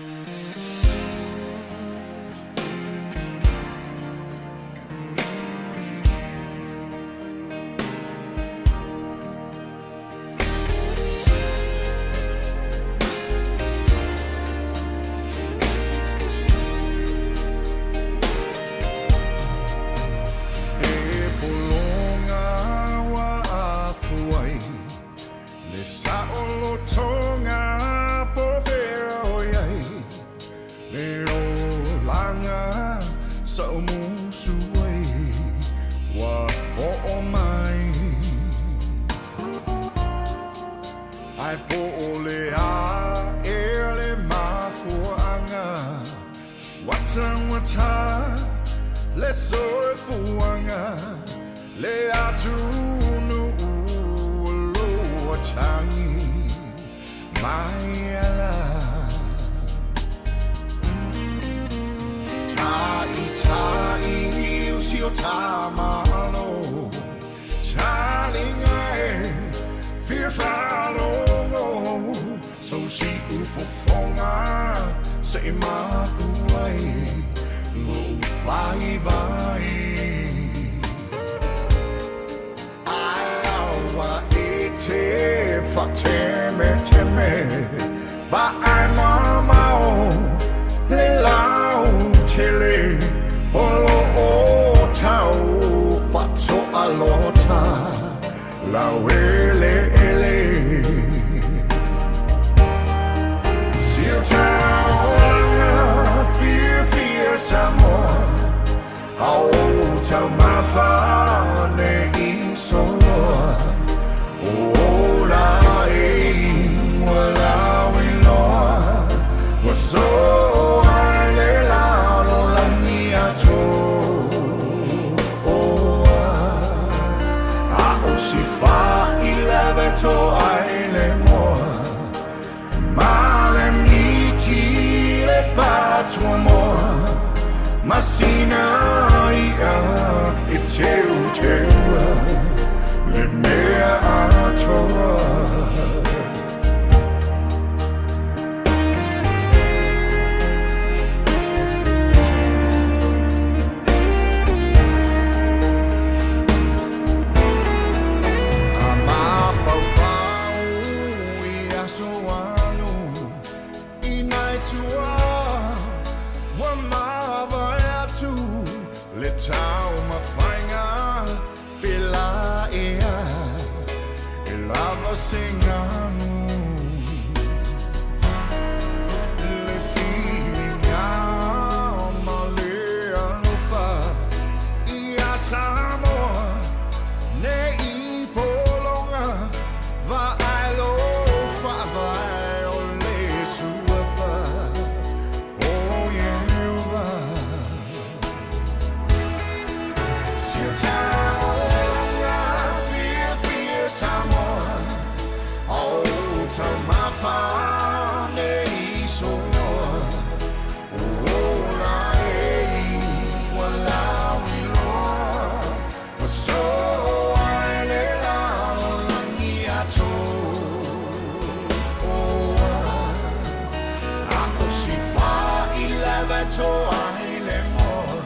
E pologa ua afu ai le saolotoga po fea o i ai le olaga sa ou musu ai ua oo mai. Ae po o le a ea le mafuaaga ua taugata le soifuaga, le atunuu o lo o tagi mai ala. Ta'ita'i o si o ta Malo, taliga e fia faalogo, so siufofoga se i mapu ai lou vaivai. Ae aua e te faatemeteme, vaai mamao le lautele o lo o tau faatoalota laueleele. Si o ta olaga fiafia Samoa, a o taumafa ne i soloa, o ola e ua lauiloa, ua soa i le lalolagi atoa. A o si faileve toa ai le moa, ma le miti le patuamoa, ma sina i'a e teuteua le mea atoa. A mafaufau i aso alu i nai tua ua mavae atu, le taumafaiga pe la ea e lava se ganu. Le filiga ma le alofa ia Samoa ne i pologa, vaai lo faavae o le suafa o Ieova. Si o ta olaga fiafia Samoa, a o taumafa ne i soloa, o ola e ua lauiloa, ua soa i le lalolagi atoa. A o si faileve toa ai le moa,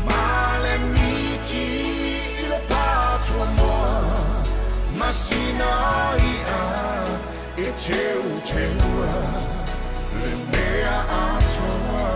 ma le miti i le patuamoa, ma sina i'a e teuteua le mea atoa.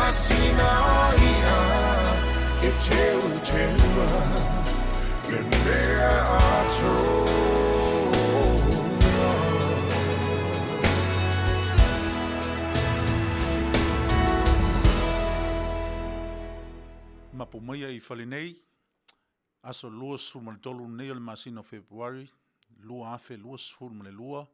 masina ia e teuteua le mea atoa. Mapu maia i fale nei, aso 23 nei o le masina o Fepuari 2022,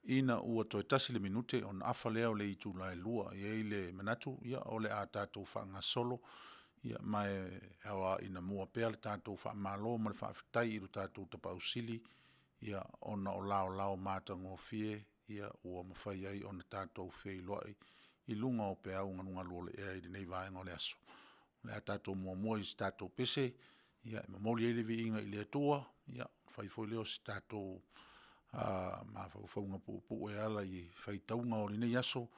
ina ua toe tasi le minute ona afa lea o le itula e 2. E i ai le manatu o le a tatou faagasolo, ma e ao lava ina mua pea le tatou faamalo ma le faafetai i lo tatou Tapaau Sili ona o laolao matagofie ua mafai ai ona tatou feiloai i luga o peau galugalu o le ea i lenei vaega o le aso. O le a tatou muamua i se tatou pese e momoli ai le viiga i le Atua, ona fai foi lea o se tatou mafaufauga puupuu e ala i faitauga o lenei aso,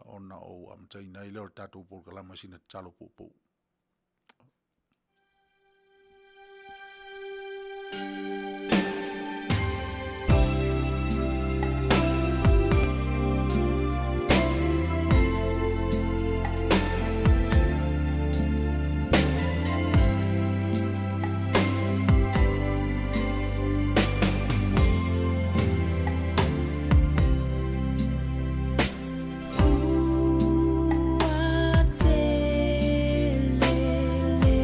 ona ou amataina ai lea o le tatou polokalame i sina tatalo puupuu. Ua tele le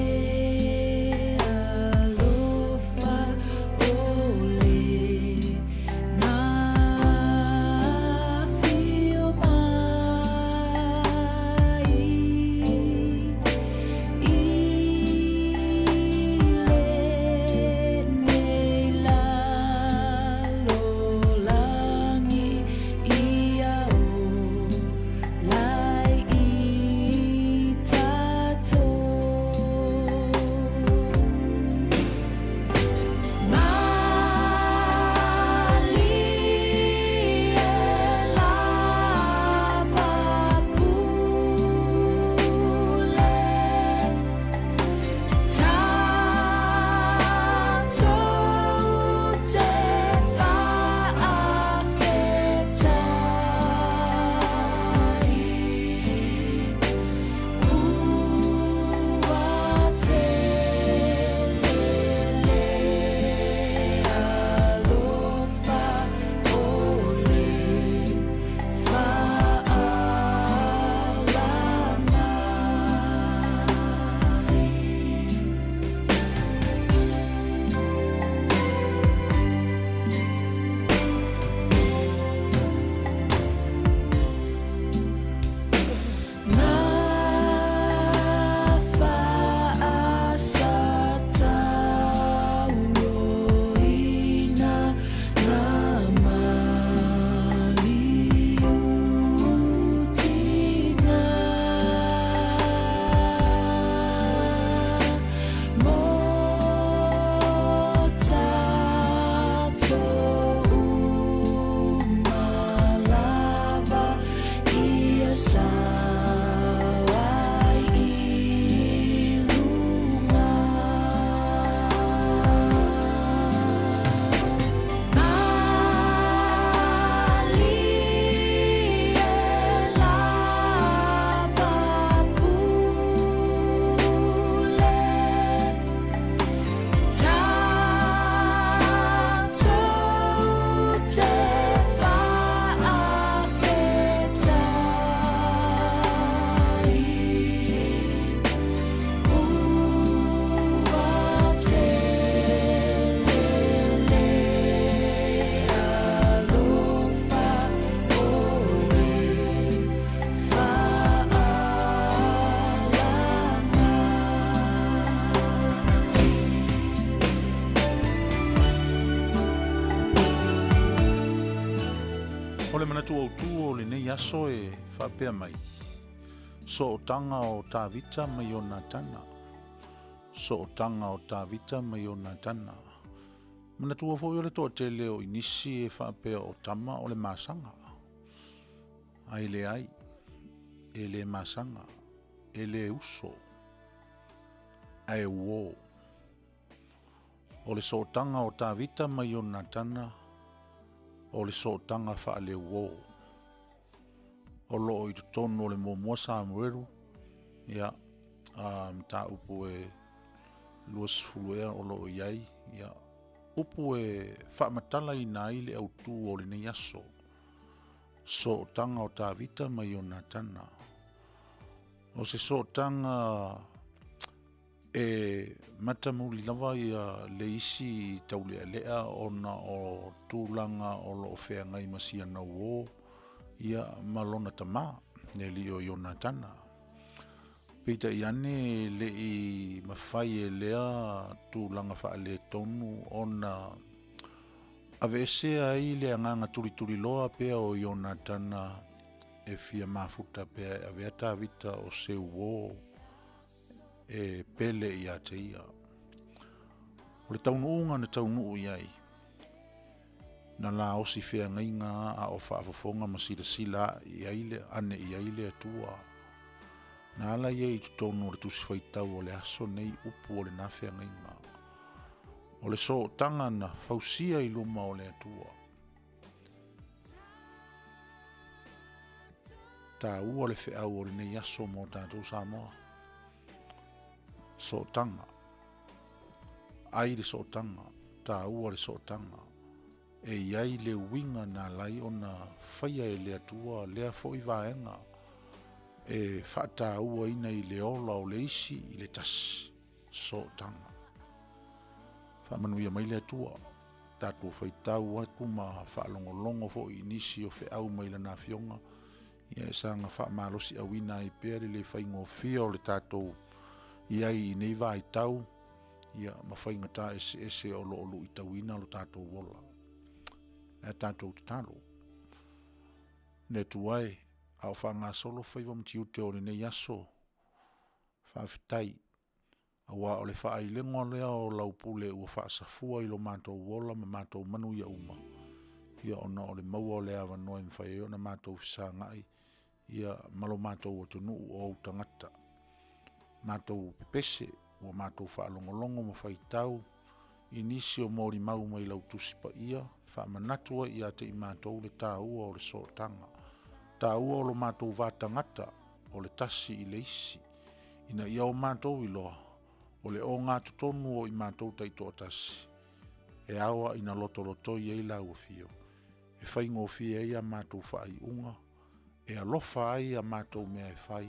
alofa ʻole na afio mai i lenei lalolagi ia ola ai i tatou. Malie lava pule Tatou te faafetai Ua tele le alofa ʻole faaala mai. Na faasatauroina na maliutina Mo tatou uma lava ia sao ai i luga. Malie lava pule Tatou te faafetai Ua tele le alofa ʻole faaala mai. O le manatu autu o lenei aso e faapea mai, Sootaga o Tavita ma Ionatana. Sootaga o Tavita ma Ionatana. Manatua foi o le toatele o inisi e faapea o tama o le masaga. Ai leai, e le masaga, e le uso, ae uō. O le sootaga o Tavita ma Ionatana, o le sootaga faaleuō. O loo i totonu o le muamua Samuelu, Ia, a mataupu e 20 ea o lo o i ai, ia, upu e faamatalaina ai le autū o lenei aso, sootaga o Tavita ma Ionatana. O se sootaga e matamuli lava ia le isi taulealea ona o tulaga o lo o feagai ma siana uō ia ma lona tamā, le alii o Ionatana. Peitai ane e le i mafai e lea tulaga faaletonu ona aveesea ai le agaga tulituliloa pea o Ionatana e fia mafuta pea e avea Tavita o se uō e pele ia te ia. O le taunuuga na taunuu i ai, na laosi feagaiga a o faafofoga ma silasila i ai le ane i ai le Atua. Na ala ia i totonu o le tusi faitau o le aso nei upu o lena feagaiga. O le sootaga na fausia i luma o le Atua. Taua le feau o lenei aso mo tatou Samoa. Sootaga. Ai le sootaga, taua le sootaga. E i ai le uiga na ala ai ona faia e le Atua lea foi vaega e faatauaina i le ola o le isi i le tasi, sootaga. Faamanuia mai le Atua, tatou faitau atu ma faalogologo foi i nisi o feau mai Lana Afioga, ia e saga faamalosiauina ai pea le le faigofie o le tatou i ai i nei vaitau, ia, ma faigata eseese o lo o luitauina lo tatou ola. Ae tatou tatalo. Le Atua e, a o faagasolo faiva ma tiute o lenei aso, faafetai, aua o le faailoga lea o lau pule ua faasafua i lo matou ola ma matou manuia uma, ia ona o le maua o le avanoa e mafai ai ona matou fesagai ia ma lo matou atunuu o ou tagata. Matou pepese, ua matou faalogologo ma faitau i nisi o molimau mai lau Tusi Paia, faamanatu ai ia te i matou le taua o le sootaga, taua o lo matou va tagata o le tasi i le isi, ina ia o matou iloa o le ogatotonu o i matou taitoatasi, e ao a ina lotolotoi ai lau afio, e faigofie ai a matou faaiuga, e alofa ai a matou mea e fai,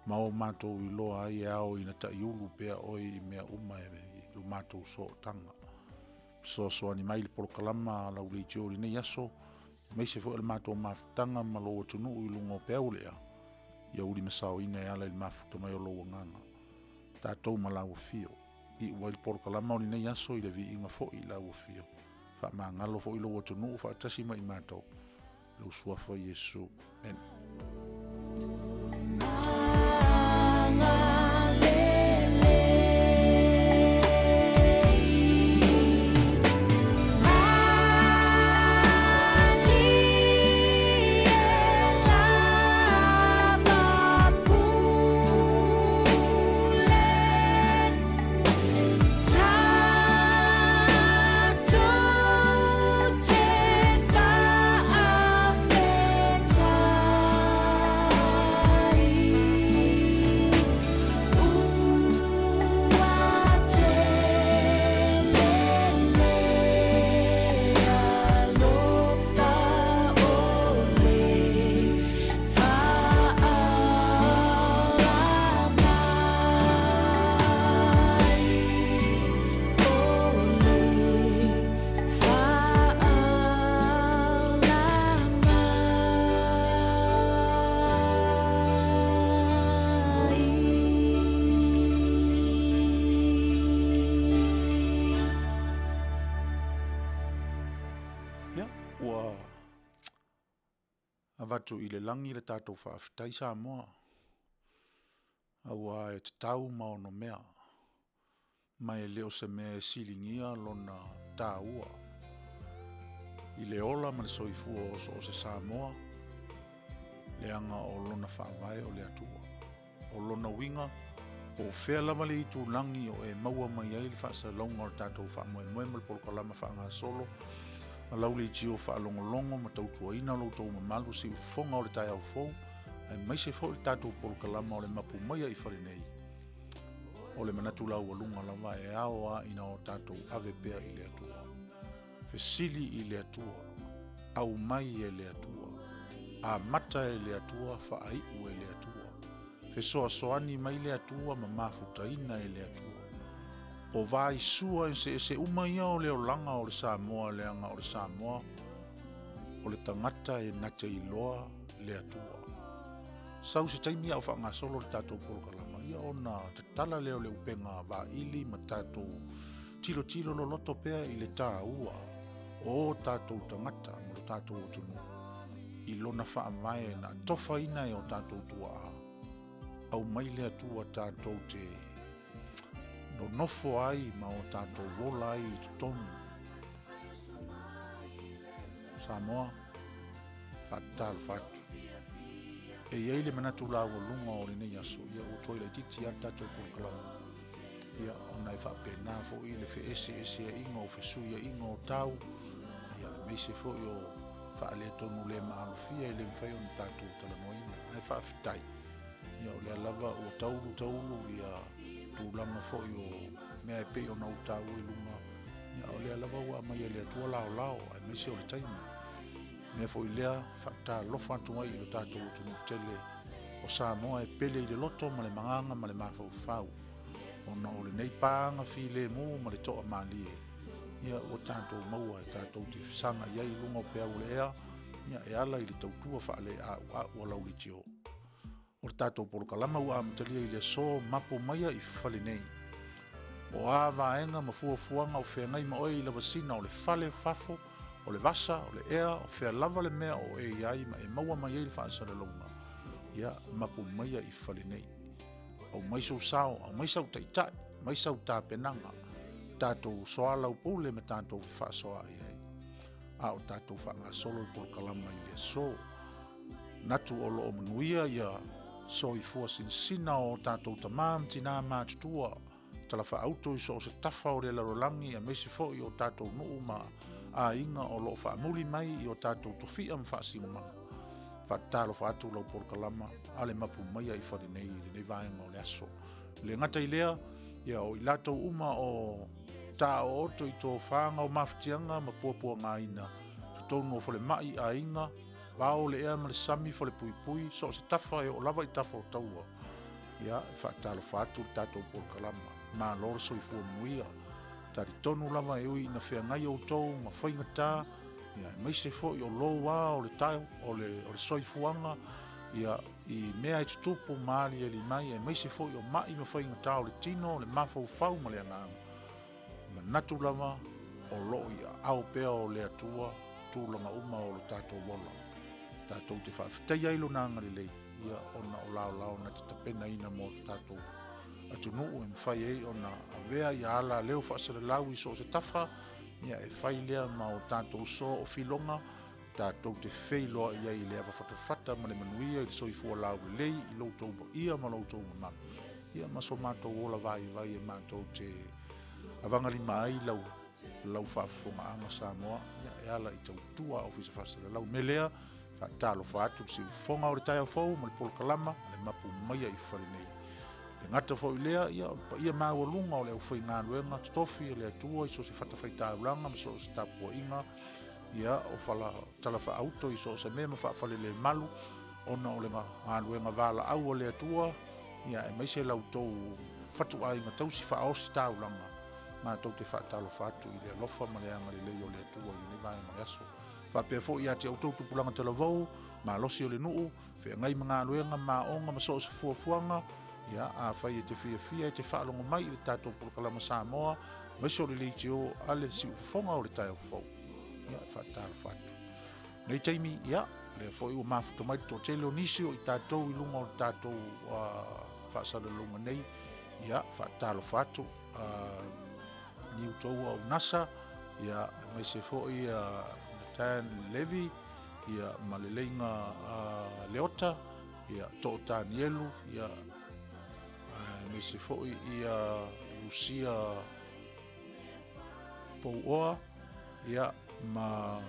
ma o matou iloa ai e ao ina taiulu pea oe i mea uma i lo matou sootaga. Fesoasoani mai le polokalama a lau leitio i lenei aso, aemaise foi o le matou mafutaga ma lou atunuu i luga o peau o le ea, ia uli ma saoina e ala i le mafuta mai o lou agaga. Tatou ma lau afio. Iu ai le polokalama o lenei aso i le viiga foi i lau afio. Faamagalo foi lou atunuu faatasi ma i matou. Lou suafa Iesu. Amen. Ia, ua avatu i le lagi le tatou faafetai Samoa, aua e tatau ma ono mea, ma e le o se mea e siligia lona taua i le ola ma le soifua o so o se Samoa, leaga o lona faavae o le Atua. O lona uiga, po o fea lava le itulagi o e maua mai ai le faasalalauga o le tatou faamoemoe ma le polokalama faagasolo a lau leitio faalogologo ma tautuaina lo outou mamalu siufofoga o le taeao fou, Aemaise foi le tatou polokalama o le mapu maia i fale nei. O le manatu laualuga lava e ao a ina o tatou ave pea i le Atua. Fesili i le Atua, aumai e le Atua, amata e le Atua, faaiu e le Atua. Fesoasoani mai le Atua ma mafutaina e le Atua. O vaisua eseese uma ia o le olaga o le Samoa leaga o le Samoa o le tagata e na te iloa le Atua. Sau se taimi a o faagasolo le tatou polokalama, ia ona tatala lea o le upega vaili ma tatou tilotilo loloto pea i le taua o o tatou tagata ma lo tatou atunuu i lona faavae na atofaina e o tatou tuaa. Aumai le Atua tatou te nonofo ai ma o tatou ola ai i totonu. Samoa, faatalofa atu. E i ai le manatu laualuga o lenei aso, ia ua toe laitiiti lava le tatou polokalama. Ia, ona e faapena foi le feeseeseaiga o fesuiaiga o tau, ia, aemaise foi o faaletonu le maalofia e le mafai ona tatou talanoaina. Ae faafetai, ia, o lea lava ua taulu taulu ia tulaga foi o mea e pei ona ou taua i luga, ia, o lea lava ua aumai e le Atua laolao, aemaise o le taimi. Mea foi lea, faatalofa atu ai i lo tatou atunuu tele o Samoa e pele i le loto ma le magaga ma le mafaufau, ona o lenei pāga filemu ma le toamalie, ia ua tatou maua e tatou te fesaga i ai i luga o peau o le ea, ia e ala i le tautua faaleauau a lau leitio. O le tatou polokalama ua amatalia i le aso mapu maia i fale nei. O a vaega ma fuafuaga o feagai ma oe i lavasina o le fale, fafo, o le vasa, o le ea, o fea lava le mea o e i ai ma e maua mai ai le faasalalauga, ia mapu maia i fale nei. Aumai sou sao, aumai sau taitai, aumai sau tapenaga, tatou soalaupule ma tatou fefaasoaai ai, a o tatou faagasolo le polokalama i le aso. Manatu o lo o manuia ia soifua sinasina o tatou tamā ma tinā matutua, talafaauto i so o se tafa o le lalolagi aemaise foi o tatou nuu ma aiga o lo o faamuli mai i o tatou tofi'a ma faasinomaga. Faatalofa atu lau polokalama a le mapu maia i fale nei i lenei vaega o le aso. E le gata i lea, ia o i latou uma o taooto i tofaga o mafatiaga ma puapuagaina totonu o falemai, aiga, vao le ea ma le sami, falepuipui, so o se tafa e oo lava i tafa o taua. Ia, e faatalofa atu le tatou polokalama. Malo le soifua manuia. Talitonu lava e ui ina feagai outou ma faigata, ia, aemaise foi o louā o le tau, o le, o le soifuaga, ia, i mea e tutupu ma aliali mai, aemaise foi o mai ma faigata o le tino, o le mafaufau ma le agaga. Manatu lava o lo o i aao pea o le Atua tulaga uma o lo tatou ola. Tatou te faafetaia ai Lona agalelei, ia, ona o laolao na te tapenaina mo lo tatou atunuu e mafai ai ona avea ia ala leo faasalalau i so o se tafa, ia, e fai lea ma o tatou soa o filoga, tatou te feiloai ai i le ava fatafata ma le manuia i le soifua laulelei i lo outou paia ma lo outou mamalu, ia ma so matou ola vaivai e matou te avagalima ai lau, lau faafofogaaga Samoa, ia, e ala i tautua a Ofisa Faasalalau. Me lea, faatalofa atu le siufofoga o le taeao fou ma le polokalama le mapu maia i fale nei. Le gata foi lea, ia, o le paia maualuga o le aufaigaluega totofi a le Atua i so o se fatafaitaulaga ma so o se tapuaiga, ia, o fala talafaauto i so o se mea ma faafalelemalu, ona o le galuega valaau a le Atua, ia, aemaise la outou fatuaiga tausi faaosi taulaga, matou te faatalofa atu i le alofa ma le agalelei o le Atua i lenei vaega o le aso. Faapea foi ia te outou tupulaga talavou, malosi o le nuu, feagai ma galuega ma aoga ma so o se fuafuaga, ia, afai e te fiafia e te faalogo mai i le tatou polokalama Samoa, aemaise o le leitio a le siufofoga o le taeao fou. Ia, e faatalofa atu. Nei taimi, ia, lea foi ua mafuta mai le toatele o nisi o i tatou i luga o le tatou faasalalauga nei, ia, faatalofa atu, ni outou au NASA, ia, aemaise foi Nathan Levy, ia, ma le leiga Leota, ia, Too Tanielu, ia, aemaise foi ia Lucia Pouoa, ia, ma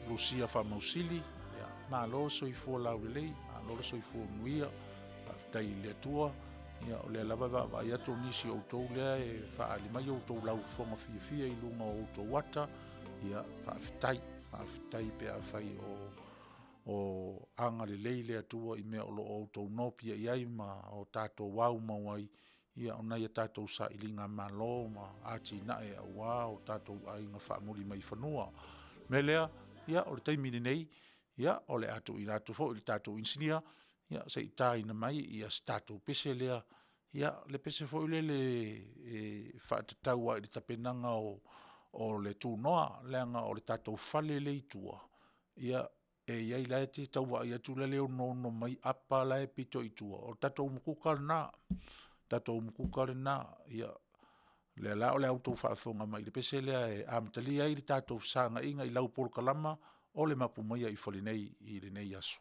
Lucia Faamausili, ia, malo soifua laulelei, malo le soifua manuia, faafetai i le Atua. Ia, o lea lava e vaavaai atu o nisi o outou lea e faaali mai outou laufofoga fiafia i luga o outou ata. Ia, faafetai, faafetai pe afai o o agalelei le Atua i mea o lo o outou nopiai ai ma o tatou aumau ai, ia o nai a tatou sailigamalo ma atinae aua o tatou aiga faamuli-mai-fanua. O le mea lea, ia, o le taimi lenei, ia, o le a tuuina atu foi i le tatou inisinia, ia, se i taina mai se tatou pese lea, ia, le pese foi lele e faatatau lava i le tapenaga o le tunoa, leaga o le tatou fale lea e i tua, ia, e i ai o la e te tau vaai atu la e onoono mai apa la e pito i tua, o le tatou umukuka lena. O le tatou umukuka lena. Ia, o lea la o le a outou faafofoga mai i le pese lea e amatalia ai le tatou fesagaina i lau polokalama o le Mapu Maia i Fale nei i lenei aso.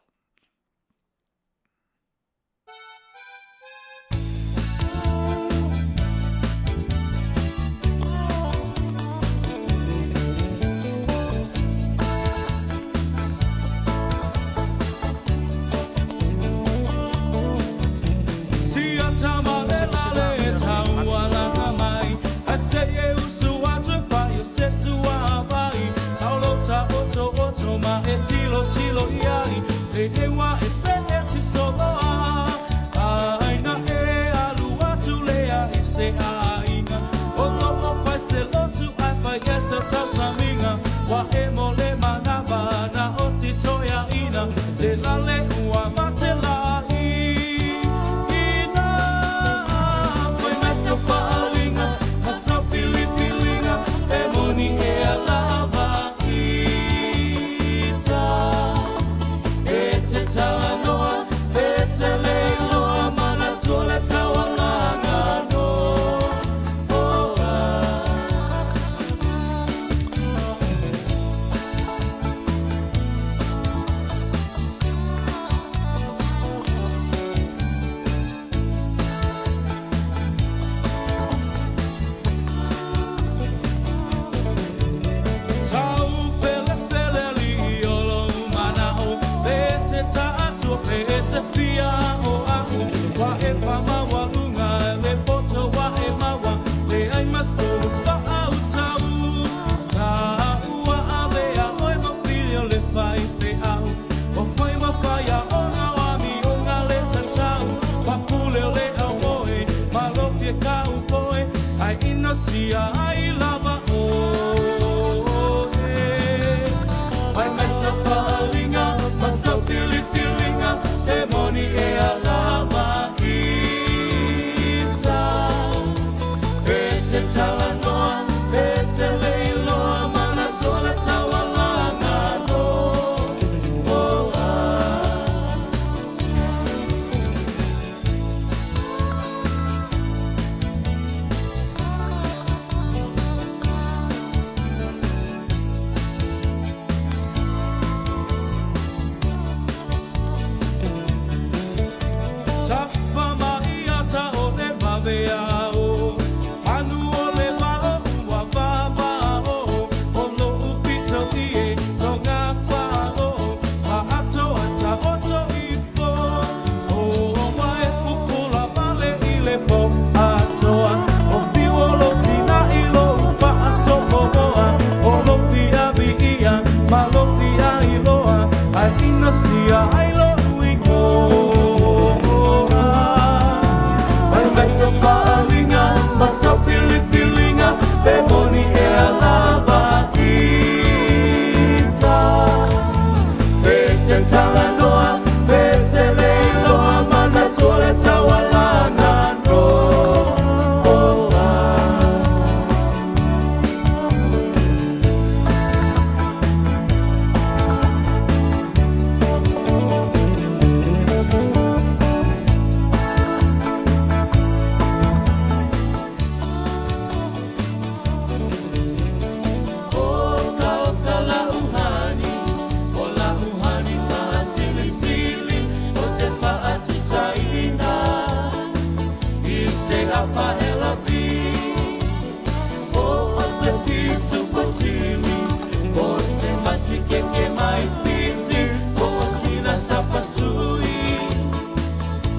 tui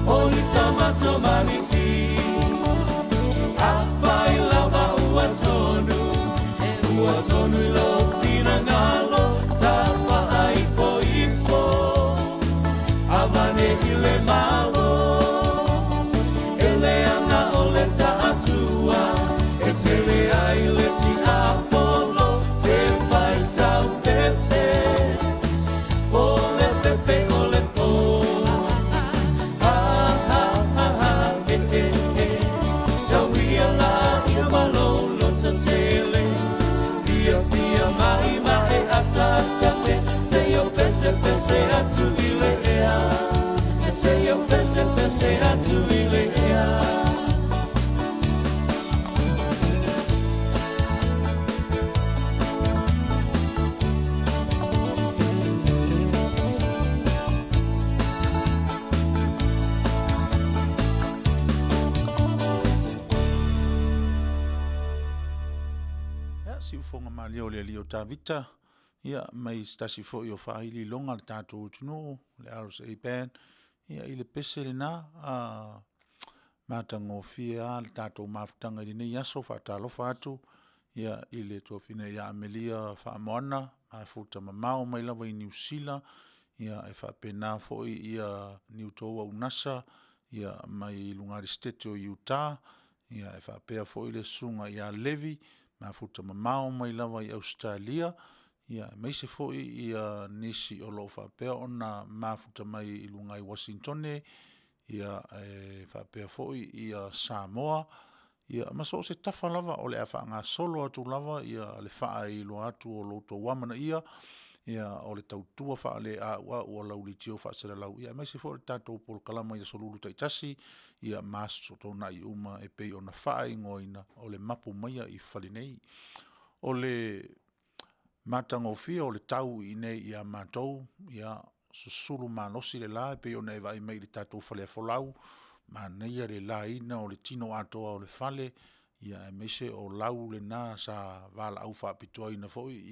O ni tamato maliki Afai lava ua tonu E ua tonu i lo finagalo Tapa'a ipoipo Avane i le Malo E leaga o le taatua E tele ai le tiapolo Te fai sau pepe O le pepe o le po Ha ha ha ha e e e Tauia la ina malo loto tele Fia fia mai mai atata te Se io pese pese atu i le ea Se io pese pese atu i le ea. Ia, siufofoga malie o le alii o Tavita, ia, mai se tasi foi o faailiiloga a le tatou atunuu, le RSA Band, ia, i le pese lena, a matagofie lava le tatou mafutaga i lenei aso. Faatalofa atu ia i le tuafafine ia Amelia Faamoana mafuta mamao mai lava i Niu Sila, ia e faapena foi ia Niutou Unasa ia mai luga i le Setete o Utah, ia e faapea foi le susuga ia Levi, mafuta mamao mai lava i Ausetalia, ia aemaise foi ia nisi o lo o faapea ona mafuta mai i luga i Uasinitone, ia e faapea foi ia Samoa, ia ma so o se tafa lava o le a faagasolo atu lava ia le faailoa atu o lo outou amanaia ia o le tautua faaleauau a lau leitio faasalalau, ia aemaise foi o le tatou polokalama i aso Lulu taitasi, ia ma aso Toonai uma e pei ona faaigoaina o le Mapu Maia i Fale Nei. O le matagofie o le tau i inei ia matou, ia susulu malosi le la e pei ona e vaai mai i le tatou faleafolau, manaia le laina o le tino atoa o le fale, ia aemaise o lau lena sa valaau faapitoaina foi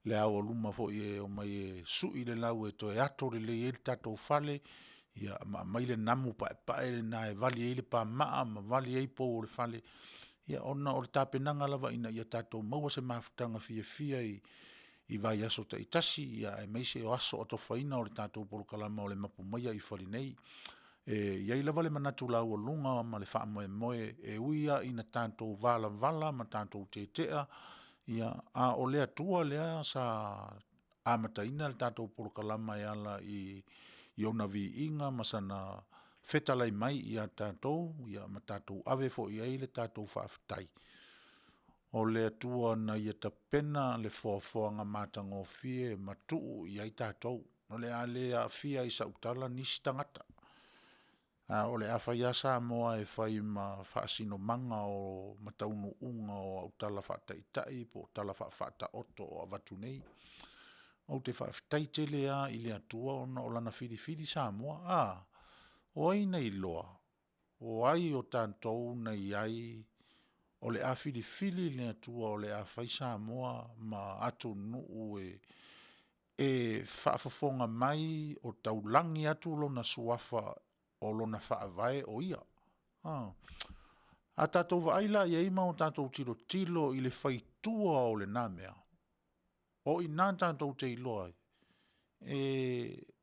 le ao o luma foi e omai e sui le lau e toe ato lelei ai le tatou fale, ia ma aumai le namu paepae lena e vali ai le pamaa ma vali ai pou o le fale, ia ona o le tapenaga lava ina ia tatou maua se mafutaga fiafia i vaiaso taitasi, aemaise o aso atofaina o le tatou polokalama o le Mapu Maia i Fale Nei. E i ai lava le manatu laualuga ma le faamoemoe e ui lava ina tatou valavala ma tatou tetea, ia, a o le Atua lea sa amataina le tatou polokalama e ala i ona viiga ma sana fetalai mai ia tatou, ma tatou ave foi i ai le tatou faafetai. O le Atua na Ia tapena le foafoaga matagofie e matuu i ai tatou. O le a le aafia i sau tala nisi tagata, a o le a fai lava Samoa e fai ma faasinomaga ma taunuuga o au tala faataitai po o tala faafaataoto o avatu nei. Ou te faafetai tele lava i le Atua ona o Lana filifili Samoa, a, o ai na iloa o ai o tatou na i ai o le a filifili le Atua o le a fai Samoa ma atunuu e faafofoga mai o taulagi atu Lona Suafa o lona Faavae o Ia. A A tatou vaai la i ai ma tatou tilotilo i le faitua o lena mea, o i ina tatou te iloa ai,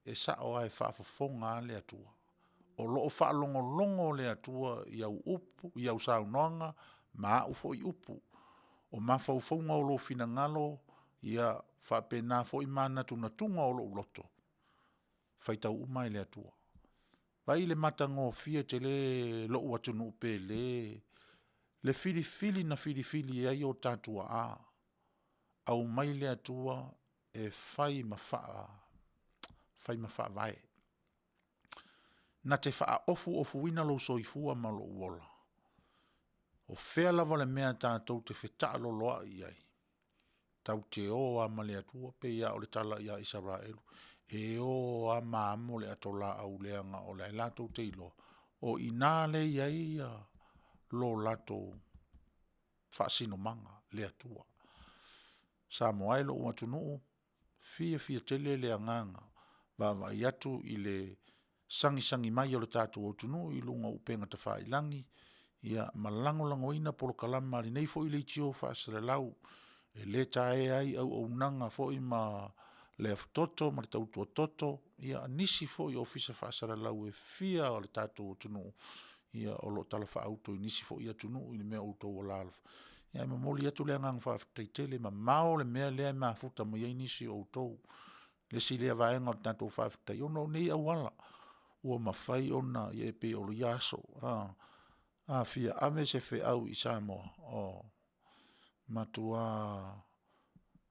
e sao lava e faafofoga lava le Atua. O lo o faalogologo le Atua i au upu, i au saunoaga ma au foi upu. O mafaufauga o lou finagalo ia faapena foi manatunatuga o lou loto, e faitau uma lava e le Atua. Vaai i le matagofie tele lou atunuu pele, le filifili na filifili ai o ta tuaa, aumai le Atua e fai ma faavae. Na te faaofuofuina lou soifua ma lou ola. O fea lava le mea tatou te fetaaloloai i ai, tatou te o lava ma le Atua. E pei lava o le tala ia Isaraelu, e o lava ma amo le atolaau leaga o la e latou te iloa, o i ina lea e i ai lo latou faasinomaga, le Atua. Samoa e lou atunuu, e fiafia tele le agaga. Vaavaai atu i le sagisagi mai o le tatou atunuu i luga o upega tafailagi, ia ma lagolagoina polokalama a lenei foi leitio faasalalau e le taea ai auaunaga foi ma le afutoto ma le tautua toto, ia nisi foi o ofisa faasalalau e fia o le tatou atunuu o lo o talafaauto i nisi foi atunuu i le mea o outou alaalafaga. Ae momoli atu le agaga faafetai tele, e mamao le mea lea e mafuta mai ai nisi o outou. Le isi lea vaega o le tatou faafetai, ona o nei auala ua mafai ona, ia e pei o ia aso, a fia ave se feau i Samoa, o e matua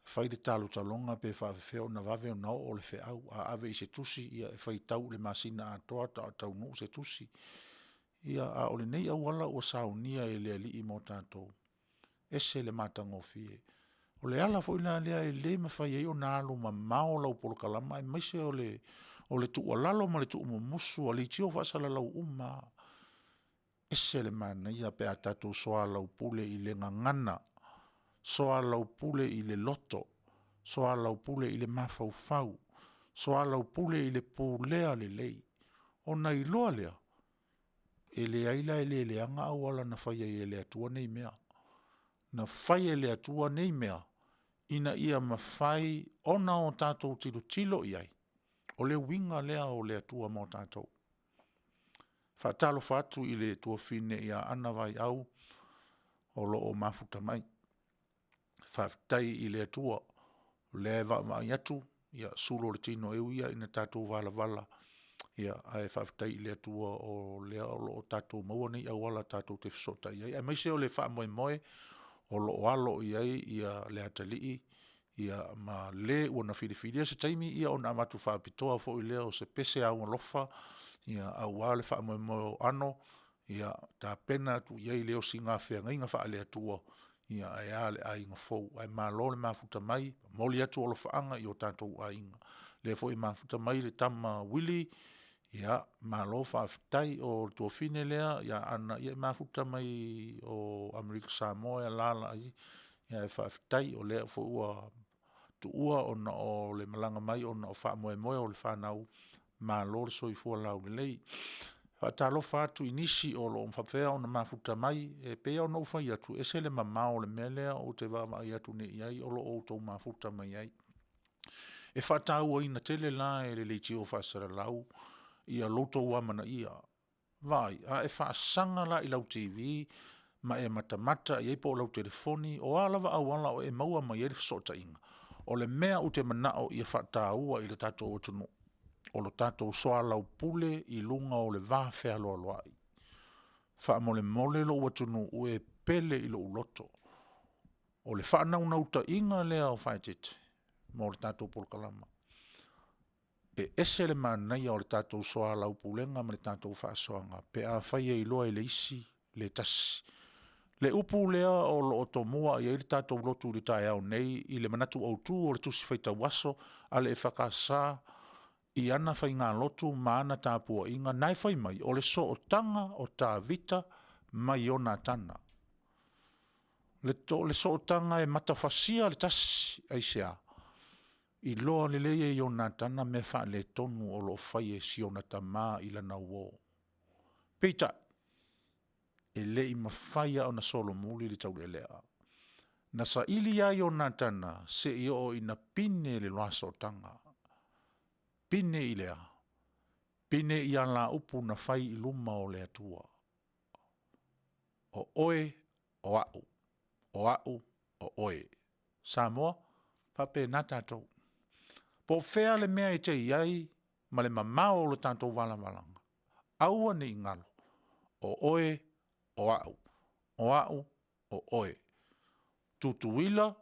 fai le talotaloga pe faapefea ona vave ona oo le feau. A ave i se tusi, e faitau i le masina atoa faatoa taunuu se tusi. Ia, a o lenei auala ua saunia e le Alii mo tatou, e ese le matagofie. O le ala foi la lea e le mafai ai ona alu mamao lau polokalama aemaise o le tuualalo ma le tuumumusu a leitio faasalalau uma lava. E ese le manaia pe a tatou soalaupule i le gagana, soalaupule i le loto, soalaupule i le mafaufau, soalaupule i le pulea lelei, ona iloa lea, e leai la e le leaga auala na fai ai e le Atua nei mea. Na fai e le Atua nei mea ina ia mafai ona o tatou tilotilo i ai, o le uiga lea o le Atua mo tatou. E faatalofa atu i le tuafafine ia Anna Vaiau o lo o mafuta mai. Faafetai i le Atua o lea e vaavaai atu, ia sulu o le tino e ui lava ina tatou valavala, ae faafetai i le Atua o lea o lo o tatou maua nei auala tatou te fesootai ai, aemaise o le faamoemoe o lo o alo i ai le atalii ma le ua na filifilia se taimi ona avatu faapitoa foi lea o se pese aualofa aua le faamoemoe o Ano, tapena atu i ai le osiga feagaiga faale-Atua ae a le aiga fou. Ae malo le mafuta mai, e momoli atu alofaaga i o tatou aiga. O lea foi e mafuta mai le tama Uili, ia malo faafetai. O le tuafafine lea ia Anna e mafuta mai o Amerika Samoa e alaala i i, ae faafetai o lea foi ua tuua ona o le malaga mai ona o faamoemoe o le fanau, malo le soifua laulelei. E faatalofa atu i nisi o lo o faapea ona mafuta mai, e pei lava ona ou fai atu, e ese le mamao o le mea lea ou te vaavaai atu nei i ai o lo o outou mafuta mai ai. E faatauaina tele la e le Leitio Faasalalau lo outou amanaia. Vaai, a e faasaga la i lau TV ma e matamata i ai po o lau telefoni, o a lava auala o e maua mai ai le fesootaiga, o le mea ou te manao ia faataua i le tatou atunuu, o le tatou soalaupule i luga o le vafealoaloai. Faamolemole lou atunuu e pele i lou loto, o le faanaunautaiga lea o faaeteete mo le tatou polokalama, e ese le manaia o le tatou soalaupulega ma le tatou faasoaga pe afai e iloa e le isi le tasi. Le upu lea o lo o tomua i ai le tatou lotu i le taeao nei i le manatu autu o le Tusi Faitau Aso a le EFKS i ana faigalotu ma ana tapuaiga, na e fai mai, o le sootaga o Tavita ma Ionatana. Le sootaga e matafasia le tasi. Aisea? Iloa lelei e Ionatana mea faaletonu o lo o fai e si ona tama i lana uo. Peitai, e le i mafai lava ona solomuli le taulealea. Na saili lava Ionatana seia oo ina pine le loa sootaga. Pine i le a? Pine i alaupu na fai i luma o le Atua. O oe o au, o au o oe. Samoa, faapena tatou. Po o fea le mea e te i ai ma le mamao o le tatou valavala, aua ne i galo, o oe o au, o au o oe. Tutuila,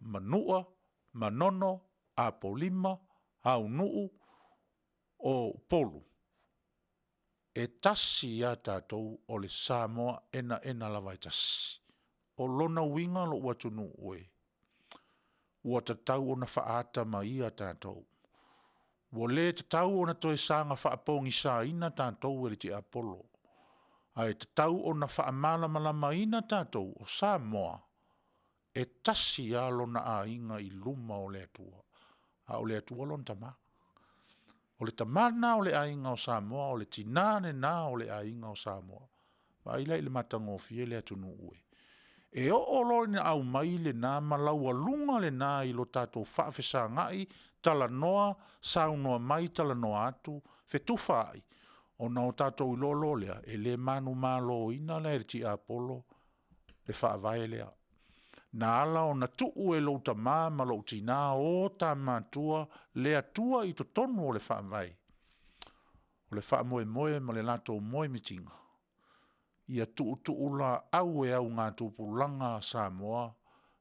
Manua, Manono, Apolima, Aunuu, o Upolu, e tasi lava tatou o le Samoa enaena lava e tasi. O lona uiga lou atunuu e, ua tatau ona faaatamaia tatou, ua le tatau ona toe saga faapogisaina tatou e le tiapolo, ae tatau ona faamalamalamaina tatou, o Samoa, e tasi lava lona aiga i luma o le Atua, a o le Atua lona Tama. O le tama lena o le aiga o Samoa, o le tinā lena o le aiga o Samoa. Vaai la i le matagofie le atunuu e. E oo loa ina aumai lena ma laualuga lena i lo tatou faafesagai, talanoa, saunoa mai, talanoa atu, fetufaai, ona o tatou iloa loa lea, e le manumaloina la e le tiapolo le faavae lea. Na ala ona tuu e lou tama ma lou tina o ta matua le Atua i totonu o le faavae, o le faamoemoe ma le latou moemitiga, ia tuutuulaau e augatupulaga a Samoa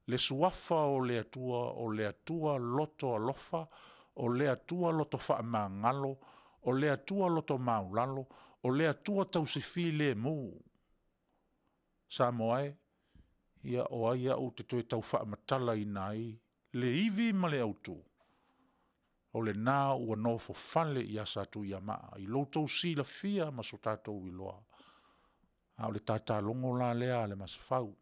le suafa o le Atua, o le Atua loto alofa, o le Atua loto faamagalo, o le Atua loto maualalo, o le Atua tausi filemu. Samoa e, ia o ai au ou te toe tau faamatalaina ai le ivi ma le autu? O lena ua nofofale ia Satuiamaa i lo outou silafia ma so tatou iloa. A o le tatalogo la lea a le Masefau,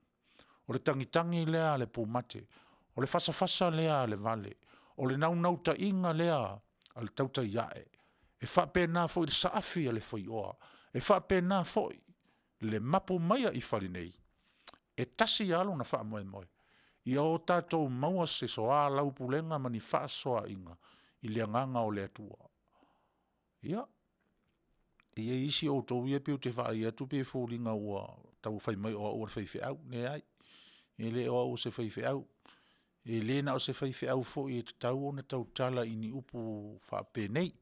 o le tagitagi lea a le pumate, o le fasafasa lea a le vale, o le naunautaiga lea a le tautai ae, e faapena foi i le saafi a le faioa, e faapena foi le mapu maia i fale nei, e tasi lava lona faamoemoe, ia o tatou maua se soalaupulega ma ni faasoaaiga i le agaga o le Atua. Ia, e i ai isi o outou ia pei ou te vaai atu pei e foliga ua tau fai mai o au o le faifeau. Leai, e le o au o se faifeau. E le na o se faifeau foi e tatau ona tautala i ni upu faapenei.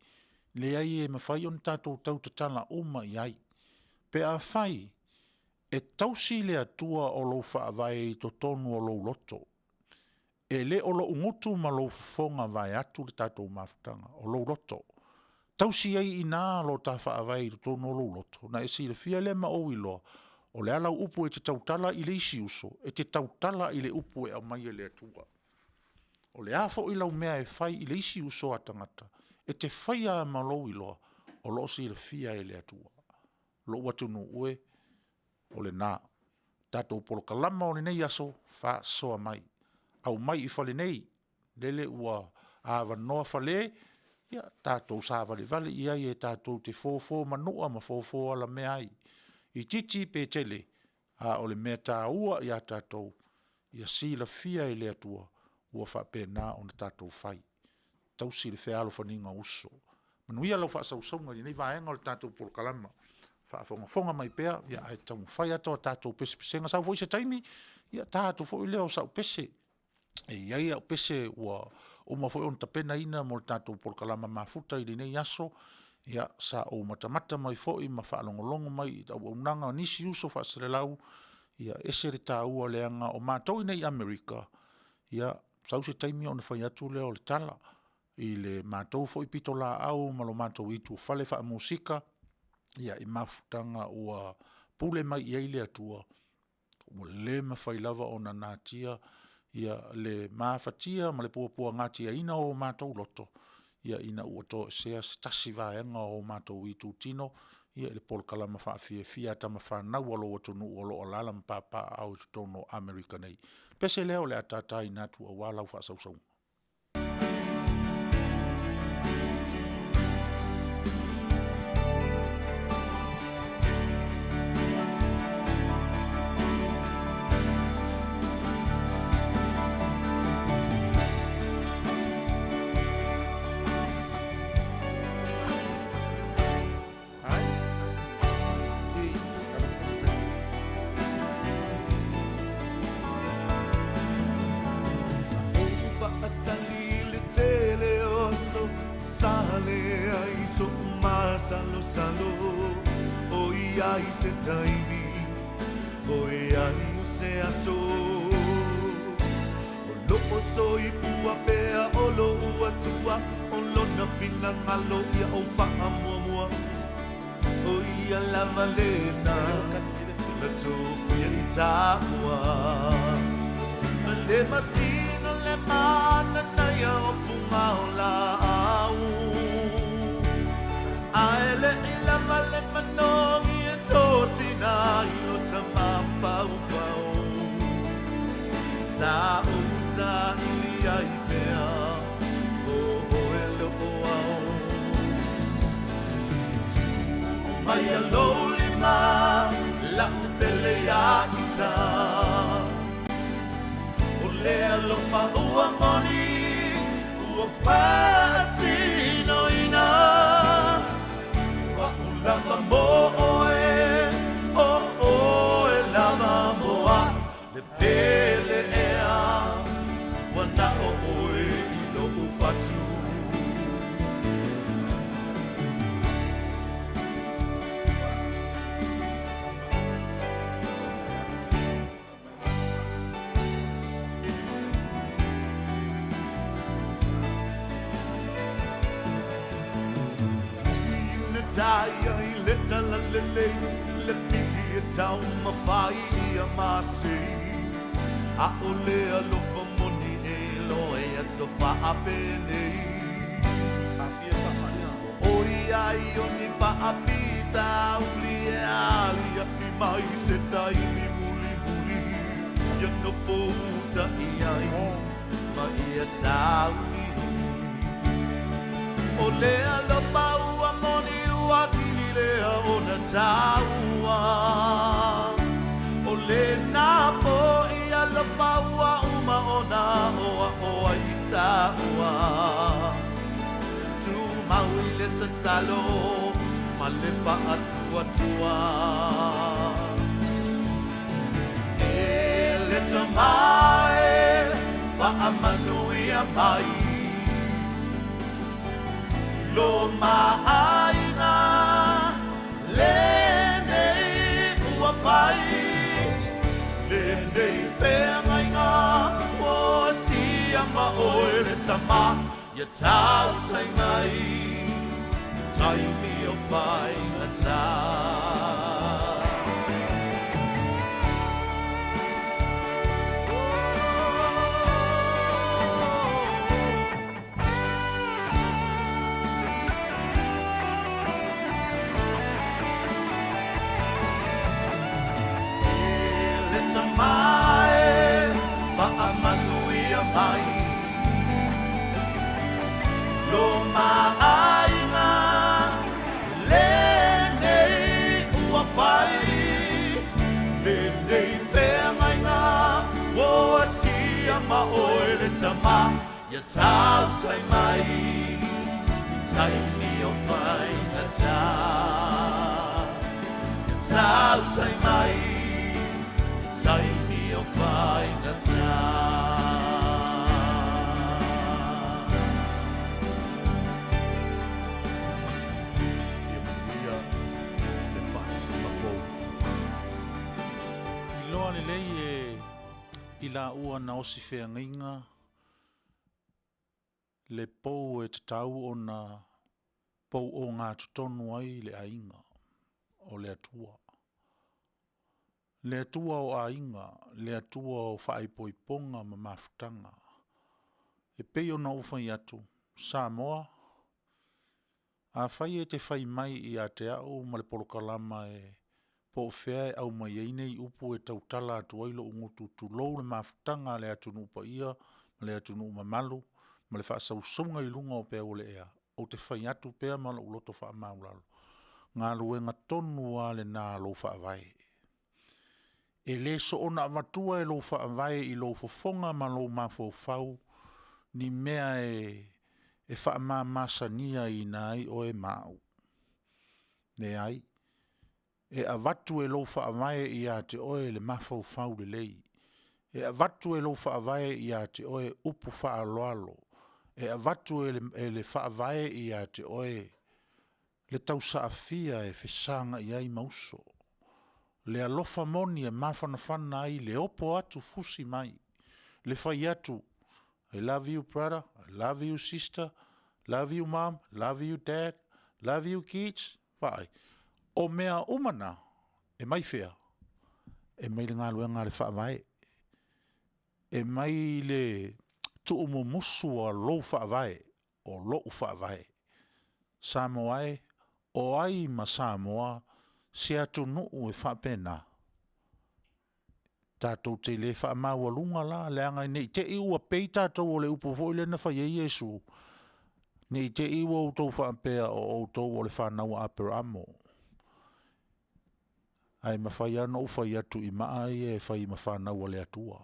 Leai e mafai ona tatou tautatala uma i ai pe afai e tausi le Atua o lou faavae i totonu o lou loto. E le o lou gutu ma lou fofoga vaeatu le tatou mafutaga, o lou loto. Tausi ai i ina lo ta faavae i totonu o lou loto, ona e silafia lea ma ou iloa, o le a lau upu e te tautala i le isi uso, e te tautala i le upu e aumai e le Atua. O le a foi lau mea e fai i le isi uso a tagata, e te faia lava ma lou iloa o lo o silafia e le Atua. Lou atunuu e, o lena. Tatou polokalama o lenei aso, faasoa mai, aumai i fale nei, lele ua avanoa fale, ia tatou savalivali i ai e tatou te fofo manua ma fofo alamea ai, itiiti pe tele, a o le mea taua ia tatou, ia silafia e le Atua ua faapena ona tatou fai. Tausi le fealofaniga o uso. Manuia lau faasausauga i lenei vaega o le tatou polokalama, faafogafoga mai pea ae taumafai atu a tatou pesepesega. Sau foi se taimi ona ta atu foi lea o sau pese. E i ai au pese ua uma foi ona tapenaina mo le tatou polokalama mafuta i lenei aso. Ia, sa ou matamata mai foi ma faalogologo mai i auaunaga a nisi uso faaselelau, e ese le taua leaga o matou i inei i Amerika, ia, sau se taimi ona fai atu lea o le tala i le matou foi pitolaau ma le matou itufale faa-musika i mafutaga ua pule mai i ai le Atua, ua le mafai lava ona natia le mafatia ma le puapuagatiaina o matou loto ina ua toesea se tasi vaega o matou itutino i le polokalama faafiafia a tama fanau a lou atunuu o lo o alaala ma papaaao i totonu o Amerika nei. O le pese lea o le a tataina atu aua lau faasausauga. Mai a lou lima la'u pele iā ita. O le alofa ua moni ua faatinoina. O a'u lava mo ʻoe, o ʻoe lava mo aʻu. Le pele ea, ua naʻo ʻoe i loʻu fatu. O le alofa ua moni ua sili lea ona taua. O lena foi alofa ua uma ona aʻoaʻo ai i tāua. Tumau i le tatalo ma le faatuatua. E le Tama e, faamanuia mai lo maʻaiga lenei ua fai, lenei feagaiga ua sia ma ʻoe le Tama ia tautai mai taimi o faigata. E le Tama e, faamanuia mai Lo maʻaiga lenei ua fai, lenei feagaiga ua asia ma ʻoe le Tama ia tautai mai i taimi o faigata. Ia tautai mai i taimi o faigata. Ia manuia le faatasiga fou. Iloa lelei e i laua na osi feagaiga le pou e tatau ona pou ogatotonu ai le aiga o le Atua. Le Atua o aiga, le Atua o faaipoipoga ma mafutaga. E pei ona ou fai atu, Samoa, afai e te fai mai ia te au ma le polokalama e po o fea e aumai ai nei upu e tautala atu ai lou gutu, tulou le mafutaga a le atunuu paia ma le atunuu mamalu ma le faasausauga i luga o peau o le ea, ou te fai atu pea ma lou loto faamaualalo, galuega tonu lava lena a lou faavae. E le soona avatua e lou faavae i lou fofoga ma lou mafaufau ni mea e faamamasaniaina ai oe ma au. Leai, e avatu e lou faavae ia te oe le mafaufau lelei, e avatu e lou faavae ia te oe upu faaaloalo, e avatu e le faavae ia te oe le tausaafia e fesagai ai ma uso, le alofa moni e mafanafana ai le opo atu fusi mai, le fai atu, I love you brother, I love you sister, love you mom, love you dad, love you kids. Vaai, o mea uma na, e mai fea? E mai le galuega a le Faavae. E mai le tuumumusu a lou Faavae, o lou Faavae. Samoa e, o ai ma Samoa se atunuu e faapena? Tatou te le faamaualuga la, leaga ne i te i ua pei tatou o le upu foi lea na fai ai Iesu, ne i te i ua outou faapea o outou o le fanau a Aperamo. Ae mafai lava ona ou fai atu i maa ia e fai ma fanau a le Atua.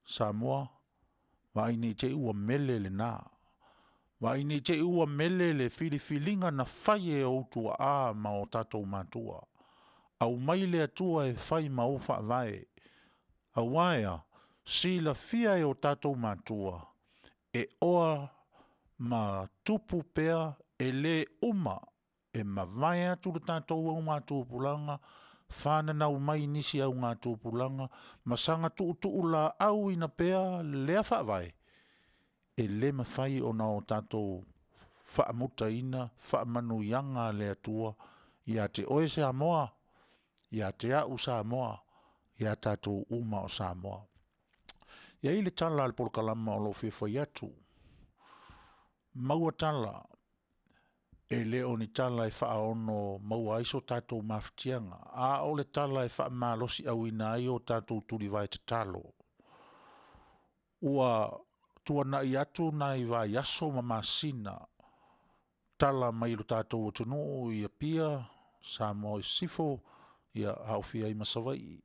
Samoa, vaai ne i te i ua mele lena. Vaai ne i te i ua mele le filifiliga na fai e ou tuaa ma o tatou matua. Aumai le Atua e fai ma ou faavae, aua e a? Silafia e o tatou matua, e oa ma tupu pea e le uma e mavae atu le tatou augatupulaga, fananau mai nisi augatupulaga ma saga tuutuulaauina pea lea faavae, e le mafai ona o tatou faamutaina faamanuiaga a le Atua ia te oe Samoa, ia te au Samoa, ia tatou uma o Samoa. E i ai le tala a le polokalama o lo o fia fai atu, maua tala, e le o ni tala e faaono maua ai so tatou mafatiaga, a o le tala e faamalosiauina ai o tatou tulivae tatalo. Ua tuanai atu nai vaiaso ma masina tala mai lo tatou atunuu i Apia, Samoa i Sisifo, ia aofia ai ma Savaii,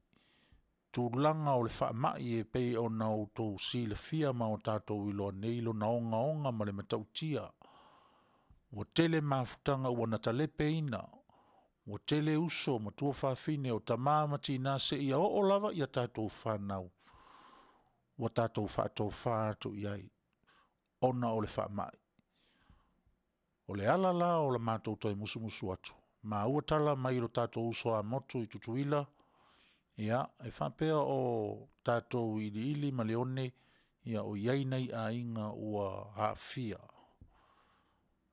tulaga o le faamai e pei ona outou silafia ma o tatou iloa nei lona ogaoga ma le matautia. Ua tele mafutaga ua na talepeina, ua tele uso ma tuafafine o tama ma tina seia oo lava i a tatou fanau ua tatou faatofa atu i ai ona o le faamai. O le ala la o le matou toe musumusu atu, maua tala mai lo tatou uso a motu i Tutuila, ia, e faapea o tatou iliili ma le one, ia o i ai nai aiga ua aafia.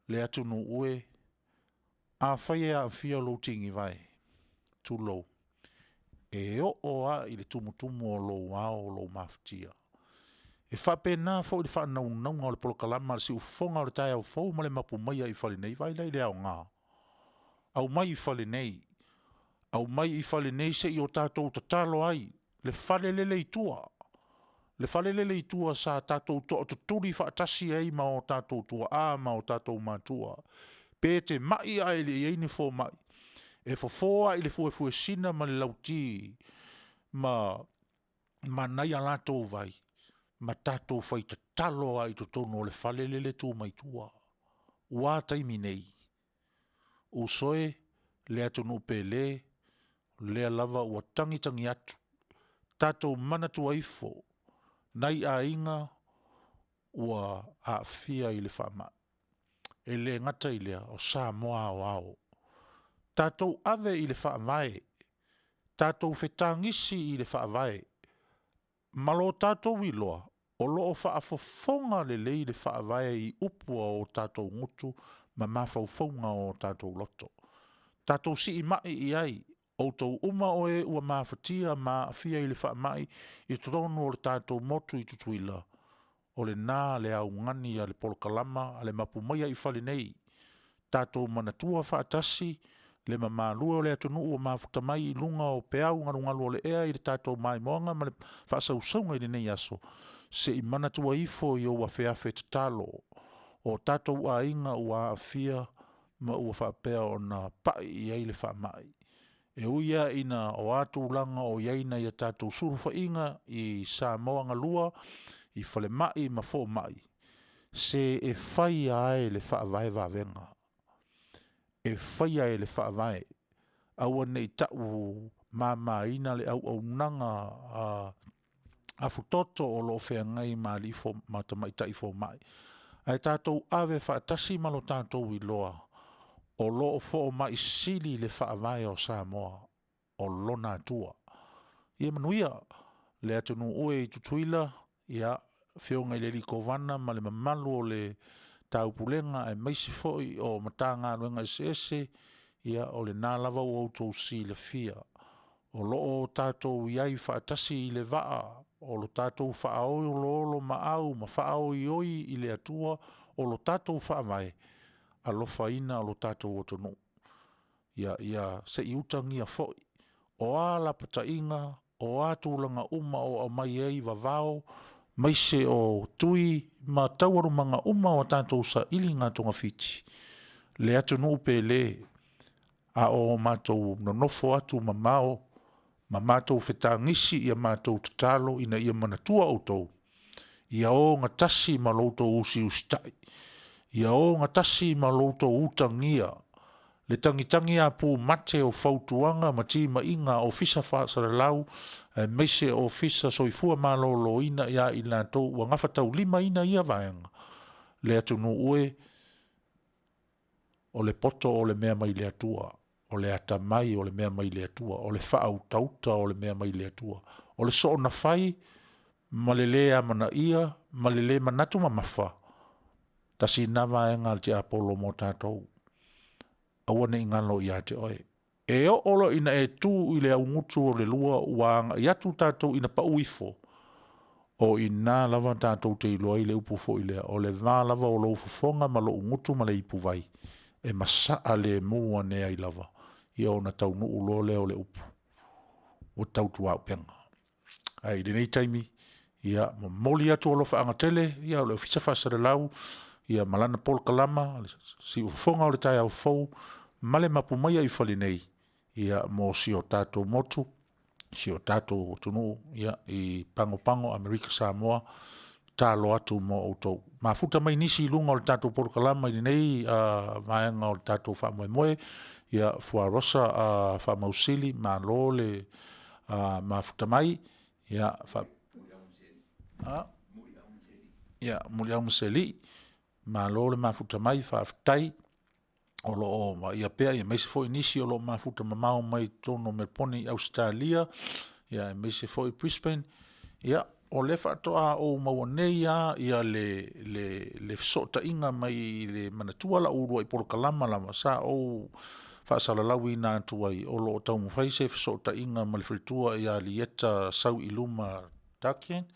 Le atunuu e, afai e aafia lou tigivae, tulou, e oo lava i le tumutumu o lou ao lou mafatia. E faapena foi le faanaunauga o le polokalama a le siufofoga o le taeao fou ma le mapu maia i fale nei, vaai la i le aoga. Aumai i fale nei, aumai i fale nei se i o tatou tatalo ai, le fale lele i tua, le fale lele i tua sa tatou tootutuli faatasi ai ma o tatou tuaa ma o tatou matua. Pe te mai ae le i i ai ni fomai, e fofo lava i le fuefuesina ma le lauti ma nai a latou vai, ma tatou fai tatalo lava i totonu o le fale lele e tu mai tua. Ua a taimi nei? Uso e, le atunuu pele, o lea lava ua tagitagi atu, tatou manatua ifo nai aiga ua aafia i le faamai. E le gata i lea, o Samoa aoao. Tatou ave i le faavae, tatou fetagisi i le faavae, ma lo tatou iloa, o lo o faafofoga lelei le Faavae i upu a o tatou gutu ma mafaufauga o o tatou loto. Tatou siimai i ai, outou uma o e ua mafatia ma aafia i le faamai i totonu o le tatou motu i Tutuila, o lena le augani a le polokalama a le Mapu Maia i Fale nei, tatou manatua faatasi le mamalu e o le atunuu ua mafuta mai i luga o peau galugalu o le ea i le tatou maimoaga ma le faasausauga i lenei aso, se i manatua ifo i ou afeafe tatalo o tatou aiga ua aafia ma ua faapea ona pai i ai le faamai. E ui lava ina o a tulaga o i ai nai a tatou sulufaiga i Samoa galua, i falemai ma fomai, se e fai lava e le Faavae vavega. E faia e le Faavae, aua ne i tau mamaina le auaunaga a afutoto o lo o feagai ma alii ma tamaitai fomai, ae tatou ave faatasi ma lo tatou iloa o lo o fomai sili le Faavae o Samoa o lona Atua. Ia manuia le atunuu e i Tutuila, ia, Afioga i le alii Kovana ma le mamalu o le Taupulega aemaise foi o Matagaluega eseese, ia o lena lava ua outou silafia o lo o tatou i ai faatasi i le vaa o lo tatou faaoloolomaau ma faaoioi i le Atua o lo tatou Faavae, alofaina lo tatou atunuu. Ia, ia se i utagia foi o a lapataiga, o a tulaga uma o aumai ai vavao, maise o tui ma taualumaga uma o a tatou sailiga togafiti, le atunuu pele. A o matou nonofo atu mamao ma matou fetagisi i a matou tatalo ina ia manatua outou, ia ogatasi ma lo outou usiusitai, ia ogatasi ma lo outou utagia le tagitagiapu mate o fautuaga ma timaiga a Ofisa Faasalalau aemaise Ofisa Soifua Maloloina ia i latou ua gafataulimaina ia vaega, le atunuu e, o le poto o le mea mai le Atua, o le atamai o le mea mai le Atua, o le faautauta o le mea mai le Atua, o le soonafai ma le lē amanaia ma le lē manatu mamafa, tasi lena vaega a le tiapolo mo tatou, aua ne i galo ia te oe. E oo loa ina e tu i le augutu o le lua ua agai atu tatou ina pau ifo, o i ina lava tatou te iloa ai le upu foi lea, o le va lava o lou fofoga ma lou gutu ma le ipuvai, e masaa lemu ane ai lava, ia ona taunuu loa lea o le upu, ua tautuaupega. Ae i lenei taimi, ia momoli atu alofaaga tele ia o le Ofisa Faasalalau ia ma lana polokalama le siufofoga o le taeao fou ma le mapu mai ai i fale nei ia mo si o tatou motu, si o tatou atunuu ia i Pagopago Amerika Samoa, tatalo atu mo outou. Mafuta mai nisi i luga o le tatou polokalama i lenei vaega o le tatou faamoemoe, ia Fuarosa Faamausili, malo le mafuta mai. Ia, fa... Ia, Muliau Masealii, malo le mafuta mai, faafetai. O lo o vaaia pea aemaise foi nisi o lo o mafuta mamao mai totonu o Melepone i Ausetalia, aemaise foi Brisbane. Ia, o lea faatoa ou maua nei lava le fesootaiga mai le manatua lau uluai polokalama lava sa ou faasalalauina atu ai o lo o taumafai se fesootaiga ma le faletua ia Lieta Sauiluma Duncan,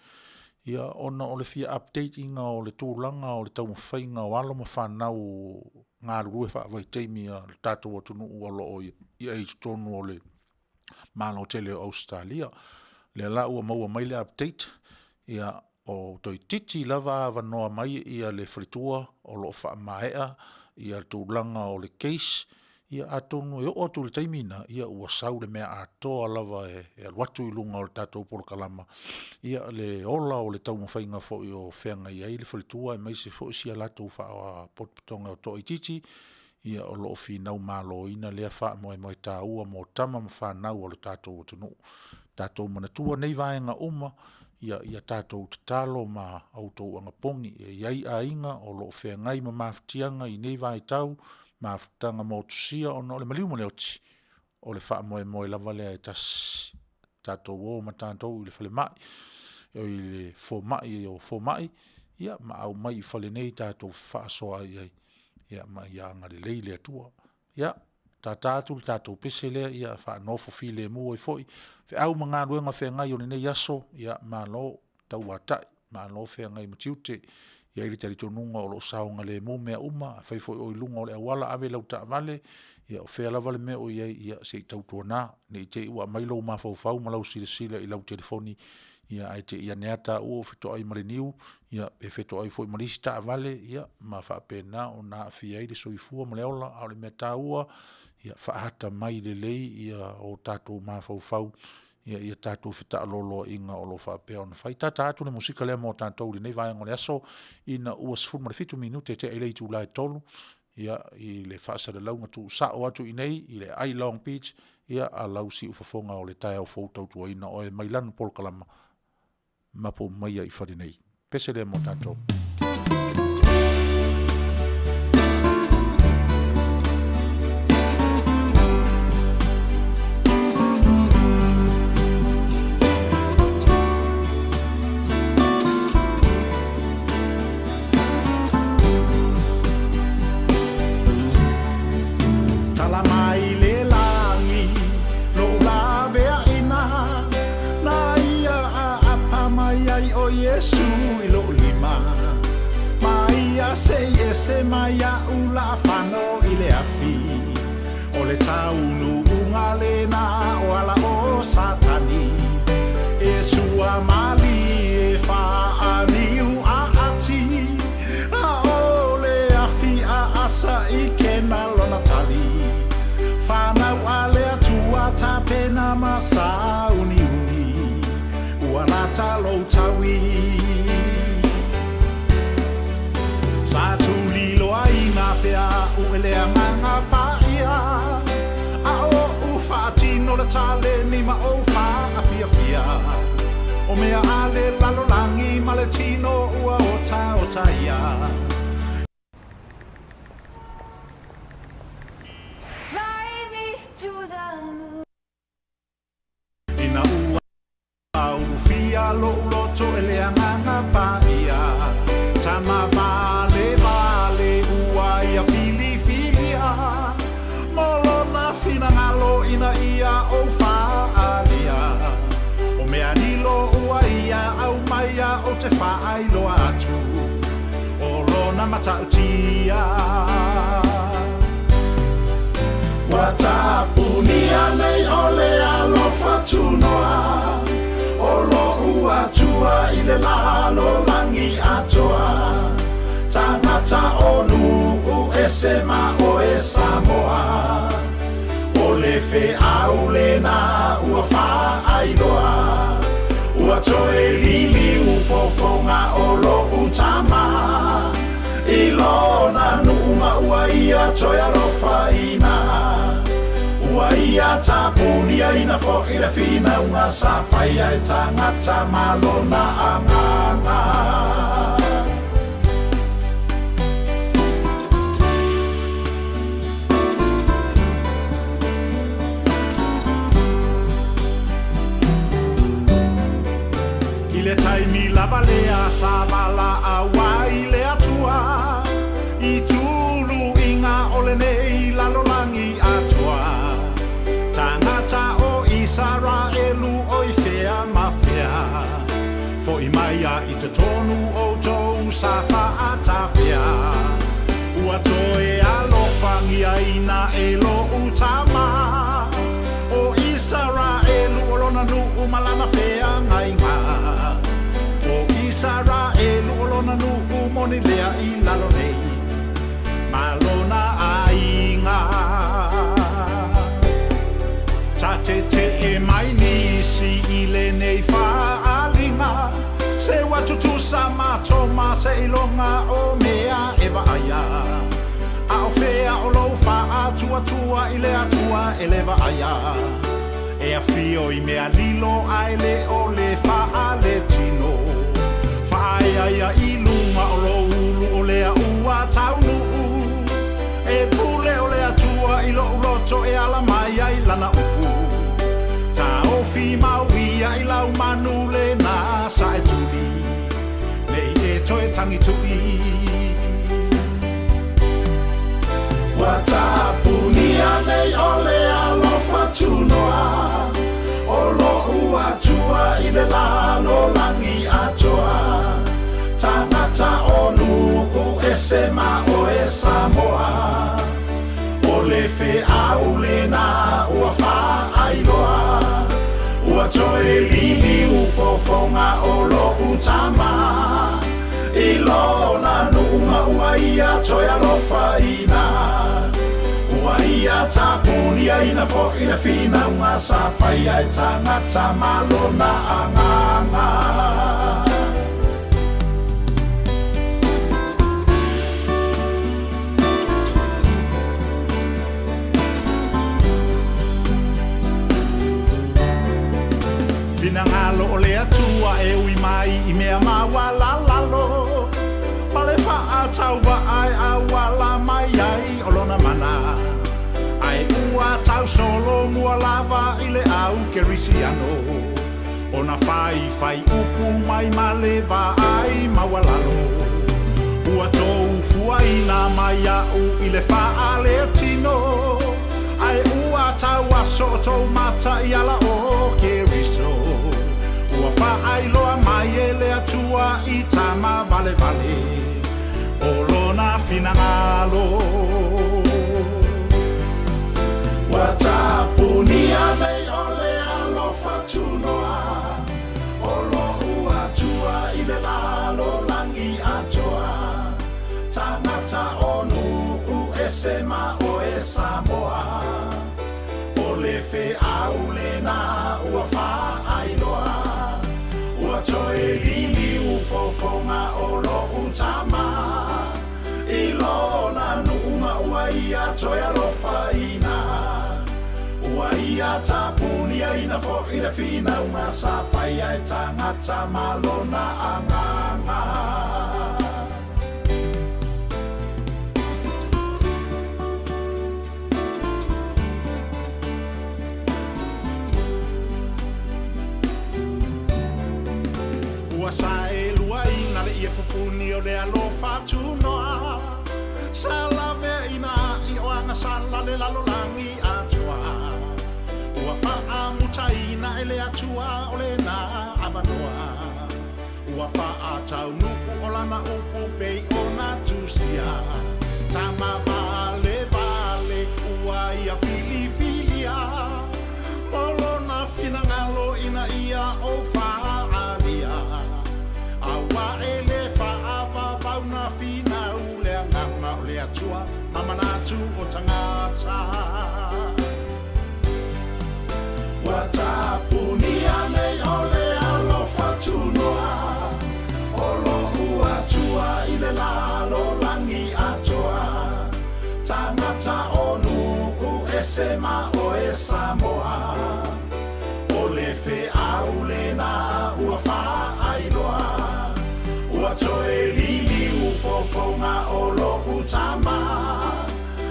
ia ona o le fia update ina o le tulaga o le taumafaiga o alo ma fanau galulue faavaitaimi a le tatou atunuu o lo o i ai i totonu o le Malo tele o Ausetalia. O lea la ua maua mai le update, ia o toeitiiti lava avanoa mai le faletua o lo o faamaea le tulaga o le case, ia atonu e oo atu i le taimi lena, ia ua sau le mea atoa lava e alu atu i luga o le tatou polokalama, ia le ola o le taumafaiga foi o feagai ai le faletua aemaise foi si a latou faalapotopotoga toaitiiti, ia o lo o finau maloina lea faamoemoe taua mo tama ma fanau a lo tatou atunuu. Tatou manatua nei vaega uma, ia tatou tatalo ma outou anapogi. E i ai aiga o lo o feagai ma mafatiaga i nei vaitau, mafutaga motusia ona o le maliu ma le oti, o le faamoemoe lava lea e tasi. Tatou o ma tatou i le falemai, i le fomai o fomai, ia ma aumai i fale nei tatou fefaasoaai ai, ia ma ia agalelei le Atua. Ia, tata atu le tatou pese lea, ia faanofo filemu ai foi. Feau ma galuega feagai o lenei aso, ia malo tauatai, malo feagai ma tiute. E i ai le talitonuga o lo o saogalemu mea uma, afai foi o i luga o le auala, ave lau taavale, ia o fea lava le mea o i ai, ia se i tautuana, ne i te i ua aumai lou mafaufau ma lau silasila i lau telefoni, ae te i ane lava taua ua fetoai ma le niu, pe fetoai foi ma le isi taavale, ia ma faapena ona aafia ai le soifua ma le ola. A o le mea taua, ia faaata mai lelei o tatou mafaufau i a tatou fetaaloloaiga o lo o faapea ona fai. Tata atu le musika lea mo tatou i lenei vaega o le aso ina ua 17 minute tea i le itula e 3 ia, i le faasalalauga tuusao atu i inei i le aai Long Beach, ia, a lau siufofoga o le taeao fou tautuaina oe mai lana polokalama mapu maia i fale nei. Pese lea mo tatou. Tala mai le lagi lou laveaina Na ia aapa mai ai ʻo Iesu i loʻu lima Ma ia seʻi ese mai iaʻu laʻafano i le afi ʻO le taunuuga lena o ala o Satani E sua malie faaaniu aati A o le afi aʻasa i kena lona tali. taleni ma ou faafiafia. O mea a le lalolagi ma le tino ua otaota ia. Fly me to the moon. Ina ua ulufia lo'u loto e le Agaga Paia, tama valevale ua ia filifilia mo lona finagalo ina ia ou faaalia. O mea lilo ua ia aumaia ou te faailoa atu o lona matautia. Ua tapunia nei o le alofa tunoa o lo'u Atua i le lalolagi atoa. Tagata o nuu ese ma oe Samoa, o le feau lena ua faailoa. Ua toe liliu fofoga o lo'u Tama i lona nuu ma ua ia toe alofaina. Ua ia tapuniaina fo'i le finauga sa faia e tagata ma lona Agaga. I le taimi lava lea sa valaau ai le Atua i tuluiga o lenei lalolagi atoa. Tagata o Isaraelu o i fea ma fea, fo'i mai a i totonu outou sa fa'atafea. Ua toe alofagiaina e lo'u Tama o Isaraelu o lona nuu ma lana feagaiga. O Isaraelu o lona nuu moni lea i lalo nei ma lona aiga. Sa tete'e mai nisi i lenei faaaliga, se ua tutusa matou ma seiloga o mea e vaaia. A o fea o lou faatuatua i le Atua e le vaaia? E afio i mea lilo ae le o le faaletino. Faaeaea i luga o lou ulu o lea ua taunuu. E pule o le Atua i lo'u loto e ala mai ai lana upu. Taofi mau ia i lau manu lena sa e tuli, nei e toe tagitu'i. Ua tapunia nei o le alofa tunoa o lo'u Atua i le lalolagi atoa. Tagata o nuu ese ma oe Samoa, o le feau lena ua faailoa. Ua toe liliu fofoga o lo'u Tama i lona nuu ma ua ia toe alofaina. Ua ia tapuniaina fo'i le finauga sa faia e tagata ma lona Agaga. Finagalo o le Atua e ui mai i mea maualalalo, ma le faatauva'a e auala mai ai o lona mana. Ae ua tausolomua lava i le au kerisiano ona faifai upu mai ma le vaai maualalo. Ua tou fuaina mai a'u i le faaletino, ae ua tauaso o tou mata i ala o Keriso. Ua faailoa mai e le Atua i tama valevale o lona finagalo. Ua tapunia nei o le alofa tunoa o lo'u Atua i le lalolagi atoa. Tagata o nuu ese ma oe Samoa, o le feau lena ua faailoa. Ua toe liliu fofoga o lo'u Tama i lona nuu ma ua ia toe alofaina. Ua ia tapuniaina fo'i le finauga sa faia e tagata ma lona agaga. Ua saeluaina le ie pupuni o le alofa tunoa, Sa laveaina i o agasala le lalolagi atoa. Ua faamutaina e le Atua o lena avanoa, Ua faataunuu o lana upu pei ona tusia, Tama valevale ua ia filifilia, Mo lona finagalo ina ia ou faaalia, Aua e le faavavau na finau le agaga o le Atua ma manatu o tagata. Ua tapunia nei o le alofa tunoa o lo'u Atua i le lalolagi atoa, Tagata o nuu ese ma oe Samoa, O le feau lena ua faailoa, Ua toe liliu fofoga o lo'u tama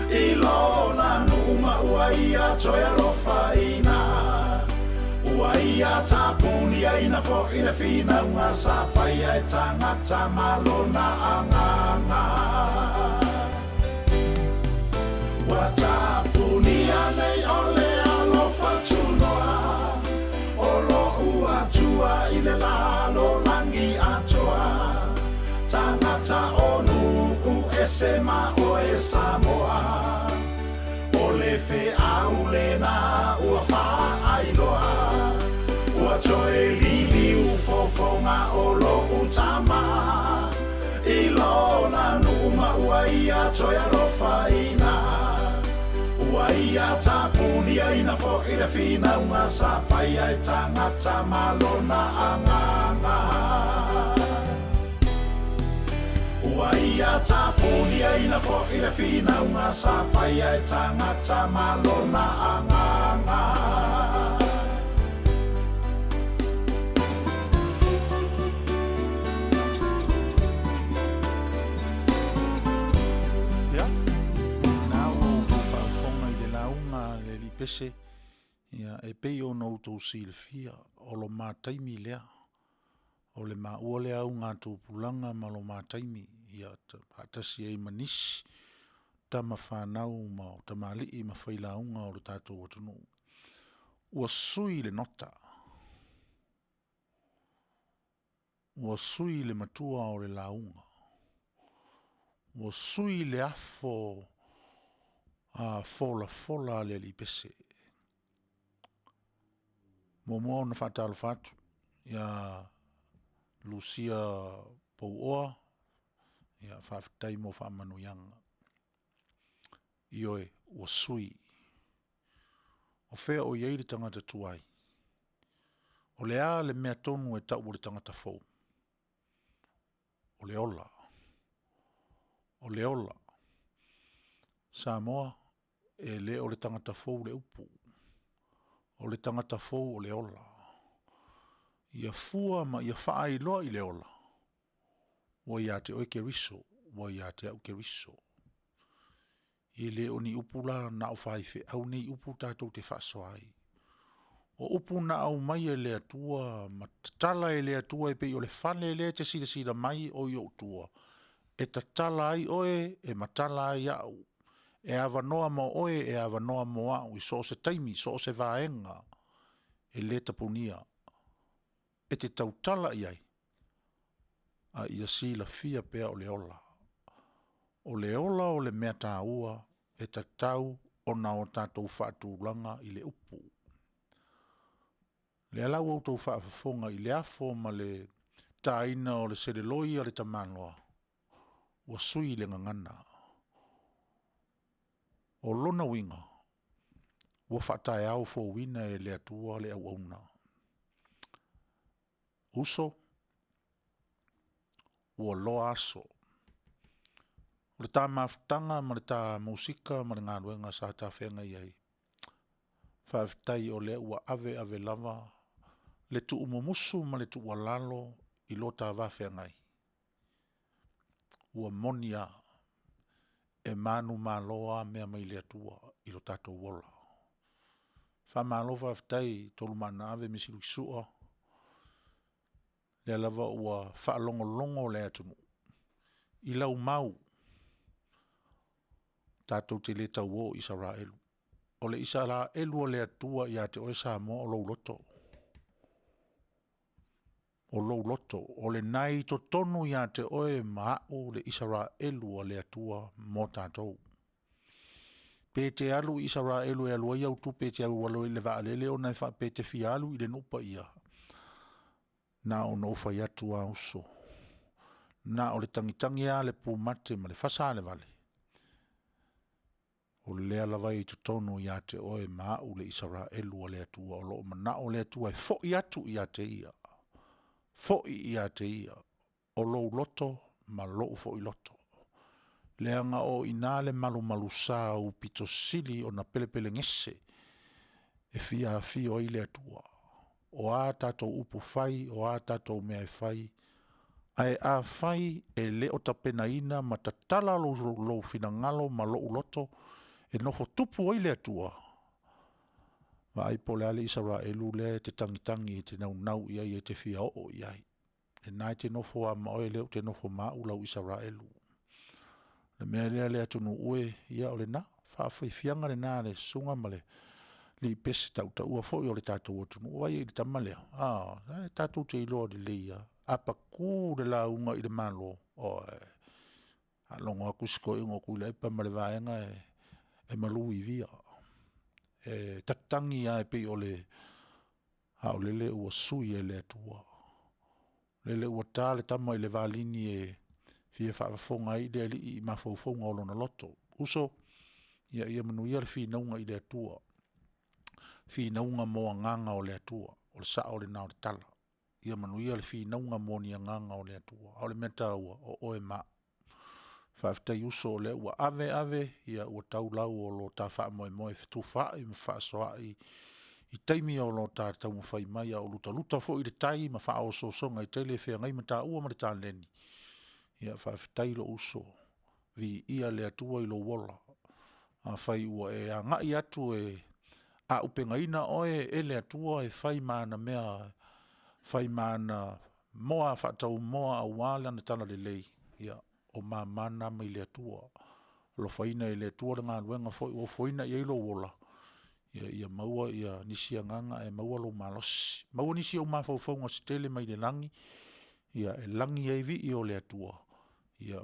I lona nuu ma ua ia toe alofaina, Ua ia tapuniaina fo'i le finauga sa faia e tagata ma lona agaga. Ua tapunia nei o le alofa tunoa o lo'u Atua i le lalolagi atoa, Tagata o nuu ese ma oe Samoa, O le feau lena ua faailoa, Ua toe liliu fofoga o lo'u tama I lona nuu ma ua ia toe alofaina, Ua ia tapuniaina fo'i le finauga sa faia e tagata ma lona agaga. Ua ia tapuniaina fo'i le finauga sa faia e tagata ma lona agaga. Ia, na ua outou faafofoga i le lauga a le Alii Pese, ia, e pei ona outou silafia, o lo ma taimi lea, o le maua lea augatupulaga ma lo ma taimi, ia, faatasi ai ma nisi tama fanau ma tamalii ma failauga o le tatou atunuu. Ua sui le nota, Ua sui le matua o le lauga. Ua sui le afo a folafola a le alii pese. Muamua ona faatalofa atu ia Lucia Pouoa, ia faafetai mo faamanuiaga. Ioe, ua sui. O fea o i ai le tagata tuai? O le a le mea tonu e tau o le tagata fou? O le ola. O le ola. Samoa, e le o le tagata fou le upu. O le tagata fou o le ola. Ia fua ma ia faailoa i le ola, ua ia te oe Keriso, ua ia te au Keriso. E le o ni upu la na o faifeau nei upu tatou te faasoa ai. O upu na aumai e le Atua ma tatala e le Atua e pei o le fale lea e te silasila mai o i ou tua, e tatala ai oe, e matala ai au. E avanoa mo oe, e avanoa mo au i so o se taimi, so o se vaega, e le tapunia. E te tautala i ai, a ia silafia pea o le ola. O le ola o le mea taua e tatau ona o tatou faatulaga i le upu. O lea la ua outou faafofoga i le afo ma le taina o le seleloi a le tamaloa, ua sui le gagana. O lona uiga, ua faataeao fouina e le Atua le auauna. Uso, ua loa aso. O le ta mafutaga ma le ta musika ma le galuega sa ta feagai ai, Faafetai o lea ua ave ave lava le tuumumusu ma le tuualalo i lo ta va feagai, ua moni lava, e manumalo lava mea mai le Atua i lo tatou ola. Faamalo faafetai Tolumaanaave Misi Luki-Sua, lea lava ua faalogologo le atunuu i lau mau, tatou te le tauo Isaraelu. O le Isaraelu a le Atua ia te oe Samoa o lou loto. O lou loto, o lena e i totonu ia te oe ma au le Isaraelu a le Atua mo tatou. Pe te alu i Isaraelu e alu ai au tupe e te alu ai i le vaalele ona e faapea e te fia alu i le nuu paia, na ona ou fai atu lava uso, na o le tagitagi lava a le pumate ma le fasa a le vale, o lea lava e i totonu ia te oe ma au le Isaraelu a le Atua o lo o manao le Atua e foi atu ia te Ia, foi ia te Ia, o lou loto ma lou foi loto. Leaga o i ina le malumalusa ua pito sili ona pelepelegese e fia afio ai le Atua. O a tatou upu fai, o a tatou mea e fai, ae afai e le o tapenaina ma tatala lou finagalo ma lou loto e nofo tupu ai le Atua, vaai po o le a le Isaraelu lea e te tagitagi e te naunau i ai e te fia oo i ai. O lena e te nofo lava ma oe lea ou te nofo ma au lau Isaraelu. O le mea lea le atunuu e, ia o lena, faafiafiaga lena a le susuga ma le alii pese tautaua foi o le tatou atunuu. Vaai i ai i le tama lea, a, o la e tatou te iloa lelei lava, a patu le lauga i le Malo, ioe, faalogo atu si toeaina o Tuilaepa ma le vaega e maluivia, e tatagi lava e pei o le… a o lele ua sui e le Atua. O lele ua ta le tama i le valini e fia faafofoga ai le Alii i mafaufauga o lona loto. Uso, ia manuia le finauga i le Atua, finauga mo agaga o le Atua, o le sao lena o le tala. Ia manuia le finauga mo ni agaga o le Atua. A o le mea taua, o oe ma au. Faafetai uso o lea ua ave ave, ia ua tau lau o lo ta faamoemoe e fetufaai ma fefaasoaai i taimi o lo ta taumafai mai a o lutaluta foi le tai ma faaosoosoga i tai le feagai ma taua ma le taleni, ia faafetai lou uso, viia le Atua i lou ola. Afai ua e agai atu e aupegaina oe e le Atua e fai ma ana mea, fai ma ana moa faataumoa aua Lana talalelei, ia, o mama na mai le Atua. Alofaina e le Atua le galuega foi ua ofoina i ai lou ola, ia maua nisi agaga ae maua lou malosi. Maua nisi ou mafaufauga se tele mai le lagi e lagi ai vii o le Atua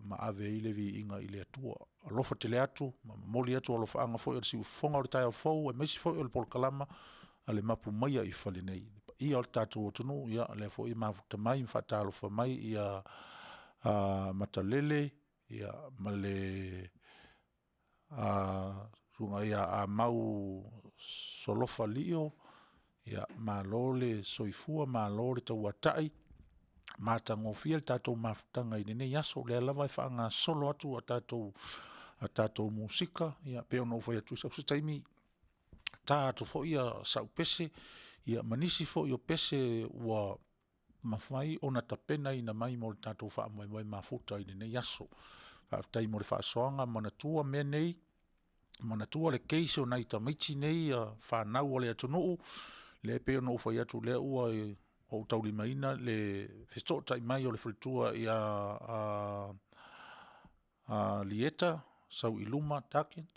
ma ave ai le viiga i le Atua. Alofa tele atu ma momoli atu alofaaga foi a le siufofoga o le taeao fou aemaise foi o le polokalama a le Mapu Maia i Fale Nei. Le paia o le tatou atunuu, ia o lea foi e mafuta mai ma faatalofa mai Matalele ma le susuga ia Amau Solofa Lio, malo le soifua malo le tauatai, matagofie le tatou mafutaga i lenei aso, o lea lava e faagasolo atu a tatou musika, e pei ona ou fai atu, sau se taimi ta atu foi sau pese ma nisi foi o pese ua mafai ona tapenaina mai mo le tatou faamoemoe mafuta i lenei aso. Faafetai mo le faasoaga, manatua mea nei, manatua le case o nai tamaiti nei fanau a le atunuu, lea e pei ona ou fai atu o lea ua ou taulimaina le fesootai mai o le faletua ia Lieta Sauiluma Duggan,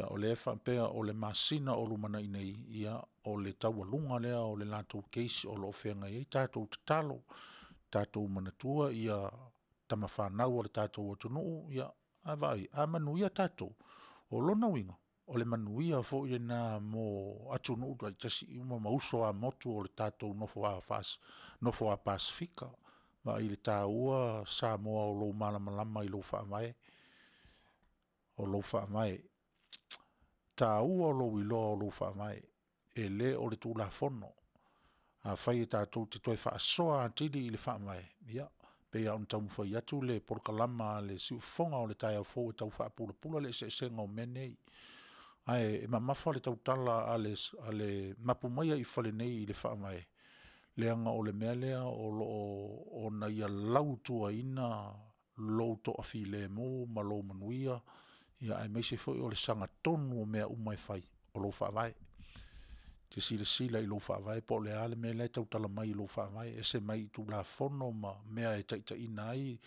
o lea e faapea o le masina o lumanai nei, o le taualuga lea o le latou case o lo o feagai ai. Tatou tatalo, tatou manatua tama fanau a le tatou atunuu, a vaai, a manuia tatou, o lona uiga, o le manuia foi lena mo atunuu taitasi uma ma uso a motu o le tatou nofo a Pasefika. Vaai i le taua Samoa o lou malamalama i lou Faavae, o lou Faavae. E taua lou iloa o lou Faavae, e le o le Tulafono. Afai e tatou te toe faasoa atili i le Faavae, ia, e pei lava ona taumafai atu le polokalama a le siufofoga o le taeao fou e tau faapulapula le eseesega o mea nei. Ae e mamafa le tautala a le a le mapu mai i fale nei i le Faavae, leaga o le mea lea o lo o ona ia lautuaina lou toafilemu ma lou manuia, ia aemaise foi o le sagatonu o mea uma e fai, o lou Faavae. E te silasila i lou Faavae po o le a le mea la e tautala mai i lou Faavae, e ese mai i Tulafono ma mea e taitaiina ai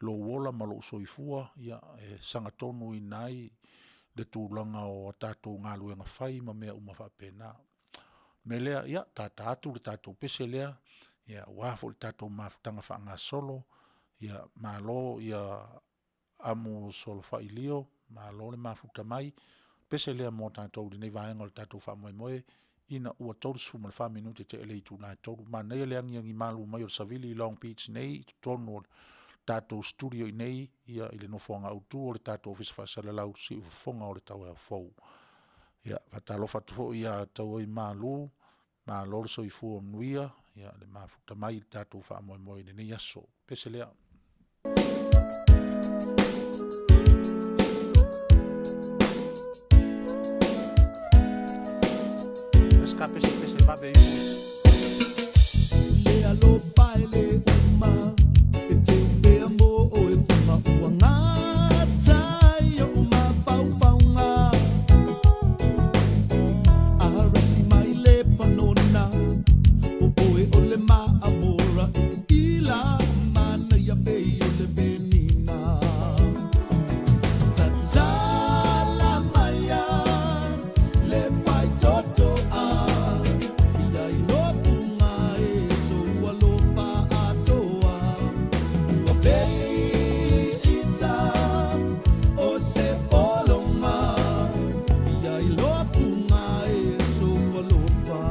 lou ola ma lou soifua, ia e sagatonuina ai le tulaga o a tatou galuega fai ma mea uma faapena. O le mea lea, ia tata atu le tatou pese lea aua foi le tatou mafutaga faagasolo, ia malo Amosolofai Leo, malo le mafuta mai. O le pese lea mo tatou i lenei vaega o le tatou faamoemoe ina ua 34 minute tea le itula e 3:00. Manaia le agiagi malu mai o le savili i Long Beach nei i totonu o le tatou studio i inei i le nofoaga autu o le tatou Ofisa Faasalalau Siufofoga o le Tauiao Fou. Ia, faatalofa atu foi ia Tauoimalu, malo le soifua manuia le mafuta mai i le tatou faamoemoe i lenei aso. Pese lea. Pesca, pese, pese, vave Le alofa e le uma e te upea mo oe funga ua gata i oʻu mafaufauga. Arasi mai le panona o oe o le maamora i ila manaia pei o le penina. Tatala maia le faitotoa ia i lofuga e sou alofa atoa. Ua peita o se pologa ia i lofuga e sou alofa.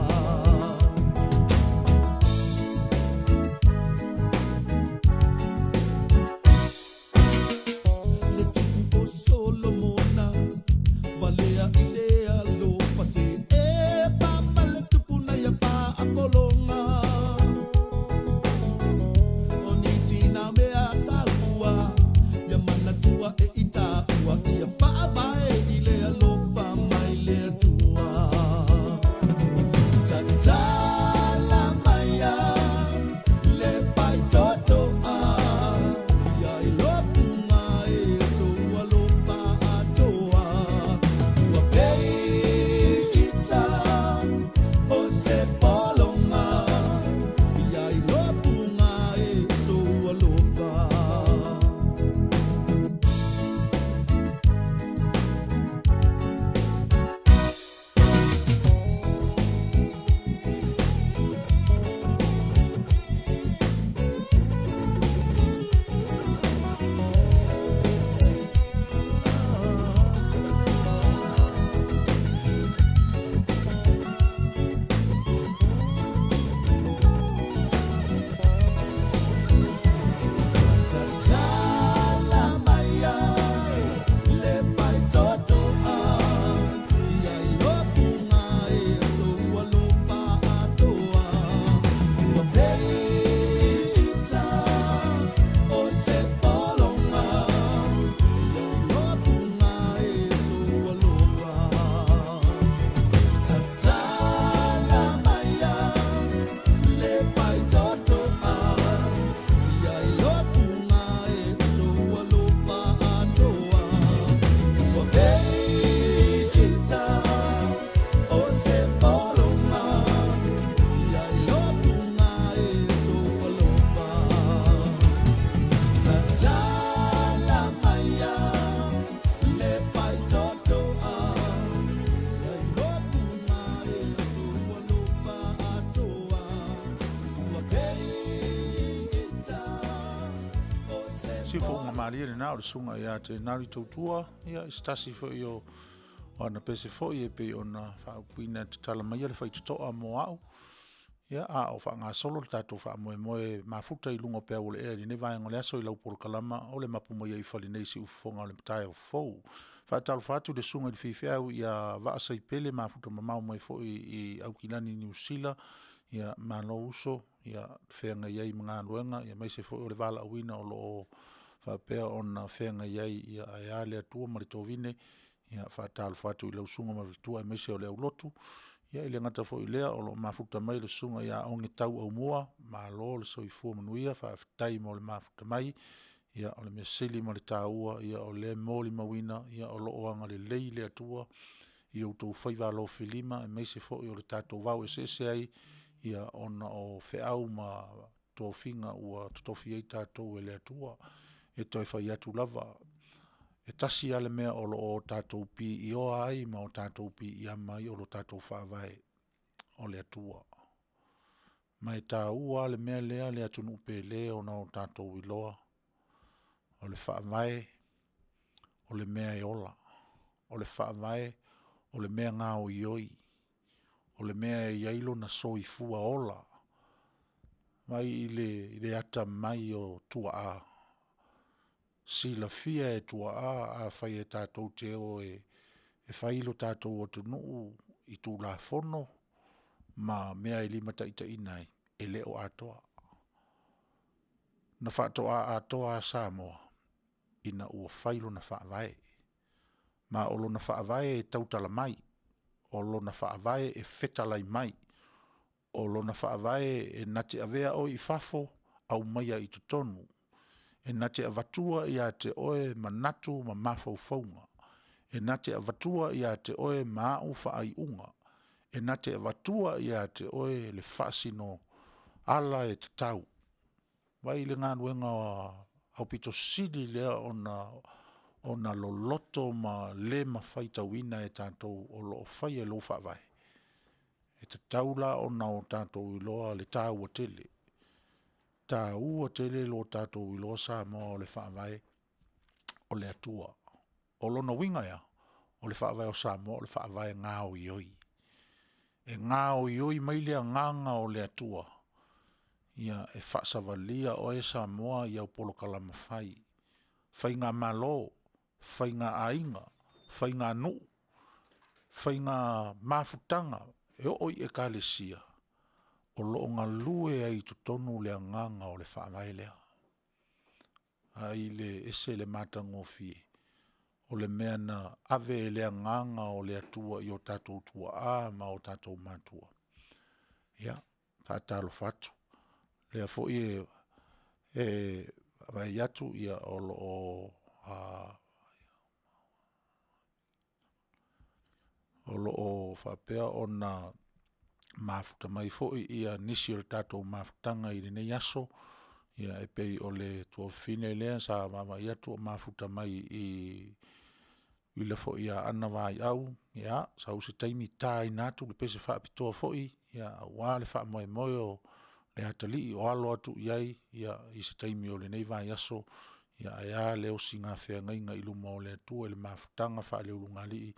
Le tupu o Solomona valea i le alofa se e ma le tupu na ia faapologa. O nisi na mea taua ia manatua e i taua ia faavae i le alofa mai le Atua. Tatala maia le faitotoa ia i lofuga e sou alofa atoa. Ua peita o se pologa ia i lofuga e sou alofa. Tatala maia le faitotoa ia i lofuga e sou alofa atoa. Ua peita o se pologa ia i lofuga e sou alofa. Tatala maia le faitotoa ia i lofuga e sou alofa atoa. Ua peita o se pologa ia i lofuga e sou alofa. Tatala maia le faitotoa ia i lofuga e sou alofa atoa. Ua peita o se Siufofoga malie lena o le susuga ia Tenari Tautua, ia i se tasi foi o o ana pese foi e pei ona faaupuina e tatala maia le faitotoa mo au. Ia, a o faagasolo le tatou faamoemoe mafuta i luga o peau o le ea i lenei vaega o le aso i lau polokalama o le mapu mai ai i fale nei i siufofoga o le taeao fou. Faatalofa atu i le susuga i le faifeau ia Vaasaipele, mafuta mamao mai foi i Aukilani Niu Sila. Ia malo uso, ia feagai ai ma galuega aemaise foi o le valaauina o lo o faapea ona feagai ai, ae a le Atua ma le tovine. Ia, faatalofa atu i lau susuga ma le faletua aemaise o le aulotu. Ia e le gata foi i lea o lo o mafuta mai le susuga ia Ogetau Aumua, malo le soifua manuia, faafetai mo le mafuta mai. Ia o le mea sili ma le taua o lea e molimauina o lo o agalelei le Atua i outou faiva alofilima aemaise foi o le tatou vao eseese ai ona o feau ma tofiga ua totofi ai tatou e le Atua. E toe fai atu lava, e tasi lava le mea o lo o tatou piioa ai ma o tatou piiama ai o lo tatou Faavae, o le Atua. Ma e taua lava le mea lea le atunuu pele ona o tatou iloa, o le Faavae o le mea e ola, o le Faavae o le mea gaoioi, o le mea e i ai lona soifua ola. Vaai i le atamai o tuaa, silafia e tuaa afai e tatou te o e fai lo tatou atunuu i Tulafono ma mea e limataitaiina ai, e le o atoa. Na faatoa atoa lava Samoa ina ua fai lona faavae. Ma o lona faavae e tautala mai, o lona faavae e fetalai mai, o lona faavae e na te avea oe i fafo aumaia i totonu, e na te avatua ia te oe manatu ma mafaufauga, e na te avatua ia te oe ma au faaiuga, e na te avatua ia te oe le faasino ala e tatau. Vaai i le galuega aupito sili lea ona loloto ma le mafai faitauina e tatou o lo o faia i lou Faavae? E tatau la ona o tatou iloa le taua tele, taua tele lo tatou iloa Samoa o le Faavae o le Atua. O lona uiga e a? O le Faavae o Samoa o le Faavae gaoioi. E gaoioi mai le agaga o le Atua e faasavalia oe Samoa i au polokalama fai, faigamalo, faigaaiga, faiganuu, faiga mafutaga, e oo i ekalesia, o lo o galue ai i totonu le agaga o le Faavae lea. Vaai le ese le matagofie o le mea na ave e le agaga o le Atua i o tatou tuaa ma o tatou matua. Ia, faatalofa atu. O lea foi e vaai atu o lo o faapea ona mafuta mai foi nisi o le tatou mafutaga i lenei aso, e pei o le tuafafine lea sa vaavaai atu o mafuta mai i le tuafafine foi ia Anna Vaiau, ia sau se taimi taina atu le pese faapitoa foi aua le faamoemoe o le atalii o alo atu i ai i se taimi o lenei vaiaso, ae a le osiga feagaiga i luma o le Atua i le mafutaga faaleulugalii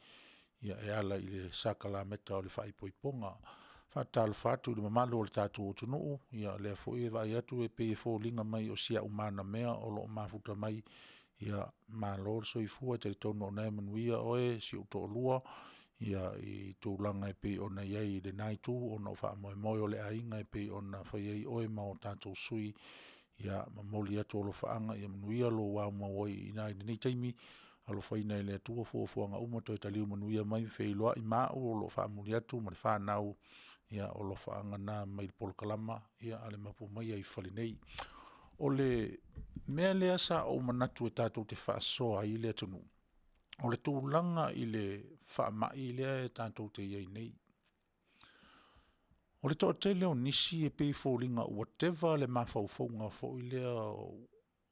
e ala i le sakalameta o le faaipoipoga. Faatalofa atu i le mamalu o le tatou atunuu, o lea foi e vaai atu e pei e foliga mai o si au manamea o lo o mafuta mai. Ia malo le soifua, e talitonu o lena e manuia oe si ou toalua i tulaga e pei ona i ai i lena itu ona o faamoemoe o le aiga e pei ona fai ai oe ma o tatou sui. Ia momoli atu alofaaga ia manuia lou aumau ai i ina i lenei taimi, alofaina e le Atua fuafuaga uma, toe taliu manuia mai ma feiloai ma au o lo o faamuli atu ma le fanau. Ia o alofaaga na mai le polokalama a le Mapu mai i fale nei. O le mea lea sa ou manatu tatou te faasoa ai le atunuu, o le tulaga i le faamai lea tatou te i ai nei. O le toatele o nisi e pei e foliga ua teva le mafaufauga foi lea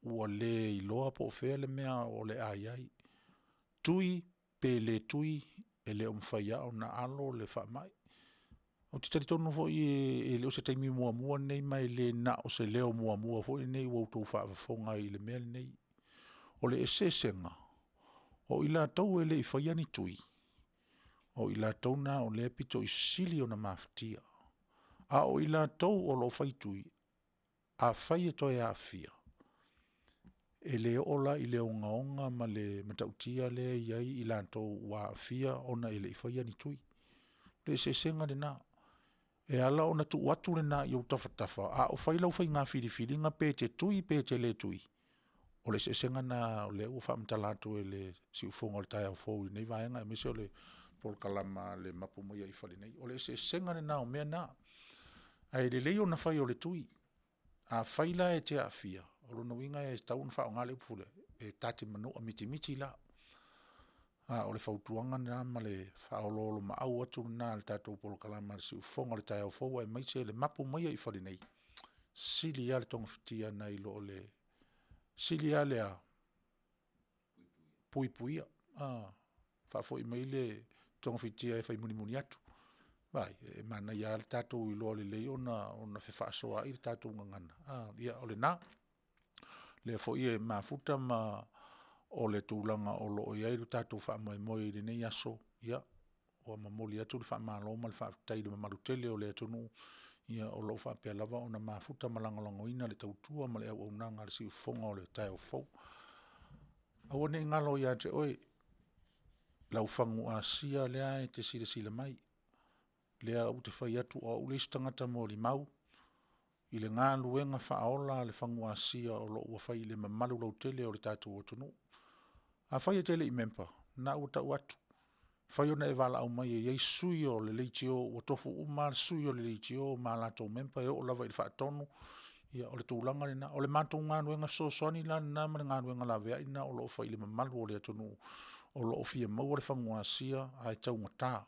ua le iloa po o fea le mea o le a i ai, tui pe le tui, e le o mafai lava ona alo le faamai. Ou te talitonu foi e le o se taimi muamua lenei ma e le na o se leo muamua foi lenei ua outou faafofoga ai i le mea lenei. O le eseesega, o i latou e le i faia ni tui, o i latou na o lea e pito i sili ona mafatia, a o i latou o lo o fai tui, afai e toe aafia, e le oo la i le ogaoga ma le matautia lea e i ai i latou ua aafia ona e le i faia ni tui. O le eseesega lena. E ala ona tuu atu lena i ou tafatafa a o fai lau faiga filifiliga pe te tui pe te le tui. O le eseesega lena o lea ua faamatala atu e le siufofoga o le taeao fou i lenei vaega aemaise o le polokalama a le Mapu mai ai i Fale nei. O le eseesega lena o mea na, ae lelei ona fai o le tui. Afai la e te aafia, o lona uiga e tatau ona faaaoga le upu foi lea, e ta te manua mitimiti la. A o le fautuaga lena ma le faaoloolomaau atu lena a le tatou polokalama a le Siufofoga o le Taeao Fou aemaise le mapu mai ai i fale nei, sili lava le togafitia nai lo le sili lava le a? Puipuia. Faafoi mai le togafitia e fai mulimuli atu. Vaai, e manaia lava le tatou iloa lelei ona fefaasoaai le tatou gagana, a, ia o lena. O lea foi e mafuta ma o le tulaga o lo o i ai lo tatou faamoemoe i lenei aso, ia, ua momoli atu le faamalo ma le faafetai i le mamalu tele o le atunuu o lo o faapea lava ona mafuta ma lagolagoina le tautua ma le auaunaga a le siufofoga o le taeao fou. Aua ne i galo ia te oe lau fagu Asia lea e te silasila mai, lea ou te fai atu o au le isi tagata molimau i le galuega faaola a le fagu Asia o lo o ua fai i le mamalu lautele o le tatou atunuu. Afai e te le i member, o lena ua tau atu, mafai ona e valaau mai e i ai sui o le leitio ua tofu uma lava sui o le leitio ma latou member e oo lava i le faatonu, ia o le tulaga lena. O le matou galuega fesoasoani la lena ma le galuega laveai lena o lo o fai i le mamalu o le atunuu o lo o fia maua le fagu Asia ae taugata,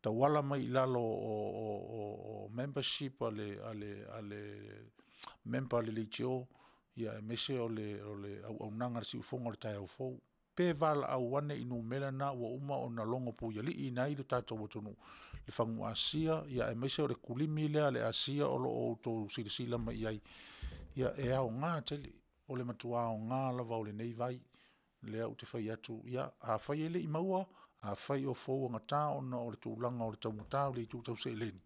tauala mai i lalo o membership a le member a le leitio aemaise o le auaunaga a le siufofoga o le taeao fou, pe valaau ane i numera na ua uma ona logopuialiiina ai le tatou atunuu, le fagu Asia, aemaise o le kulimi lea a le Asia o lo o outou silasila mai i ai. Ia, e aoga tele, o le matua aoga lava o lenei vai. Lea ou te fai atu, ia, afai e le i maua, afai o fou agata ona o le tulaga o le taugata o le itu tau seleni,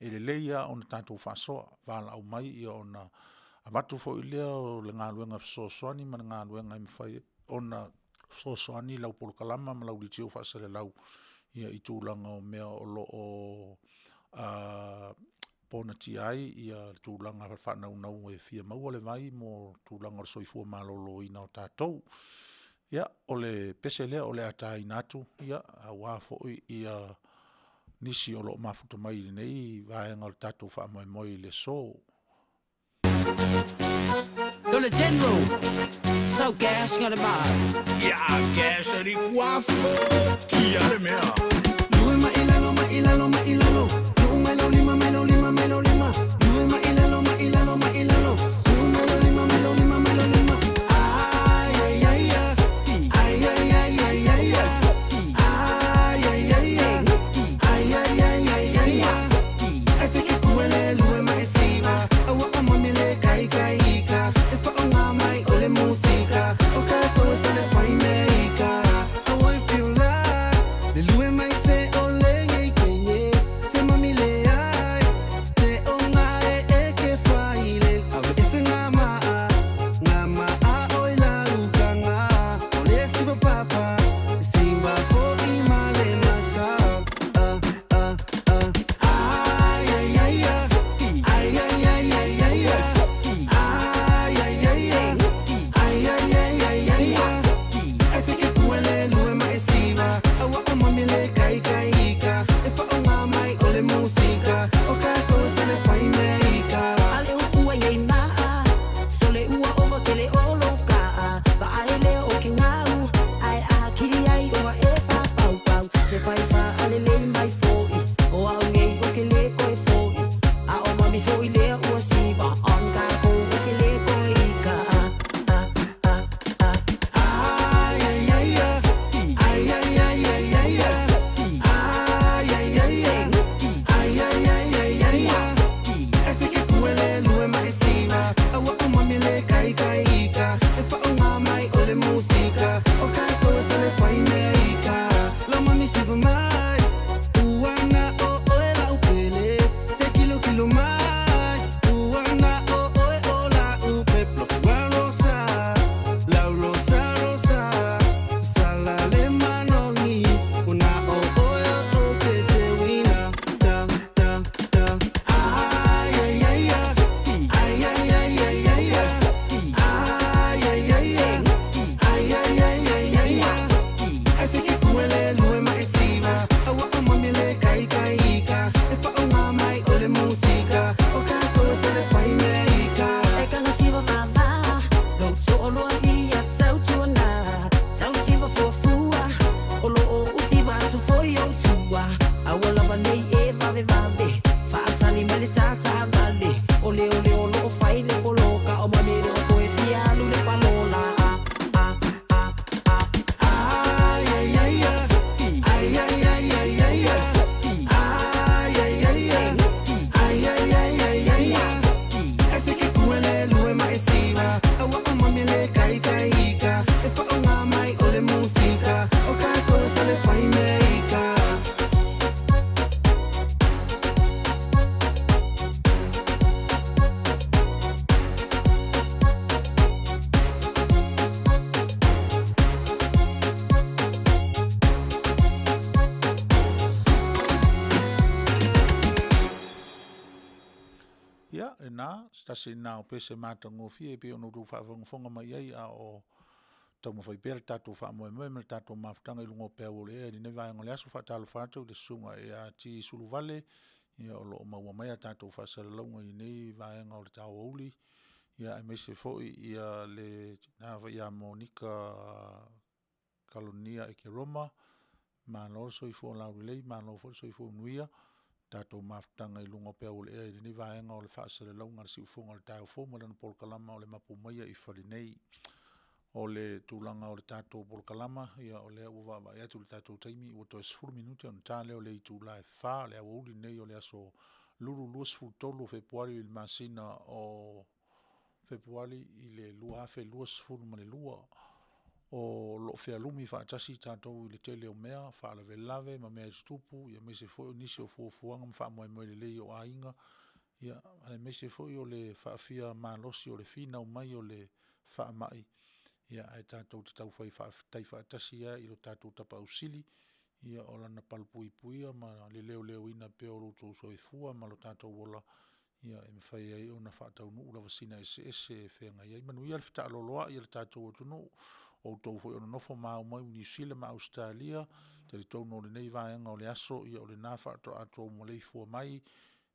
e lelei lava ona tatou faasoa, valaau mai ona avatu foi lea o le galuega fesoasoani ma le galuega e mafai ona fesoasoani lau polokalama ma lau leitio faasalalau i tulaga o mea o lo o ponatia ai le tulaga faanaunau e fia maua le vai mo le tulaga o le soifua maloloina o tatou. Ia, o le pese lea o le a taina atu aua foi nisi o lo o mafuta mai i lenei vaega o le tatou faamoemoe i le aso. To le general, sau gas nga le ma. Ia gas ali kuafo kia le mea. Lue ma ilalo ma ilalo ma ilalo. Lue mai lo lima mai lo lima mai lo lima. Lue ma ilalo ma ilalo ma ilalo. Lue mai lo lima mai lo lima mai lo lima. Ai ai ai ai. Ai ai ai ai ai ai. Ai ai ai ai. Ai ai ai ai ai ai. Ai se ke kuele lue ma e siva. Aua o mami le kai kai ika. E wha o ngā mai o le musika. O ka koe sa le whai me ika. Aua e feel like. Le lue mai se o le ngei. vavevave Faatali mai le tātaavale O le ole o loo fai le poloka O mami le o toe fia alu le palola Ah, ah, ah, ah Ai, ai, ai, ai Ai, ai, ai, ai, ai, ai Ai, ai, ai, ai Ai, ai, ai, ai, ai, ai E se ke kuele lue ma e siva Aua o mami le kai kai ika E whaonga mai o le musika O ka koe sa le whai meika. Ia, lena, se tasi lena o pese matagofie e pei ona outou faafogafoga mai ai a o taumafai pea le tatou faamoemoe ma le tatou mafutaga i luga o peau o le ea i lenei vaega o le aso. Faatalofa atu i le susuga ia T Suluvale, ia o lo o maua mai a tatou faasalalauga i lenei vaega o le aoauli, ia aemaise foi ia le tina foi ia Monika Kalonia Ekeroma, malo le soifua laulelei, malo foi le soifua manuia. Tatou mafutaga i luga o peau o le ea i lenei vaega o le faasalalauga a le siufofoga o le taeao fou ma lana polokalama o le Mapu Maia i Fali nei. O le tulaga o le tatou polokalama, ia o lea ua vaavaai atu i le tatou taimi ua toe 10 minute ona ta lea o le itula e 4 o le aoauli lenei o le aso Lulu 23 o Fepuari i le masina o Fepuari i le 2022. O lo o fealumi faatasi tatou i le tele o mea, faalavelave ma mea e tutupu, aemaise foi o nisi o fuafuaga ma faamoemoe lelei o aiga, ia, aemaise foi o le faafia malosi o le finau mai o le faamai, ia ae tatou te taufai faafetai faatasi ai i lo tatou Tapaau Sili, ia o lana palupuipuia ma le leoleoina pea o lo outou soifua ma lo tatou ola, ia e mafai ai ona faataunuu lavasiga eseese e feagai ai. Manuia le fetaaloloai o le tatou atunuu, o outou foi o nonofo ma ao mai i Niu Sila ma Ausetalia, talitonu o lenei vaega o le aso, ia o lena faatoa outou maleifua mai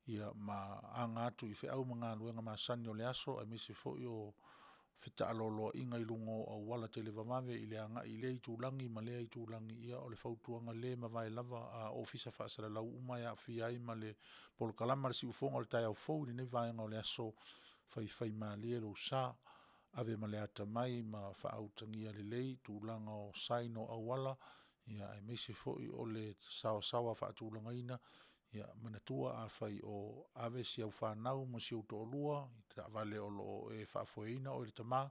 ia ma aga atu i feau ma galuega masani o le aso, aemaise foi o fetaaloloaiga i luga o auala televavave i le agai i lea itulagi ma lea itulagi. Ia o le fautuaga le mavae lava a ofisa faasalalau uma e aafia ai ma le polokalama a le siufofoga o le taeao fou i lenei vaega o le aso, faifaimalie lou sa, ave ma le atamai ma faautagia lelei tulaga o sign o auala, ia aemaise foi o le saoasaoa faatulagaina. Ia manatua afai o ave si au fanau ma si ou toalua i taavale o lo o e faafoeina oe le tama,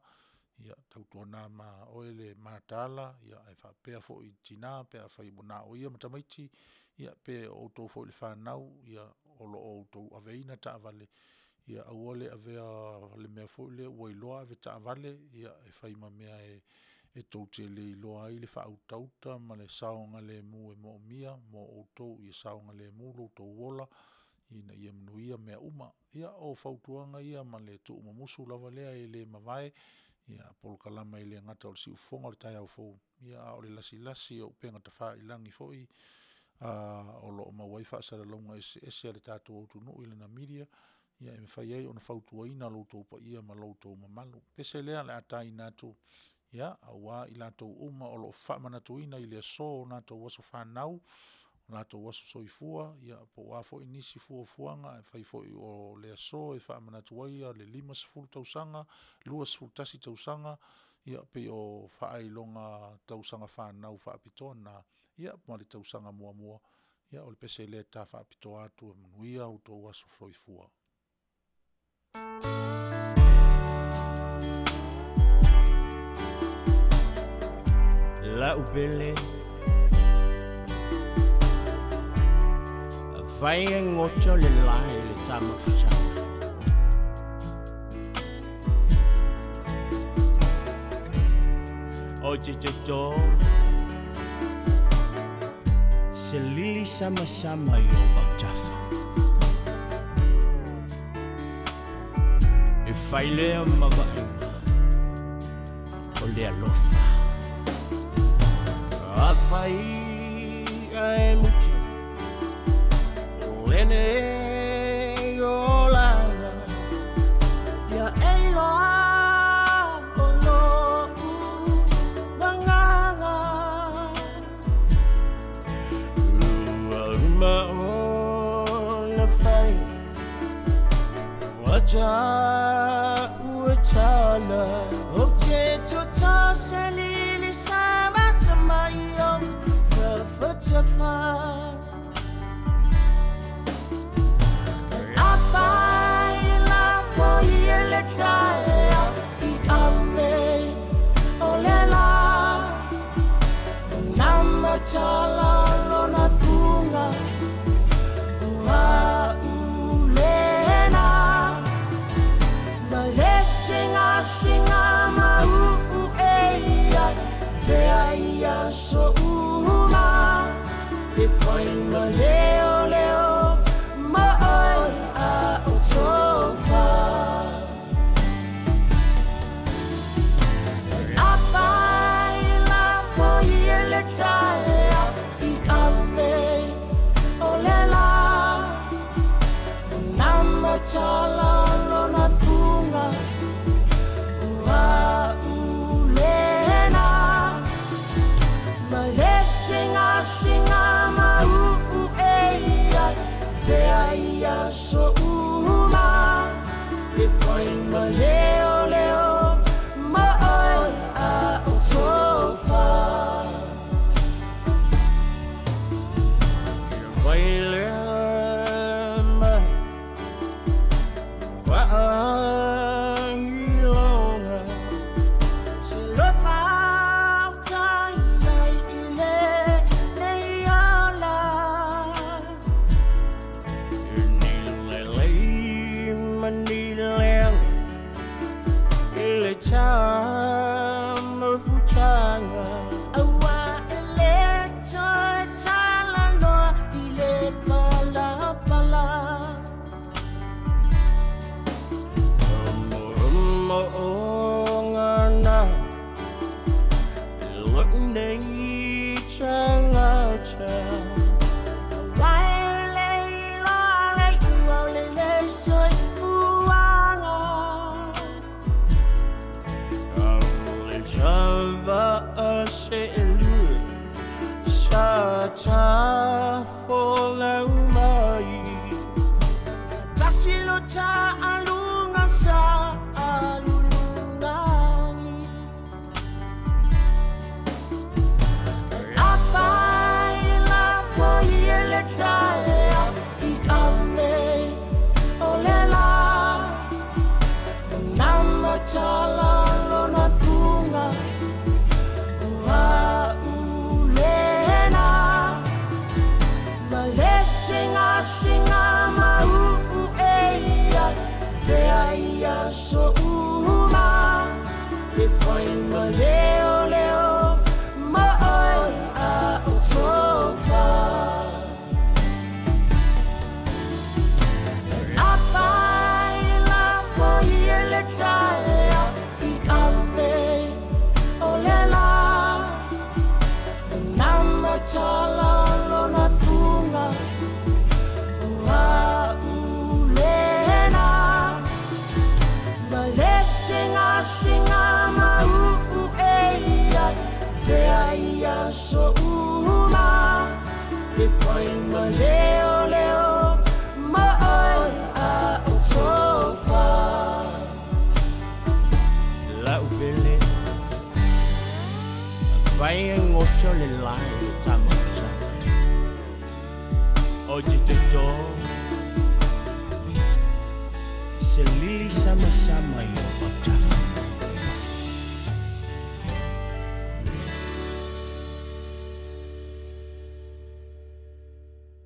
ia tautuana ma oe le mataala, ia ae faapea foi i tina pe afai ua na o ia ma tamaiti, ia pe o outou foi o le fanau, ia o lo o outou aveina taavale, ia aua le avea le mea foi lea ua iloa avetaavale ia e fai ma mea e tou te le iloa ai le faautauta ma le saogalemu e moomia mo outou ia saogalemu lo outou ola ina ia manuia mea uma. Ia, o fautuaga ia ma le tuumumusu lava lea e le mavae, ia polokalama e le gata o le siufofoga o le taeao fou, ia a o le lasilasi o upega tafailagi foi o lo o maua ai faasalalauga eseese a le tatou atunuu i lana media, ia e mafai ai ona fautuaina lo outou paia ma lo outou mamalu. Pese lea o le a taina atu, ia, aua i latou uma o lo o faamanatuina i le aso o latou aso fanau, o latou aso soifua, ia po o a foi nisi fuafuaga, afai foi o le aso e faamanatu ai le 50 tausaga, 21 tausaga, ia pei o faailoga tausaga fanau faapitoa na, ia ma le tausaga muamua, ia o le pese lea e ta faapitoa atu e manuia outou aso soifua. La'u pele Afai e goto le lae i le tamafusaga O te toto Se lili samasama i ou autafa E fai lea ma vaaiga o le alofa Afai ae muta O lenei olaga Ia e iloa o lo'u agaga Ua uma na fai Wacha uatala O te toto se lili sama sama iyo Tafa tafa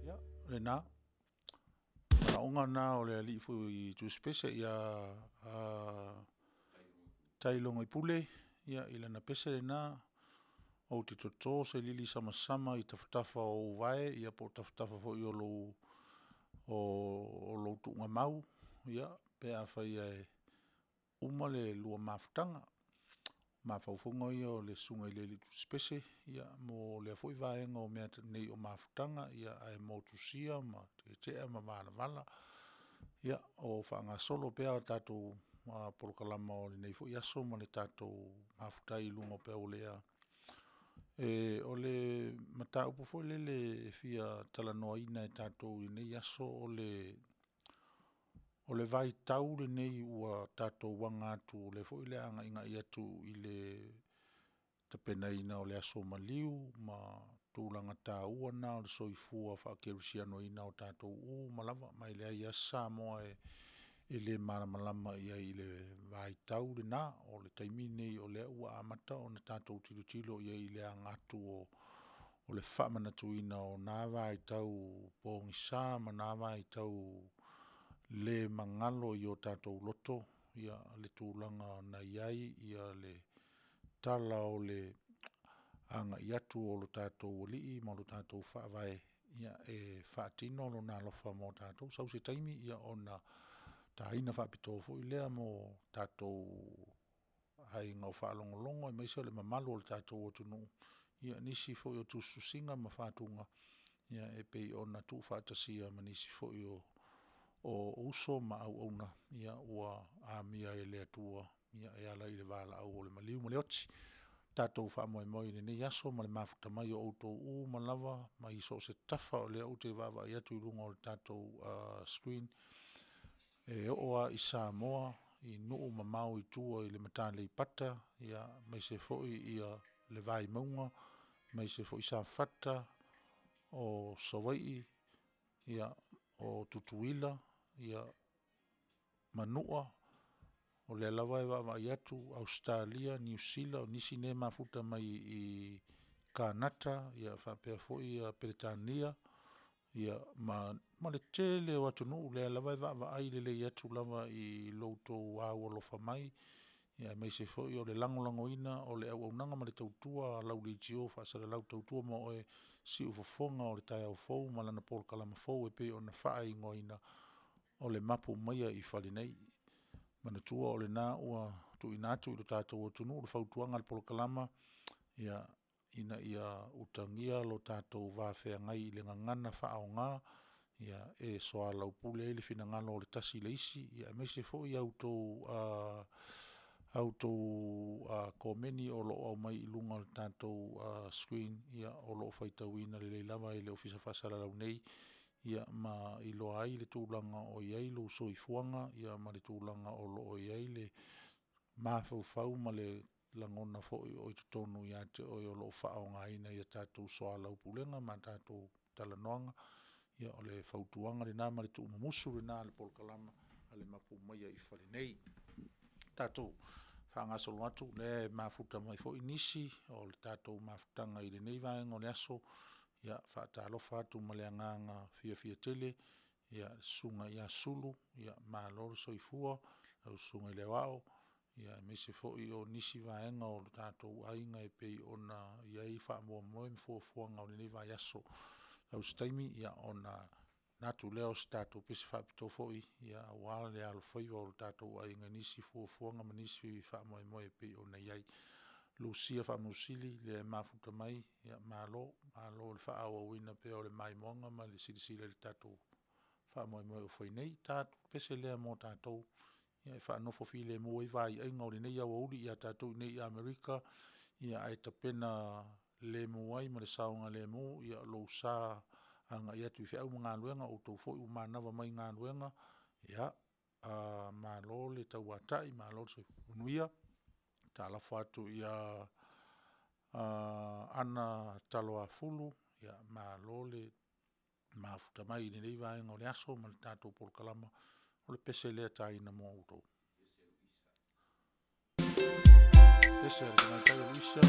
Ia, lena. Manaoga na o le alii foi Tusipese ia Tailoga-i-pule, ia, i lana pese lena, ou te toto se lili samasama i tafatafa o ou vae, ia po o tafatafa foi o lou o, o lou tuugamau, ia, pe afai e uma le lua mafutaga. Mafaufauga ia o le susuga i le alii tusipese, ia, mo lea foi vaega o mea nei o mafutaga, ia, ae motusia ma tietea ma valavala, ia, o faagasolo pea a tatou polokalama o lenei foi aso ma le tatou mafuta ai i luga o peau o le ea. E, o le mataupu foi lele e fia talanoaina e tatou i lenei aso, o le vaitau lenei ua tatou aga atu, o lea foi o le a agaigai atu i le tapenaina o le aso maliu ma tulaga taua na o le soifua faakerisianoina o tatou uma lava, ma e leai lava se Samoa e le malamalama i ai i le vaitau lena. O le taimi lenei o lea ua amata ona tatou tilotilo i ai i le aga atu o le faamanatuina o na vaitau pogisa ma na vaitau le magalo i o tatou loto le tulaga na i ai le tala o le agai atu o lo tatou Alii ma lo tatou Faavae e faatino Lona alofa mo tatou. Sau se taimi ona taina faapitoa foi lea mo tatou aiga o faalogologo aemaise o le mamalu o le tatou atunuu nisi foi o tusitusiga ma fatuga e pei ona tuufaatasia ma nisi foi o uso ma auauna ua amia e le Atua e ala i le valaau o le maliu ma le oti. Tatou faamoemoe i lenei aso ma le mafuta mai o outou uma lava mai so o se tafa o lea ou te vaavaai atu i luga o le tatou screen, e oo lava i Samoa i nuu mamao i tua i le Mata Aleipata, aemaise foi le Vaimauga, aemaise foi Safata, o Savaii, o Tutuila, Manua, o lea lava e vaavaai atu, Ausetalia, Niu Sila, o nisi nei e mafuta mai i Kanata faapea foi Peretania ma le tele o atunuu, o lea lava e vaavaai lelei atu lava i lo outou aualofa mai, aemaise foi o le lagolagoina o le auaunaga ma le tautua a lau leitio faasalalau “Tautua Moe”, siufofoga o le taeao fou ma lana polokalame fou e pei ona faaigoaina o le Mapu Maia i Fale Nei. Manatua o lena ua tuuina atu i lo tatou atunuu le fautuaga a le polokalama, ina ia utagia lo tatou va feagai i le gagana faaaoga e soalaupule ai le finagalo o le tasi i le isi, aemaise foi a outou komeni o lo o aumai i luga o le tatou screen, o lo o faitauina lelei lava e le Ofisa Faasalalau nei ma iloa ai le tulaga o i ai lou soifuaga ma le tulaga o lo o i ai le mafaufau ma le lagona foi o i totonu ia te oe o lo o faaaogaina i a tatou soalaupulega ma tatou talanoaga. Ia o le fautuaga lena ma le tuumumusu lena a le polokalama a le Mapu Maia i Fale Nei. Tatou faagasolo atu, o lea e mafuta mai foi nisi o le tatou mafutaga i lenei vaega o le aso. Ia, e faatalofa atu ma le agaga fiafia tele i le susuga ia Sulu, malo le soifua, lau Susuga i le Aoao, aemaise foi o nisi vaega o le tatou aiga e pei ona i ai faamoemoe ma fuafuaga o lenei vaiaso. Sau se taimi ona manatu lea o se tatou pese faapitoa foi aua le alofaiva o le tatou aiga i nisi fuafuaga ma nisi faamoemoe e pei ona i ai. Lucia Faamausili, lea e mafuta mai, malo, malo i le faaauauina pea o le maimoaga ma le silasila i le tatou faamoemoe o fai nei. O le pese lea mo tatou e faanofo filemu ai vaiaiga o lenei aoauli ia tatou i inei i Amerika, ae tapena lemu ai ma le saogalemu lou sa agai atu i feau ma galuega, o outou foi ua manava mai galuega, ia, malo le tauatai, malo le soifua manuia. Faatalofa atu ia Ana Taloafulu, malo le mafuta mai i lenei vaega o le aso ma le tatou polokalama. O le pese lea e taina mo outou. Pese a le tamaitai o Luisa.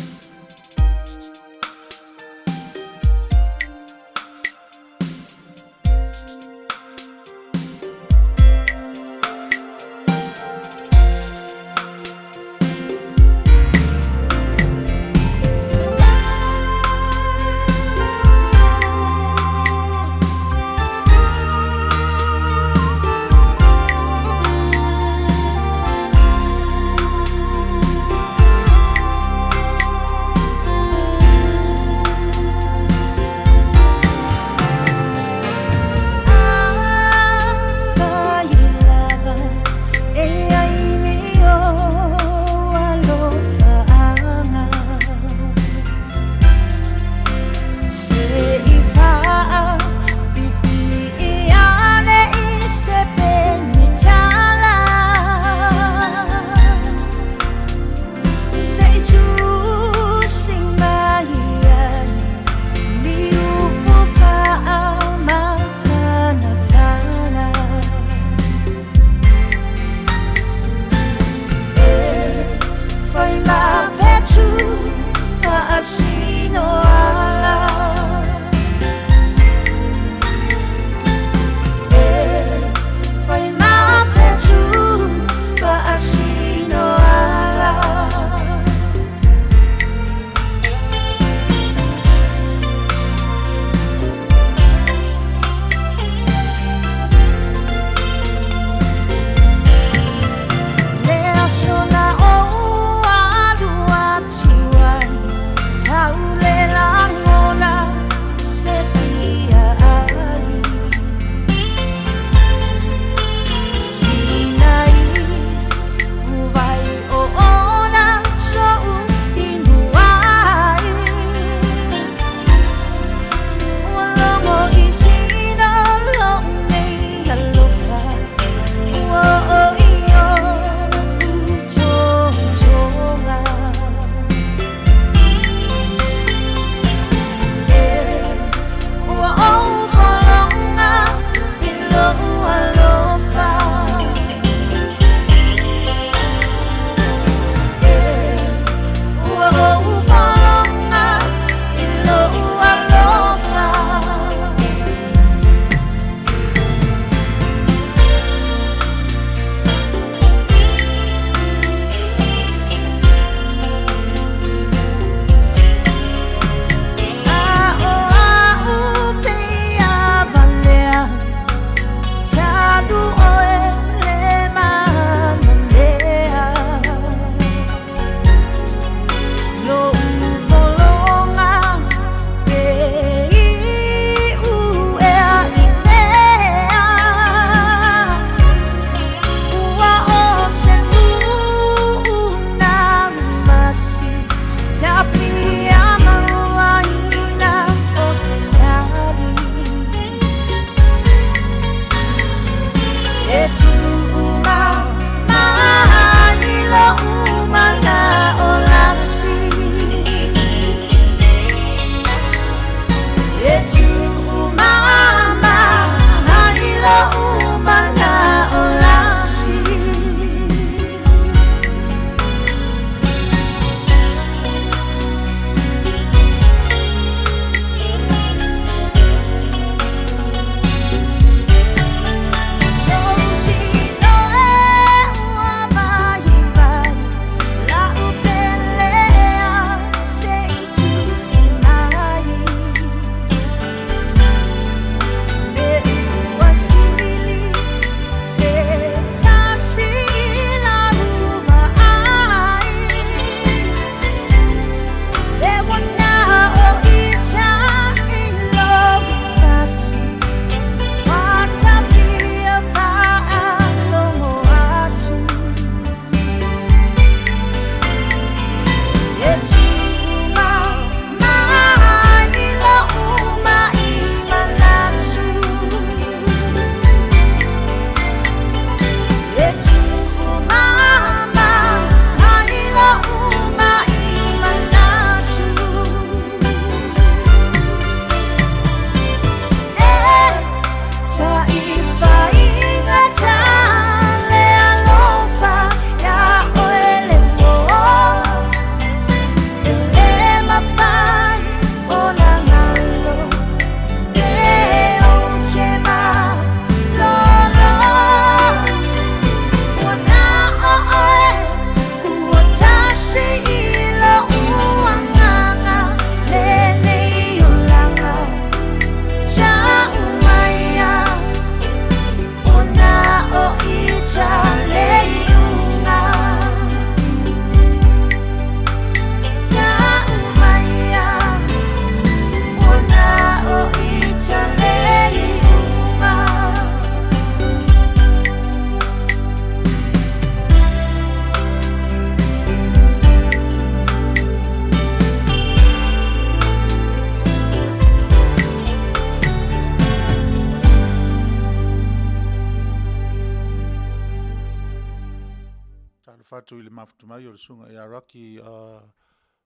Faatalofa atu i le mafuta mai o le Susuga ia Rocky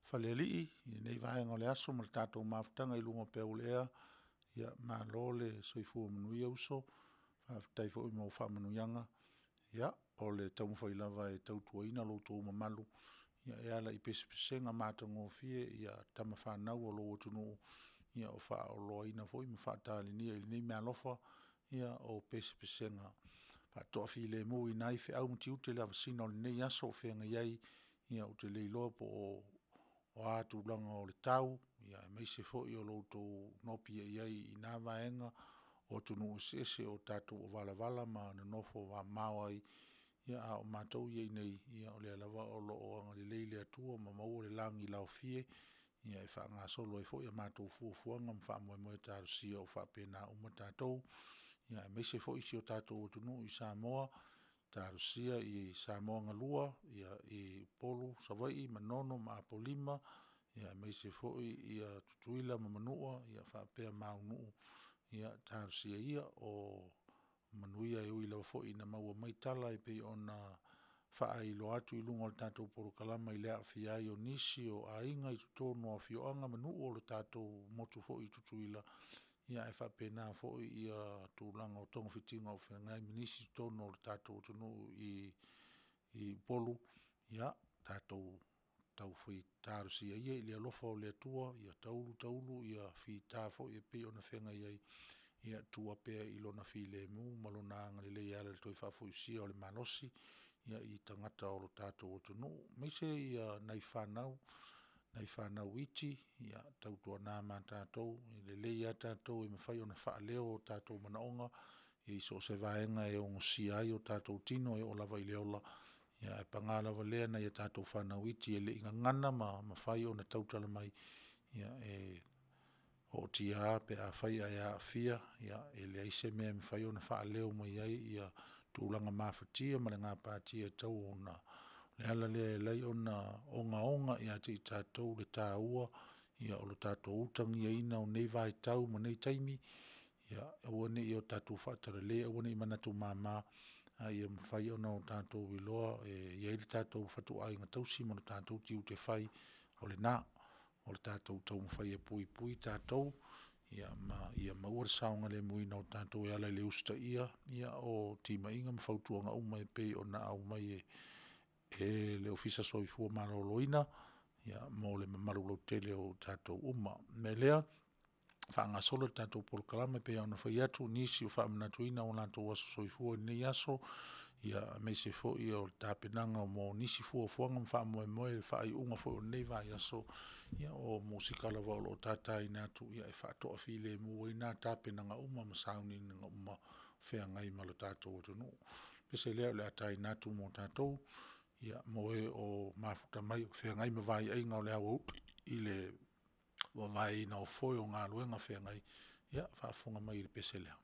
Falealii i lenei vaega o le aso ma le tatou mafutaga i luga o peau o le ea. Ia, malo le soifua manuia uso, faafetai foi mo faamanuiaga. Ia, o le taumafai lava e tautuaina lo outou mamalu e ala i pesepesega matagofie a tama fanau a lou atunuu, o faaoloaina foi ma faatalenia i lenei meaalofa o pesepesega faatoafilemu ai feau ma tiute i le vasiga o lenei aso o feagai ai. Ou te le iloa po o a tulaga o le tau, aemaise foi o lo outou nopiai ai i na vaega o atunuu eseese o tatou valavala ma nonofo mamao ai, a o matou ia i inei, o lea lava o lo o agalelei le Atua ma maua le lagilaofie e faagasolo ai foi a matou fuafuaga ma faamoemoe e talosia o faapena uma tatou, aemaise foi si o tatou atunuu i Samoa. Talosia i Samoa galua i Upolu, Savaii, Manono ma Apolima, aemaise foi Tutuila ma Manua faapea Maunuu, ia talosia ia o manuia. E ui lava foi ina maua mai tala e pei ona faailoa atu i luga o le tatou polokalama i le aafia ai o nisi o aiga i totonu o afioaga ma nuu o le tatou motu foi i Tutuila, ae faapena foi tulaga o togafitiga o feagai ma nisi i totonu o le tatou atunuu i Upolu. Ia tatou taufai talosia ia i le alofa o le Atua ia taulu taulu fita foi e pei ona feagai ai, ia tua pea i Lona filemu ma Lona agalelei e ala i le toe faafoisia o le malosi i tagata o le tatou atunuu, aemaise nai fanau iti, tautuana ma tatou, e lelei lava tatou e mafai ona faaleo o tatou manaoga i so o se vaega e ogosia ai o tatou tino e oo lava i le ola, ae paga lava lea i nai a tatou fanau iti e le i gagana ma mafai ona tautala mai, e ootia lava pe afai ae aafia, e leai se mea e mafai ona faaleo mai ai tulaga mafatia ma le gapatia e tatau ona. O le ala lea e ala ai ona ogaoga ia te i tatou le taua o le tatou utagiaina o nei vaitau ma nei taimi, aua ne i o tatou faatalale aua ne i manatu mama, a ia mafai ona tatou iloa e i ai le tatou fatuaiga tausi ma le tatou tiute fai, o lena. O le tatou taumafai e puipui tatou ma ia maua le saogalemu o tatou e ala i le usitaia o timaiga ma fautuaga uma e pei ona aumai e le Ofisa o le Soifua Maloloina mo le mamalu lautele o tatou uma. O le mea lea, faagasolo le tatou polokalame e pei lava ona fai atu o nisi o faamanatuina o latou aso soifua i lenei aso, aemaise foi o le tapenaga mo nisi fuafuaga ma faamoemoe i le faaiuga foi o lenei vaiaso. Ia o musika lava o lo o tataina atu e faatoafilemu ai na tapenaga uma ma sauniuniga uma o feagai ma le tatou atunuu. O le pese lea o le a taina atu mo tatou, mo e o mafuta mai o feagai ma vaiaiga o le aoauli i le vavaeina o foe o galuega feagai, ia faafofoga mai i le pese lea.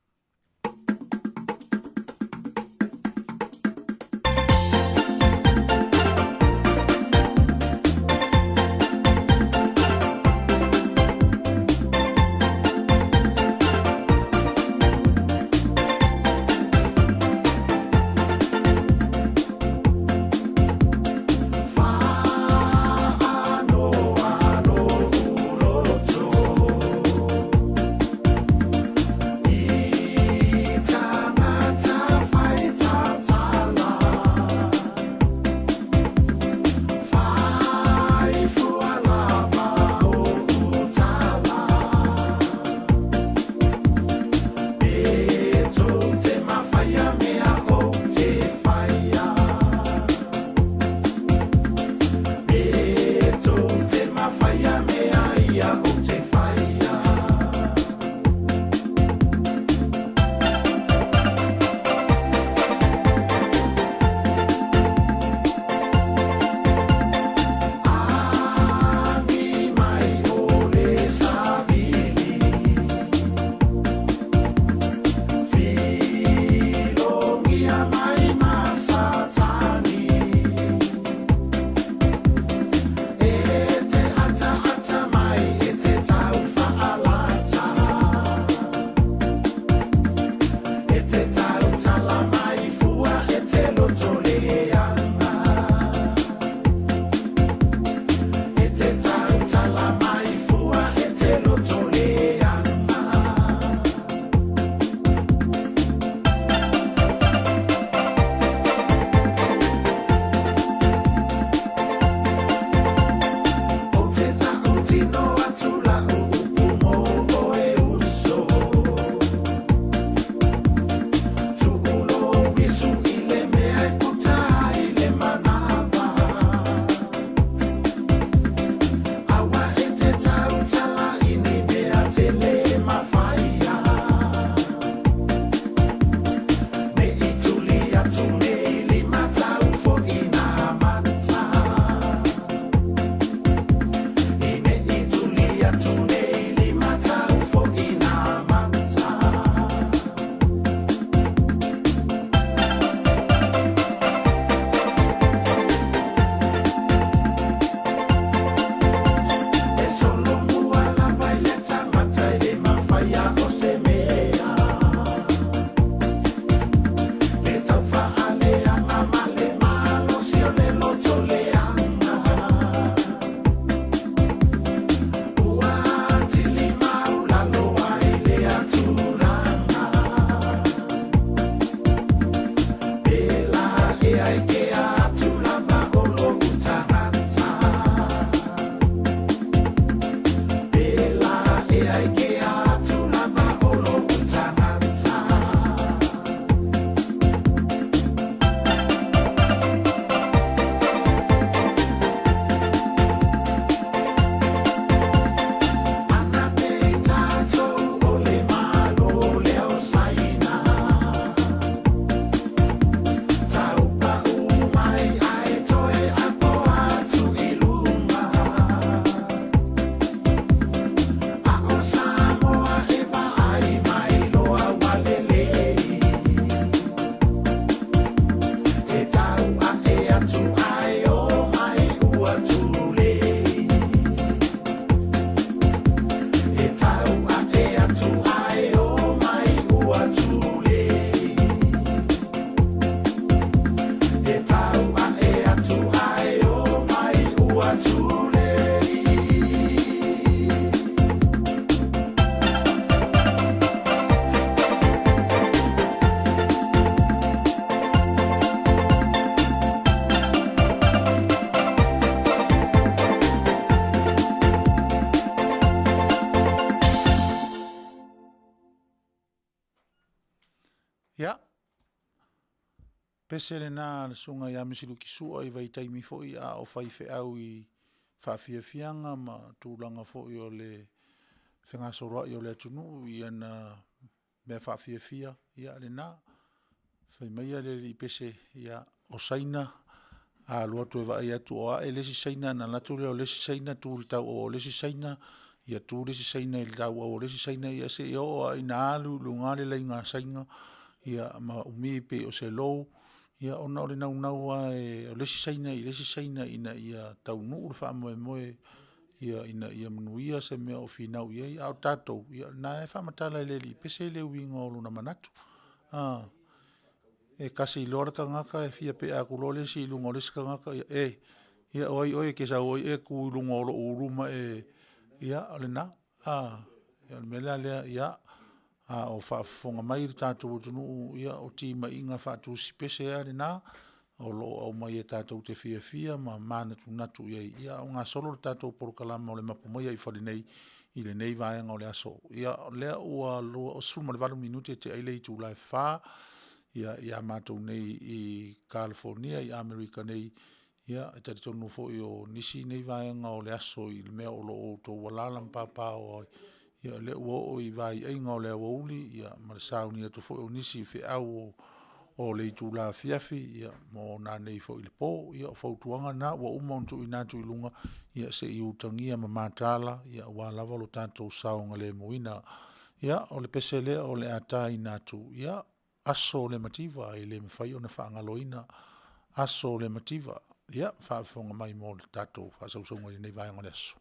Pese lena a le Susuga ia Misi Luki Sua i vaitaimi foi a o faifeau i faafiafiaga ma tulaga foi o le fegasoloai o le atunuu i ana mea faafiafia, ia lena. Fai mai le alii pese, ia, o Saina a alu atu e vaai atu o ae le isi Saina ona alu atu lea o le isi Saina tu i le tauau o le isi Saina, ia tu le isi Saina i le tauau o le isi Saina, ia seia oo lava ina alu i luga le laina Saina ia ma umi pei o se lou, ia ona o le naunau lava o le isi Saina i le isi Saina ina ia taunuu le faamoemoe ina ia manuia se mea o finau i ai. A o tatou, ia o lena e faamatala e le alii pese le uiga o lona manatu, a. E tasi loa le tagata e fia pea atu loa le isi i luga o le isi tagata, "E, ia o ai oe e te sau ai e tu i luga o lou ulu ma e…" Ia o lena. O le mea la lea, ia, a o faafofoga mai le tatou atunuu, ia o timaiga faa-Tusi Pese lava lena o lo o aumai tatou te fiafia ma manatunatu i ai a o gasolo le tatou polokalama o le Mapu maiga i fale nei i lenei vaega o le aso. Ia, o lea ua 18 minute tea ai le itula e 4 ia matou nei i Kalifonia i Amerika nei, ia, e talitonu foi o nisi nei vaega o le aso i le mea o lo o outou alaala ma papaaao ai, ia o lea ua oo i vaiaiga o le aoauli ma le sauni atu foi o nisi i feau o le itula afiafi mo nanei foi i le po. Ia o fautuaga na ua uma ona tuuina atu i luga, ia se i utagia ma mataala aua lava lo tatou saogalemuina. Ia, o le pese lea o le a taina atu, ia, aso o le mativa e le mafai ona faagaloina, aso o le mativa. Ia, faafofoga mai mo le tatou faasausauga i lenei vaega o le aso.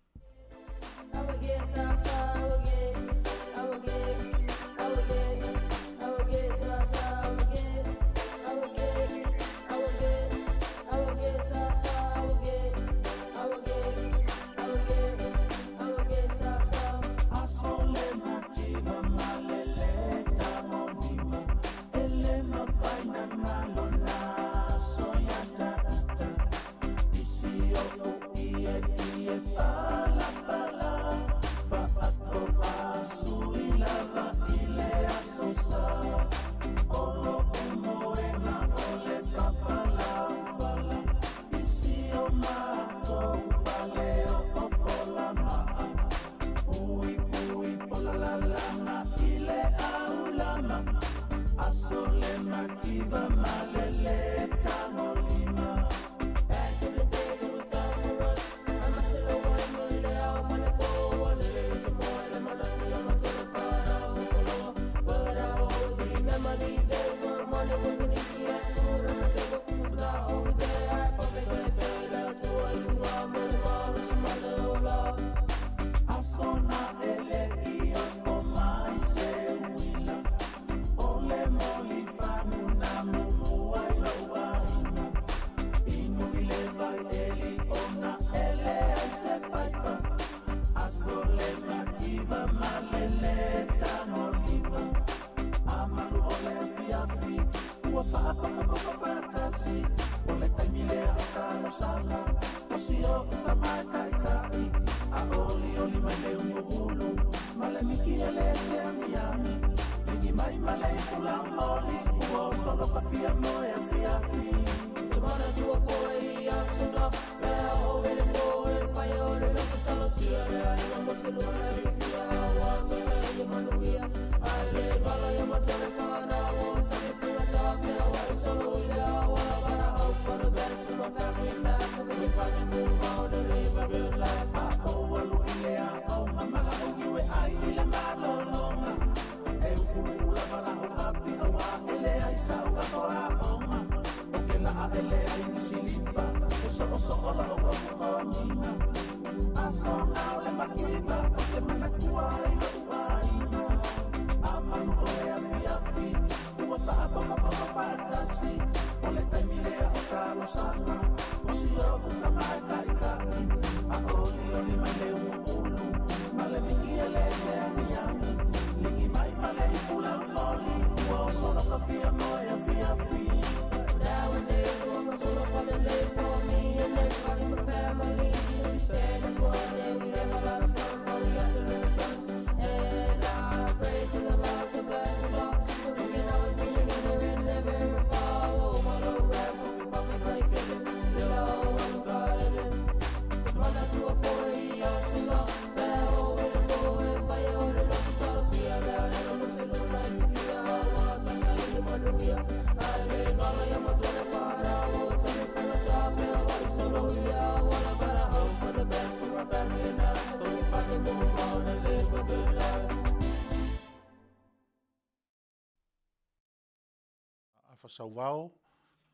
Afa Sauvao,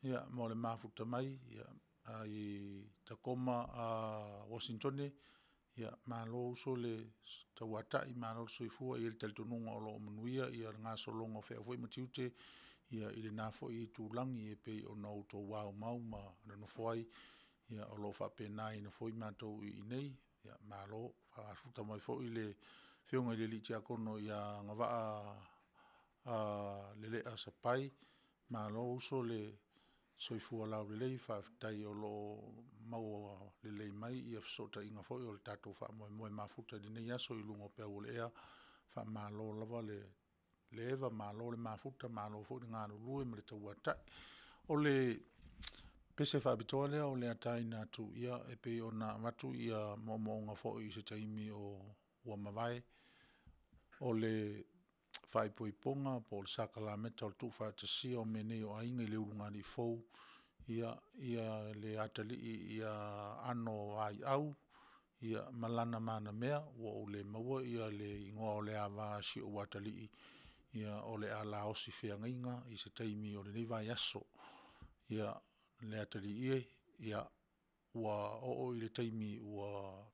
ia, mo le mafuta mai, ia, i Takoma a Washingtone, ia, malo uso le tauatai, malo le soifua. E i ai le talitonuga o lo o manuia le gasologa o feau foi ma tiute ia i lena foi itulagi e pei ona outou aumau ma nonofo ai, ia o lo o faapenaina foi matou i inei. Ia malo, mafuta mai foi le Afioga i le Tiakono ia Agavaa Lelea Sapai, malo uso le soifua laulelei, faafetai o lo o maua lelei mai fesootaiga foi o le tatou faamoemoe mafuta i lenei aso i luga o peau o le ea. Faamalo lava le eva, malo le mafuta, malo foi le galulue ma le tauatai. O le pese faapitoa lea o le a taina atu e pei ona avatu moomooga foi i se taimi ua mavae, o le faaipoipoga po o le sakalameta o le tuufaatasia o mea nei o aiga i le ulugalii fou, ia le atalii ia Ano Aiau ma lana manamea. Ua ou le maua le igoa o le ava a si ou atalii o le a laosi feagaiga i se taimi o lenei vaiaso. Ia, le atalii e, ia, ua oo i le taimi ua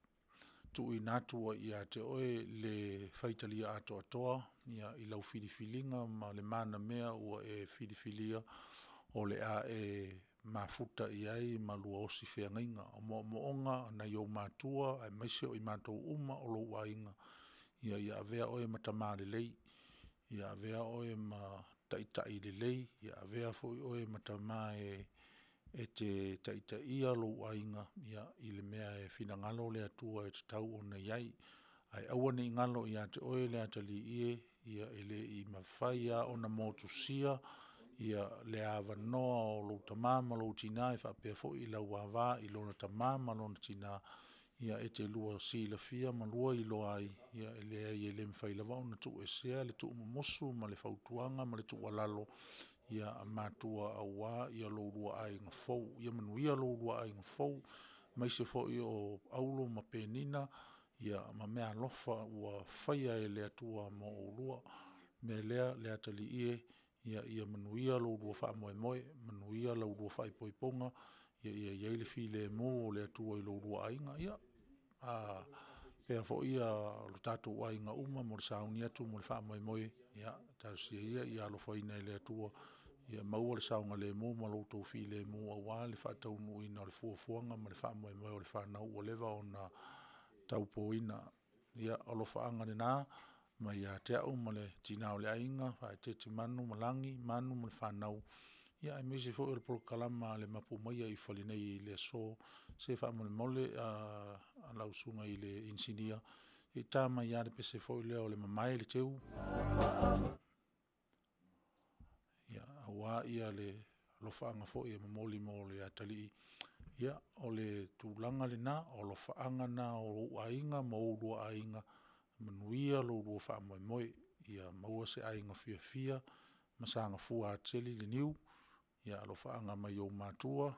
tuuina atu ai ia te oe le faitalia atoatoa i lau filifiliga ma le manamea ua e filifilia o le a e mafuta i ai ma lua osi feagaiga. O moomooga o nai ou matua aemaise o i matou uma o lou aiga, ia avea oe ma tama lelei, ia avea oe ma taitai lelei, ia avea foi oe ma tama e te taitaia lou aiga i le mea e finagalo le Atua e tatau ona i ai. Ae aua ne i galo ia te oe le atalii e, e le i mafai lava ona motusia le avanoa o lou tama ma lou tina e faapea foi lau ava i lona tama ma lona tina, e te lua silafia ma lua iloa ai, e leai e le mafai lava ona tuuesea le tuumumusu ma le fautuaga ma le tuualalo a matua aua lo oulua aiga fou. Ia manuia lo oulua aiga fou, aemaise foi o Paulo ma Penina ma meaalofa ua faia e le Atua mo oulua. O le mea lea le atalii e, ia manuia lo oulua faamoemoe, manuia la oulua faaipoipoga, ia i ai le filemu o le Atua i lo oulua aiga. Ia faapea foi lo tatou aiga uma mo le sauni atu mo le faamoemoe, ia talosia ia ia alofaina e le Atua ia maua le saogalemu ma lo outou filemu aua le faataunuuina o le fuafuaga ma le faamoemoe o le fanau ua leva ona taupuaina. Ia, o alofaaga lena mai ia te au ma le tina o le aiga, Faaeteete Manu ma Lagi, Manu ma le fanau, aemaise foi o le polokalama a le Mapu Maia i fale nei i le aso. Se faamolemole lau susuga i le Inisinia, se i ta mai lava le pese foi lea o le Mamae le Teu, aua le alofaaga foi e momoli mo le atalii. Ia, o le tulaga lena, o alofaaga na o ou aiga ma oulua aiga, manuia lo oulua faamoemoe, ia maua se aiga fiafia ma sagafua atili le niu. Ia alofaaga mai ou matua,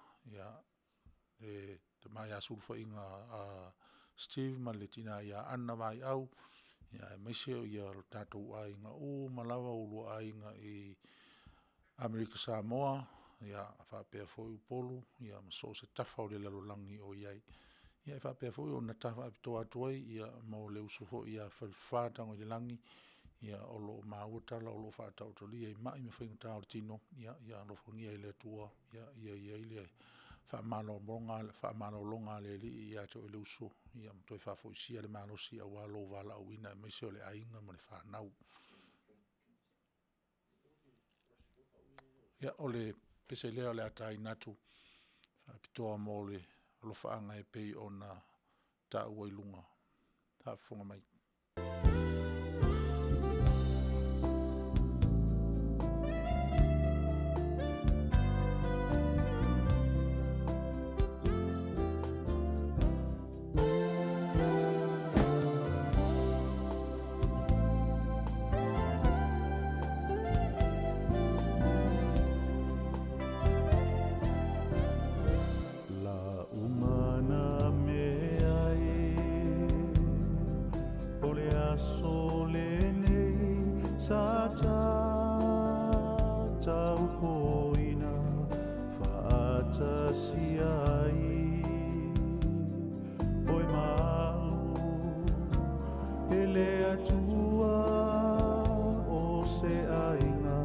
le tama ia Sulufaiga Steve ma le tina ia Anna Vaiau, aemaise o tatou aiga uma lava o oulua aiga i Amerika Samoa faapea foi Upolu ma so o se tafa o le lalolagi o i ai. Ia e faapea foi ona ta faapitoa atu ai mo le uso foi ia Falefa Tagoilelagi, o lo o maua tala o lo o faataotolia i mai ma faigata o le tino, ia alofagia e le Atua ia i ai le faamalologa a le Alii ia te oe le uso, ma toe faafoisia le malosi aua lou valaauina aemaise o le aiga ma le fanau. Ia, o le pese lea o le a taina atu faapitoa mo le alofaaga e pei ona taua i luga faafofoga mai. taupoina faatasi ai Oe ma au e le Atua o se aiga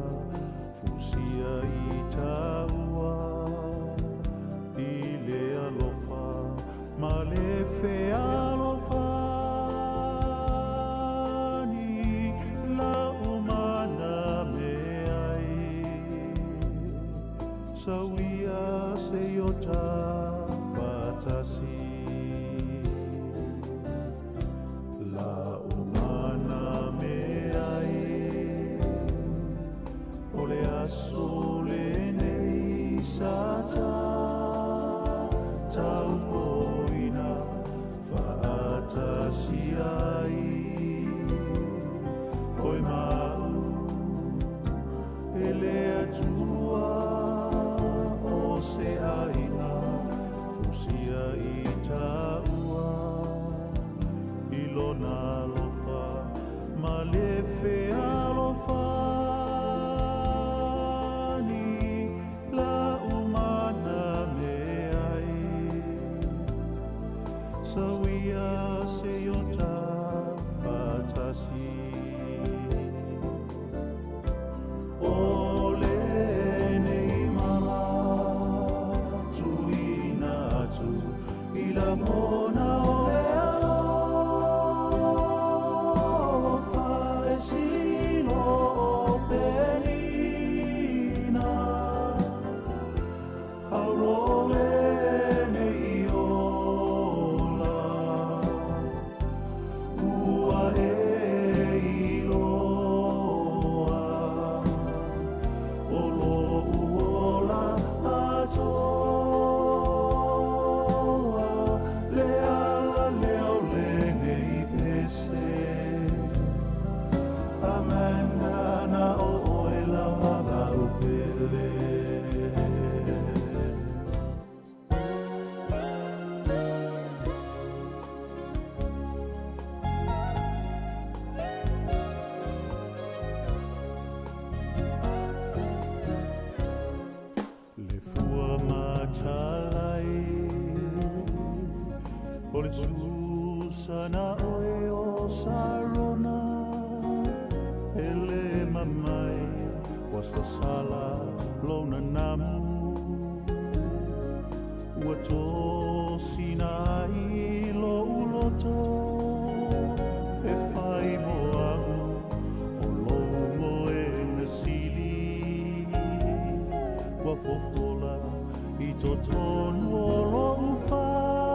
fusia i taua i le alofa ma le fealofani lau mana meai sauia se i o ta faatasi. La'u mana meai o le aso lenei sa ta taupoina faatasi ai oe ma au e le Atua o se aiga fusia i taua i lona alofa ma le fealofani la'u mana meai sauia se i o ta faatasi. O lenei mala tuuina atu i lagona o le alofa e silo o penina auro lenei ola ua e iloa o lo'u ola atoa le ala lea o lenei pese Amanda na o oe lava lau pele. Le fua matalai o le susana oe o Sarona e le mamai ua sasala lona namu ua tosina ai lo'u loto e fai mo a'u o lou moega sili ua fofola i totonu o lo'u fatu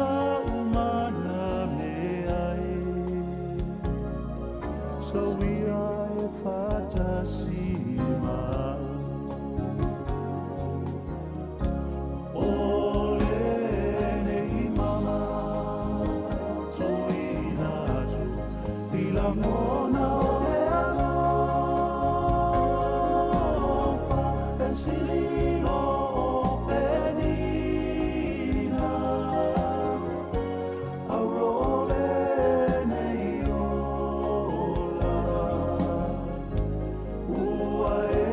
la'u mana meai sauia e faatasi ma a'u o lenei mala tuuina atu i lagona o le alofa e sililo o penina auro lenei ola ua e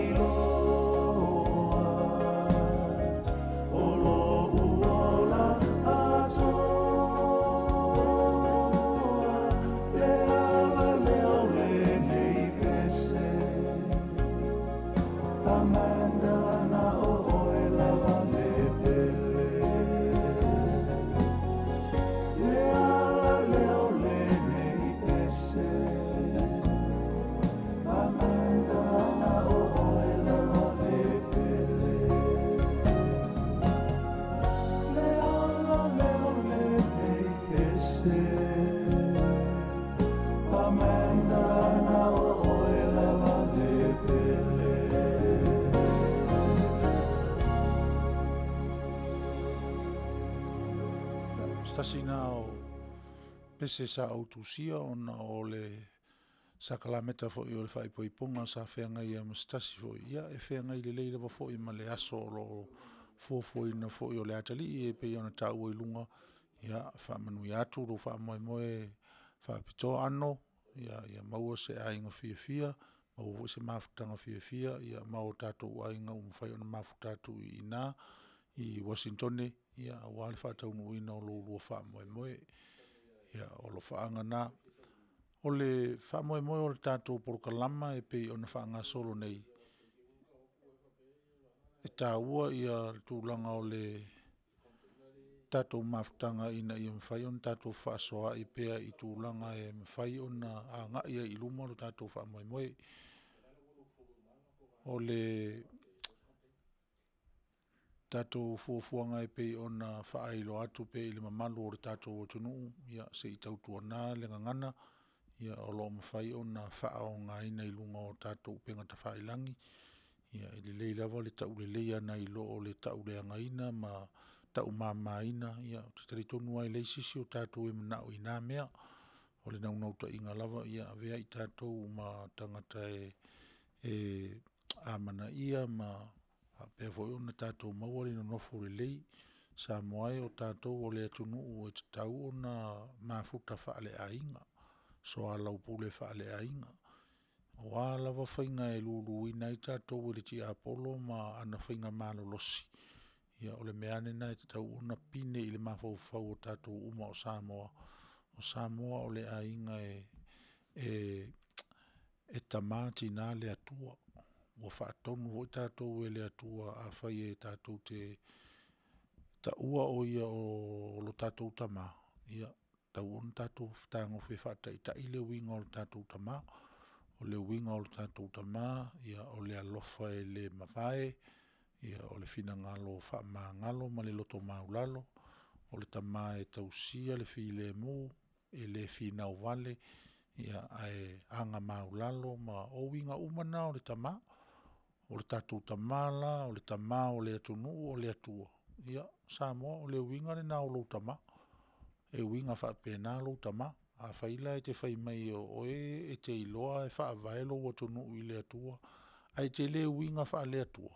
iloa o lo'u ola atoa le ala lea o lenei pese Amanda na o oe lava le pele le ala lea o lenei pese Amanda na o oe lava le pele le ala lea o lenei pese Amanda na o oe lava le pele. Se tasi lena o pese sa ou tusia ona o le sakalameta foi o le faaipoipoga sa feagai ai ma se tasi foi, ia e feagai lelei lava foi ma le aso o lo o fuafuaina foi o le atalii e pei ona taua i luga. Ia, faamanuia atu lou faamoemoe faapitoa ano. Ia, ia maua se aiga fiafia, maua foi se mafutaga fiafia, ia ma o tatou aiga ua mafai ona mafuta atu i ina i Uasinitone, ia aua le faataunuuina o lo oulua faamoemoe. Ia, o alofaaga na. O le faamoemoe o le tatou polokalama e pei ona faagasolo nei, e taua le tulaga o le tatou mafutaga ina ia mafai ona tatou fefaasoaai pea i tulaga e mafai ona agai ai i luma lo tatou faamoemoe. O le tatou fuafuaga e pei ona faailoa atu pea i le mamalu o le tatou atunuu, ia se i tautuana le gagana, o lo o mafai ona faaaogaina i luga o tatou upega tafailagi. E lelei lava le tauleleia nai lo le tauleagaina ma taumamaina. Ou te talitonu lava e leai se isi o tatou e manao i na mea. O le naunautaiga lava ia avea i tatou ma tagata e amanaia ma faapea foi ona tatou maua le nonofo lelei. Samoa e, o tatou o le atunuu e tatau ona mafuta faaleaiga, soalaupule faaleaiga. O a lava faiga e luluina ai tatou e le tiapolo ma ana faiga malolosi, ia o le mea lava lena e tatau ona pine i le mafaufau o tatou uma o Samoa, o Samoa o le aiga e tama tina le Atua. Ua faatonu foi tatou e le Atua afai tatou te taua o Ia o lo tatou Tama, ia, e tatau ona tatou fetagofi e faataitai le uiga o le tatou Tama. O le uiga o le tatou Tama, o le alofa e le mavae, o le finagalo faamagalo ma le loto maualalo, o le Tama e tausia le filemu, e le finau vale, ae aga maualalo ma... o uiga uma na o le tama. O le tatou Tama la, o le Tama o le atunuu o le Atua, ia Samoa, o le uiga lena o lou Tama. E uiga faapena lou Tama. Afai la e te fai mai o oe e te iloa e faavae lou atunuu i le Atua ae te le uiga faale-Atua,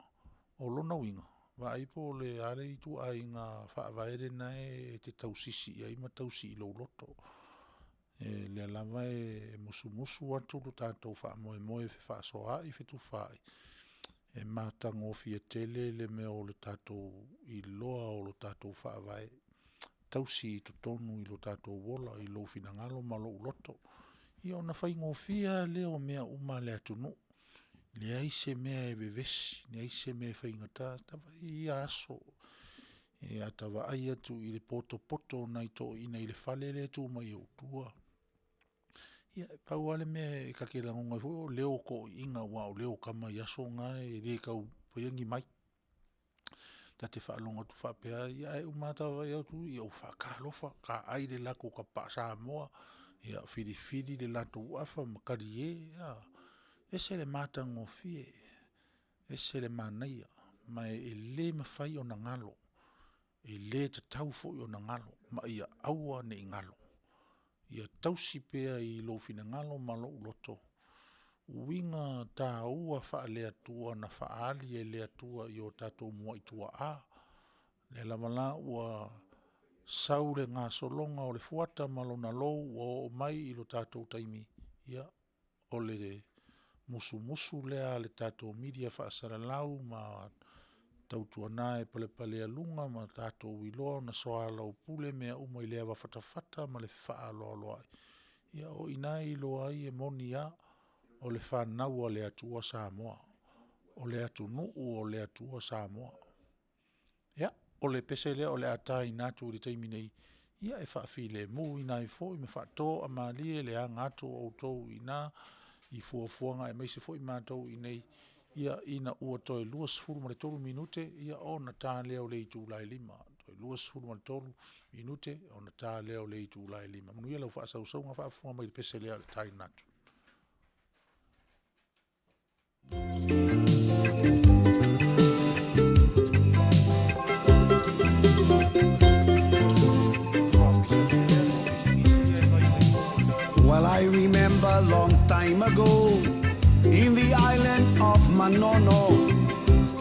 o lona uiga, vaai po o le a le ituaiga faavae lena e te tausisi i ai ma tausi i lou loto. O lea lava e musumusu atu lo tatou faamoemoe e fefaasoaai fetufaai, e matagofie tele le mea o le tatou iloa o lo tatou Faavae, tausi i totonu i lo tatou ola i lou finagalo ma lou loto, ia ona faigofie lava lea o mea uma a le atunuu. Leai se mea e vevesi, leai se mea e faigata. Vaai i ia aso, a ta vaai atu i le potopoto o nai toeaiina i le fale lea e tu mai ai i ou tua, ia e pau lava le mea ta te lagona ai foi o leo o toeaiina aua o leo o tama i aso na e le tau faia ni mai. Ta te faalogo atu faapea, ae uma lava ta vaavaai atu ua faatalofa, taai le latou tapaa Samoa, filifili le latou afa ma talie, a. E ese le matagofie, ese le manaia, ma e le mafai ona galo, e le tatau foi ona galo, ma ia aua ne i galo. Ia tausi pea i lou finagalo ma lou loto uiga taua faale-Atua na faaali e le Atua i o tatou muai tuaa. O lea lava la ua sau le gasologa o le fuata ma lona lou ua oo mai i lo tatou taimi, ia, o le musumusu lea a le tatou media faasalalau ma tautuana e palepalealuga ma tatou iloa ona soalaupule mea uma i le avafatafata ma le fefaaloaloai, ia o i ina e iloa ai e moni lava, o le fanau a le Atua Samoa, o le atunuu o le Atua Samoa. Ia, o le pese lea o le a taina atu i le taimi nei e faafilemuina ai foi ma faatoamalie le aga atu o outou i ina i fuafuaga aemaise foi matou i inei ina ua toe 23 minute ona ta lea o le itula e 5:00, Toe 23 minute ona ta lea o le itula e 5:00. Manuia lau faasausauga a o faafofoga mai i le pese lea o le a taina atu. Well, I remember long time ago in the island of Manono,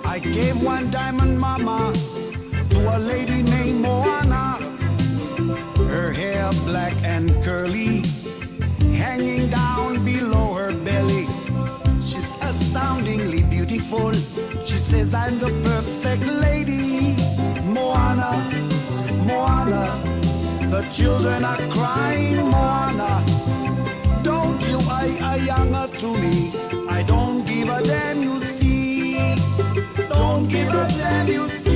I gave one diamond mama to a lady named Moana. Her hair black and curly. Hanging down below her belly. She's astoundingly beautiful. She says I'm the perfect lady. Moana, Moana, the children are crying, Moana. Don't you I ayanga to me. I don't give a damn, you see. Don't give a damn, you see.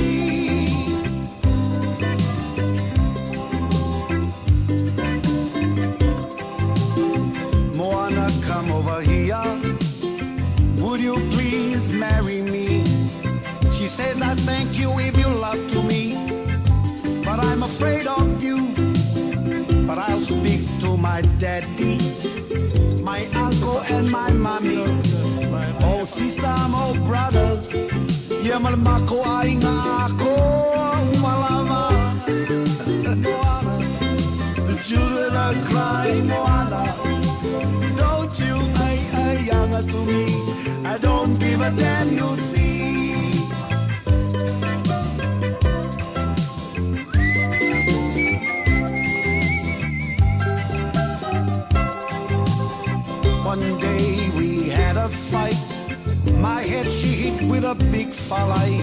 Moana, come over here. Would you please marry me? She says, I thank you if you love to me. But I'm afraid of you. But I'll speak to my daddy, my uncle, and my mommy. Oh, sister, oh, brothers. Yeah, mako ainga ako umalama. Moana, the children are crying, Moana. Don't you ay ay yanga to me. I don't give a damn, you see. One day we had a fight. My head she hit with a big falai.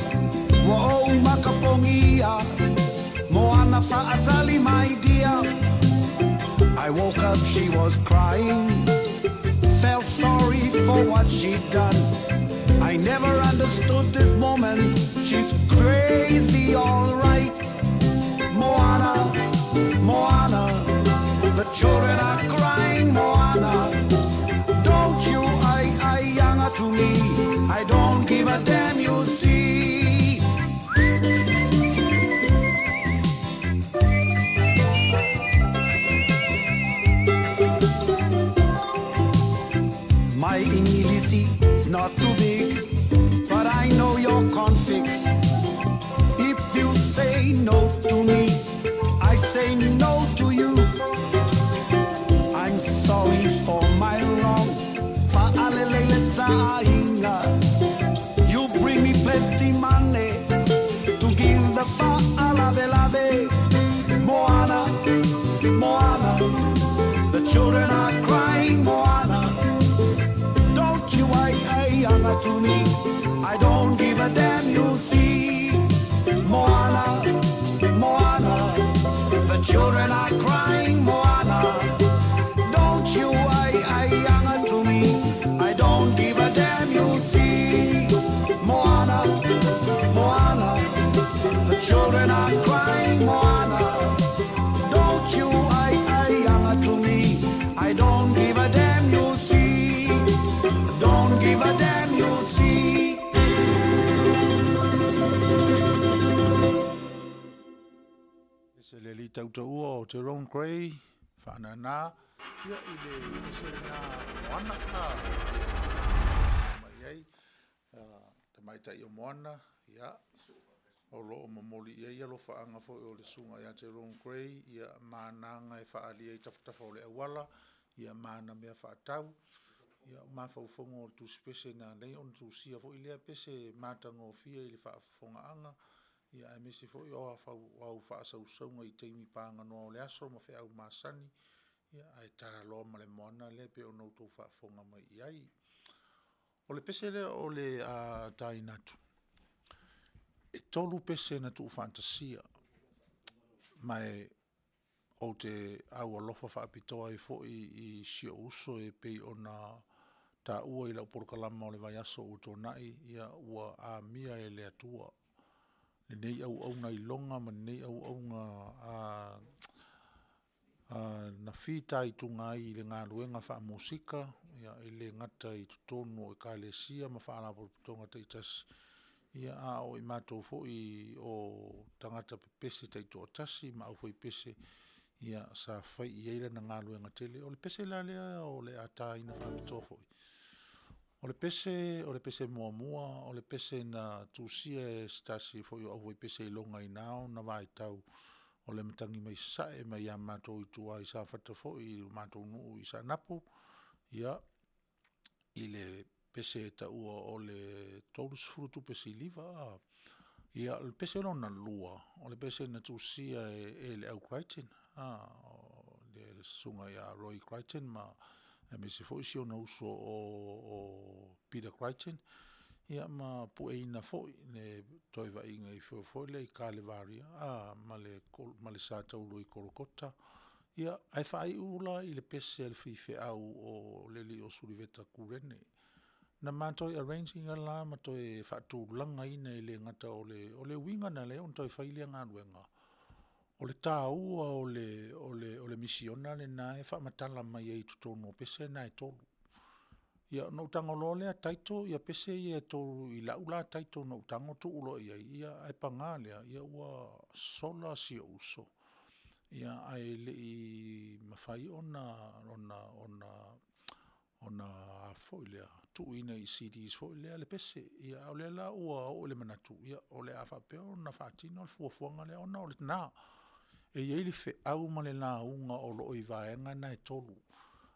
Whoa, makapongia. Moana fa'atali, my dear. I woke up, she was crying. Felt sorry for what she'd done. I never understood this woman. She's crazy, alright. Moana, Moana, the children are crying, Moana. Don't you I I yanga to me. I don't give a damn, you see. My English is not too big, but I know your configs. If you say no to me, I say no to you. I'm sorry for my wrong. Fa'alelele ta'inga. You bring me plenty money to give the fa'alavelave. Moana, Moana, the children are crying, Moana. Don't you I I to me. I don't give a damn, you see. Moana, Moana, the children are crying, Moana. Don't you I I to me. I don't give a damn, you see. Moana, Moana, the children are crying, Moana. Don't you I I to me. I don't give a damn, you see. Don't give a damn, you see. Se le li tautaua o Tyrone Gray, whaanana, ia i le ese lena Moana a, mai ai, tamaitai o Moana, ia, o lo o momoli i ai alofaaga foi o le susuga ia Tyrone Gray, ia ma ana aga e faaalia i tafatafa o le auala, ia ma ana mea faatau, ia o mafaufauga o le tusi pese na ala ai ona tusia foi lea pese e matagofie i le faafofogaaga, ia aemaise foi o au faasausauga i taimi paganoa o le aso ma feau masani, ia ae talaloa ma le moana lea e pei ona outou faafofoga mai i ai. O le pese lea o le a taina atu, e 3 pese na tuufaatasia, ma e ou te aualofa faapitoa ai foi i si ou uso e pei ona taua i lau polokalama o le vaiaso ua tuanai, ia ua amia e le Atua lenei auauna iloga ma lenei auauna a na fitaituga ai i le galuega faa-musika, e le gata i totonu o Ekalesia ma Faalapotopotoga taitasi, a o i matou foi o tagata pepese taitoatasi ma aufaipese, sa fai i ai lana galuega tele. O le pese la lea o le a taina faapitoa foi, o le pese o le pese muamua, o le pese na tusia e se tasi foi o aufaipese iloga i na ona vaitau o le matagi mai sasae mai ia matou i tua i Safata foi i le matou nuu i Saanapu, ia, i le pese e taua o le 30 tupe siliva. Ia, o le pese lona lua, o le pese na tusia e le au Crichton, Susuga ia Roy Crichton ma aemaise foi si ona uso o Peter Crichton, ia ma pueina foi le toe vaaiga foi lea i Kalevaria ma le sa taulua i Kolokota, ia, ae faaiu la i le pese a le faifeau o le alii o Suliveta Kurene. Na ma toe arrange ina la ma toe faatulagaina e le gata o le uiga na ala ai ona toe fai lea galuega, o le taua o le misiona lena e faamatala mai ai i totonu o pese na e tolu. Ia ona ou tago loa lea title pese ia e tolu i lau la title na ou tago tuu loa i ai, ae paga lea, ua sola si ou uso, ae le i mafai ona tuuina i CDs foi lea le pese. A o lea la ua oo i le manatu, o le a faapea ona faatino le fuafuaga lea, ona o lena, e i ai le feau ma le lauga o lo o i vaega na e tolu,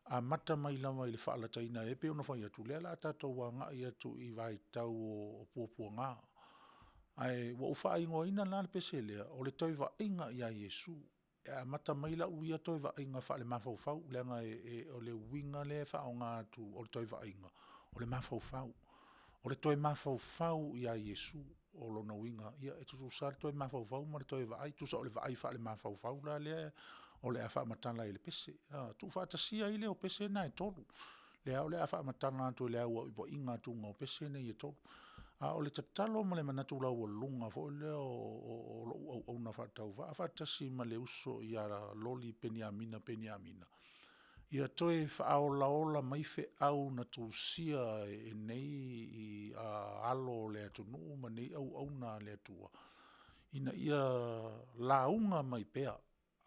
amata mai lava i le faalataina e pei ona fai atu, o lea o le a tatou agai atu i vaitau o puapuaga. Ae ua ou faaigoaina la le pese lea, o le Toe Vaaiga ia Iesu. E amata mai lau ia toe vaaiga faalemafaua leaga o le uiga lea e faaaoga atu o le toe vaaiga, o le mafaufau. O le toe mafaufau ia Iesu. O lona uiga, e tutusa lava le toe mafaufau ma le toe vaai, tusa o le vaai faalemafaufau la lea o le a faamatala ai e le pese, tuufaatasia ai lea o pese na e tolu, lea o le a faamatala atu i le auauaiga atu o pese nei e tolu. A o le tatalo ma le manatu laualuga foi lea o lou auauna faatauvaa faatasi ma le uso ia Loli Peniamina Peniamina, ia toe faaolaola mai feau na tusia e nei alo o le atunuu ma nei auauna a le Atua, ina ia lauga mai pea,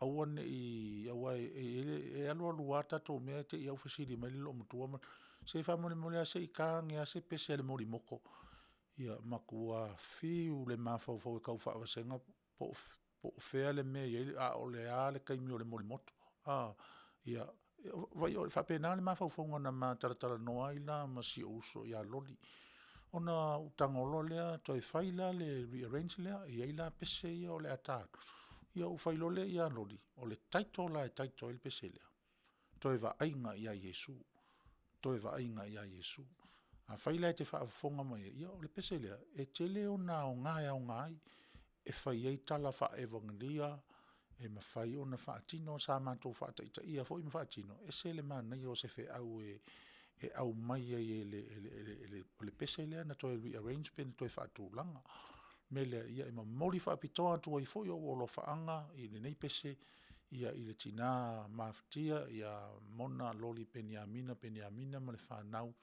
aua ne i… aua e alu alu lava tatou mea te i lava ua fesili mai le loomatua ma, se faamolemole lava se i ta ane lava se pese a le Molimoto. Ia matua fiu le mafaufau e tau faavasega po o fea le mea e i ai, a o le a le taimi o le Molimoto a? Ia, vaai e faapena le mafaufauga na ma talatalanoa ai la ma si ou uso ia Loli. Ona ou tago loa lea toe fai la le rearrange lea, e i ai la pese ia o le a ta atu, ia ou fai loa lea ia Loli, o le title la e title ai le pese lea, Toe Vaaiga ia Iesu, Toe Vaaiga ia Iesu. Afai la e te faafofoga mai ai, ia o le pese lea, e tele ona aoga e aoga ai, e fai ai tala faa-evagania, e mafai ona faatino. Sa matou faataitaia foi ma faatino, e ese le manaia o se feau e aumai ai e le pese lea na toe rearrange pe na toe faatulaga. O le mea lea, ia e momoli faapitoa atu ai foi ou alofaaga i lenei pese i le tina mafatia ia Mona Loli Peniamina Peniamina ma le fanau,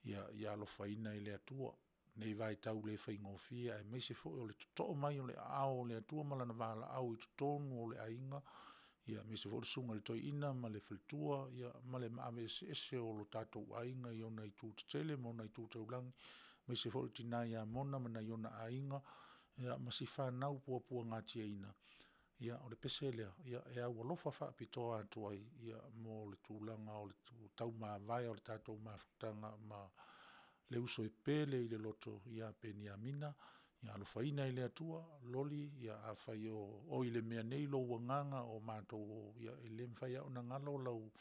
ia alofaina e le Atua lenei vaitau le faigofie aemaise foi o le toto mai o le aao o le Atua ma Lana valaau i totonu o le aiga, aemaise foi le susuga i le toeaina ma le faletua ma le maave eseese o lo tatou aiga i ona itu tetele ma ona itu taulagi, aemaise foi le tina ia Mona ma nai ona aiga, ma si fanau puapuagatiaina. Ia, o le pese lea e aualofa faapitoa atu ai mo le tulaga o le taumavae o le tatou mafutaga ma le uso e pele i le loto ia Peniamina. Ia alofaina e le Atua Loli, afai o oe i le mea nei lou agaga, o matou, e le mafai lava ona galo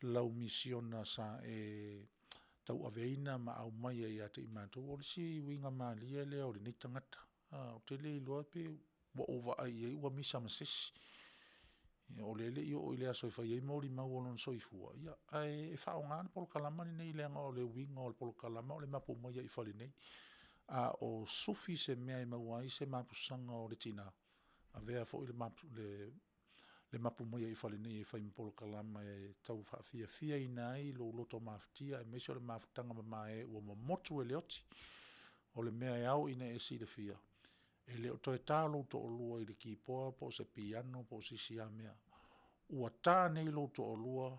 lau misiona sa e tauaveina ma aumaia ia te i matou. O le isi uiga malie lea o lenei tagata, ou te le iloa pe ua ou vaai i ai ua misa ma se isi. O lea e le i oo i le aso e fai ai molimau o lona soifua, ae faaaoga le polokalama lenei leaga o le uiga o le polokalama o le mapu mai lava i fale nei. A o sufi se mea e maua ai se mapusaga o le tina, avea foi le mapu mai ai i fale nei e fai ma polokalama e tau faafiafiaina ai lou loto mafatia aemaise o le mafutaga mamae ua momotu e le oti. O le mea e ao ina e silafia, e le o toe ta lou toalua i le kipoa po o se piano po o se isi lava mea, ua ta nei lou toalua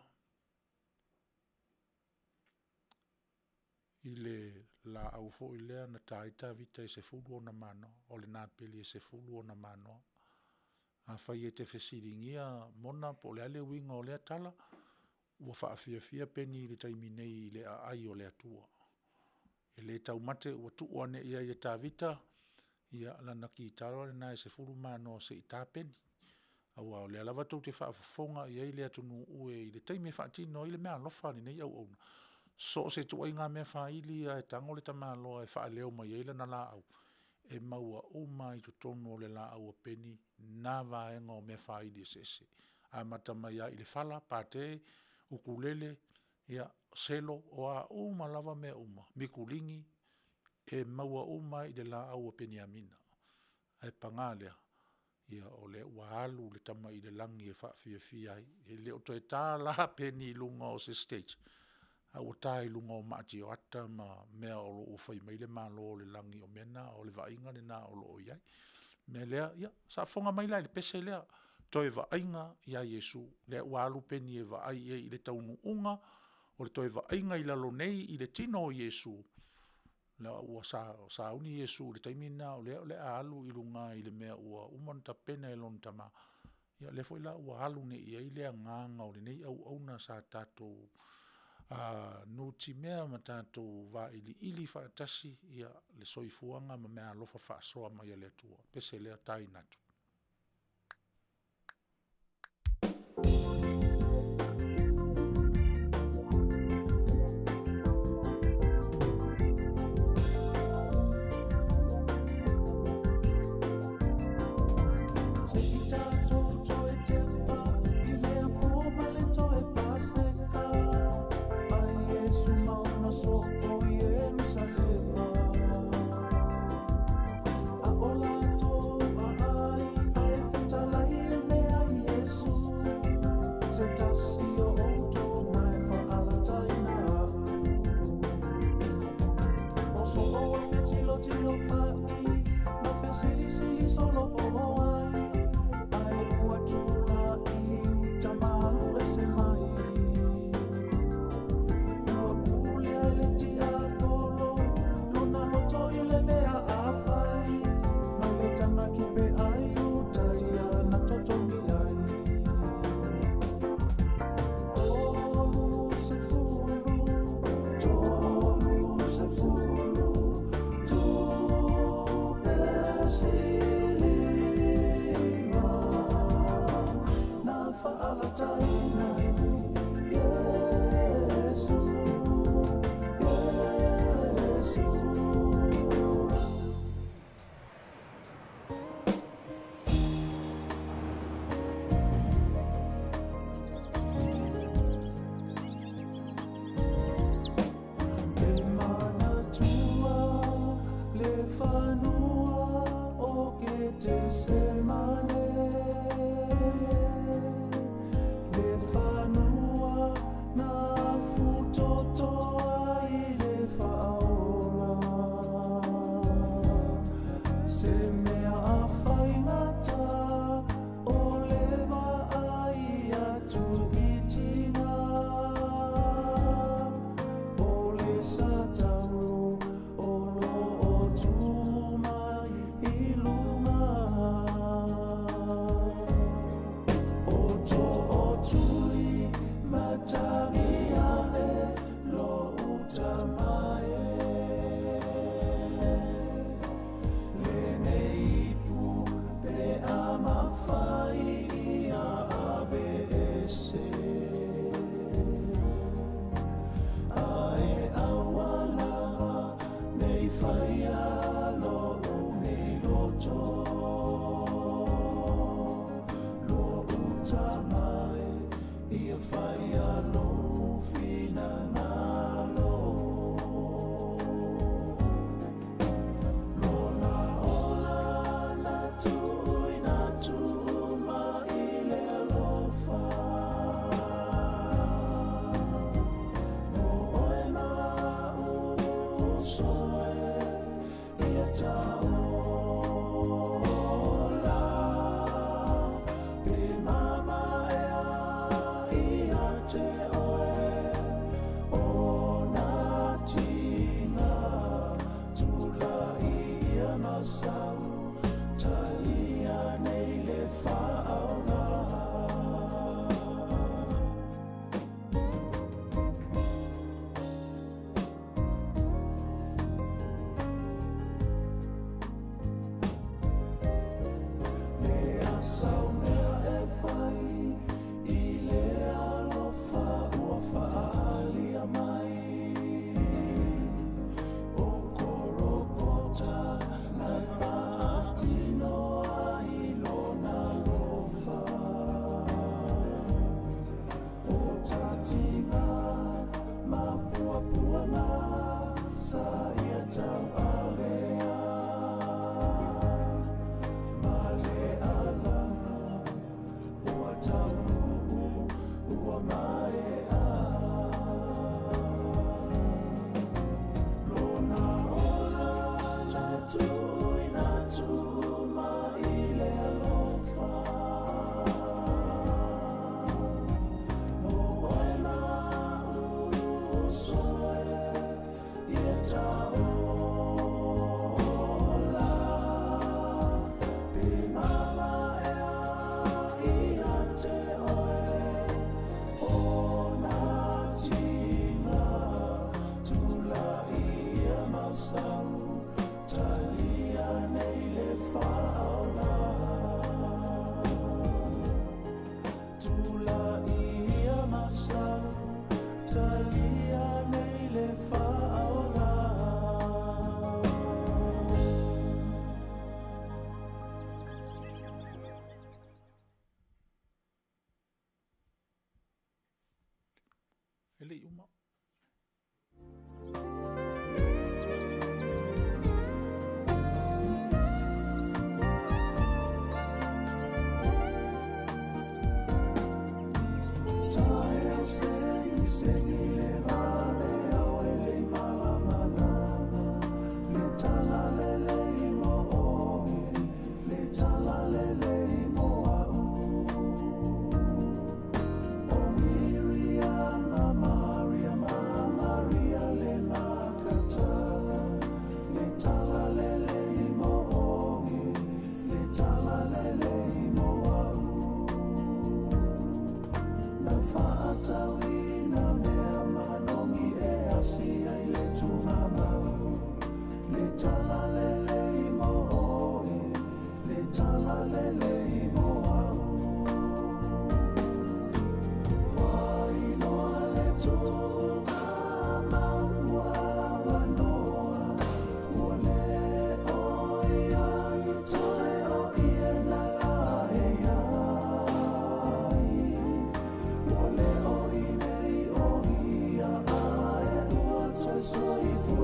i le laau foi lea na ta ai Tavita e 10 ona manoa, o le napeli e 10 ona manoa. Afai e te fesiligia Mona po o le a le uiga o lea tala, ua faafiafia Peni i le taimi nei i le aai o le Atua. E le taumate ua tuu ane i ai e Tavita lana kitara lena e 10 manoa se i ta Peni. Aua o lea lava tou te faafofoga i ai le atunuu e i le taimi e faatino ai le meaalofa a lenei auauna, so o se ituaiga meafaili lava e tago le tamaloa e faaleo mai ai lana laau, e maua uma lava i totonu o le laau a Peni na vaega o meafaili eseese, amata mai lava i le fala, pate, ukulele, ia, selo, o a uma lava mea uma, mikuligi, e maua uma lava i le laau a Peniamina. Ae paga lea, ia o lea ua alu le tama i le lagi e faafiafia ai. E le o toe ta la Peni i luga o se stage, a ua ta i luga o maatioata ma mea o lo o ua fai mai le Malo o le lagi o mea na o le vaaiga lena o lo o i ai. O le mea lea, ia faafofoga mai la i le pese lea, Toe Vaaiga ia Iesu. Lea ua alu Peni e vaai i ai i le taunuuga o le toe vaaiga i lalo nei i le tino o Iesu, ina ua sauni Iesu i le taimi lena o lea o le a alu i luga i le mea ua uma ona tapena e lona Tama. Ia lea foi la ua alu nei i ai le agaga o lenei auauna sa tatou nutimea ma tatou vailiili faatasi le soifuaga ma meaalofa faasoa mai a le Atua. Pese lea, taina atu. Se i tatou toe tepa i lea po ma le toe Paseka a Iesu ma ona soo i Ierusalema. A o latou aai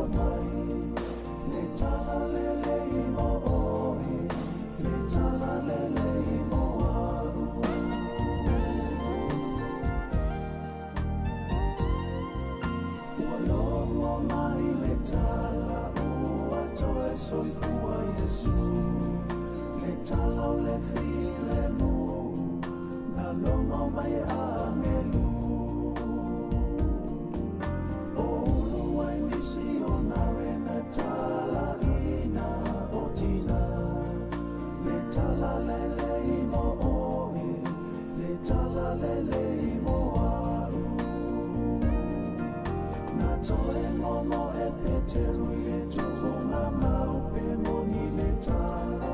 soifua mai Le tala lelei mo oe Le tala lelei mo au Ua logo mai le tala ua toe soifua Iesu Le tala o le filemu Na logo mai e agelu O ulu ai misionare na talaiina o tina Le tala lelei mo oe Le tala lelei mo au Na toe momo e Peteru i le tuuga mau pe moni le tala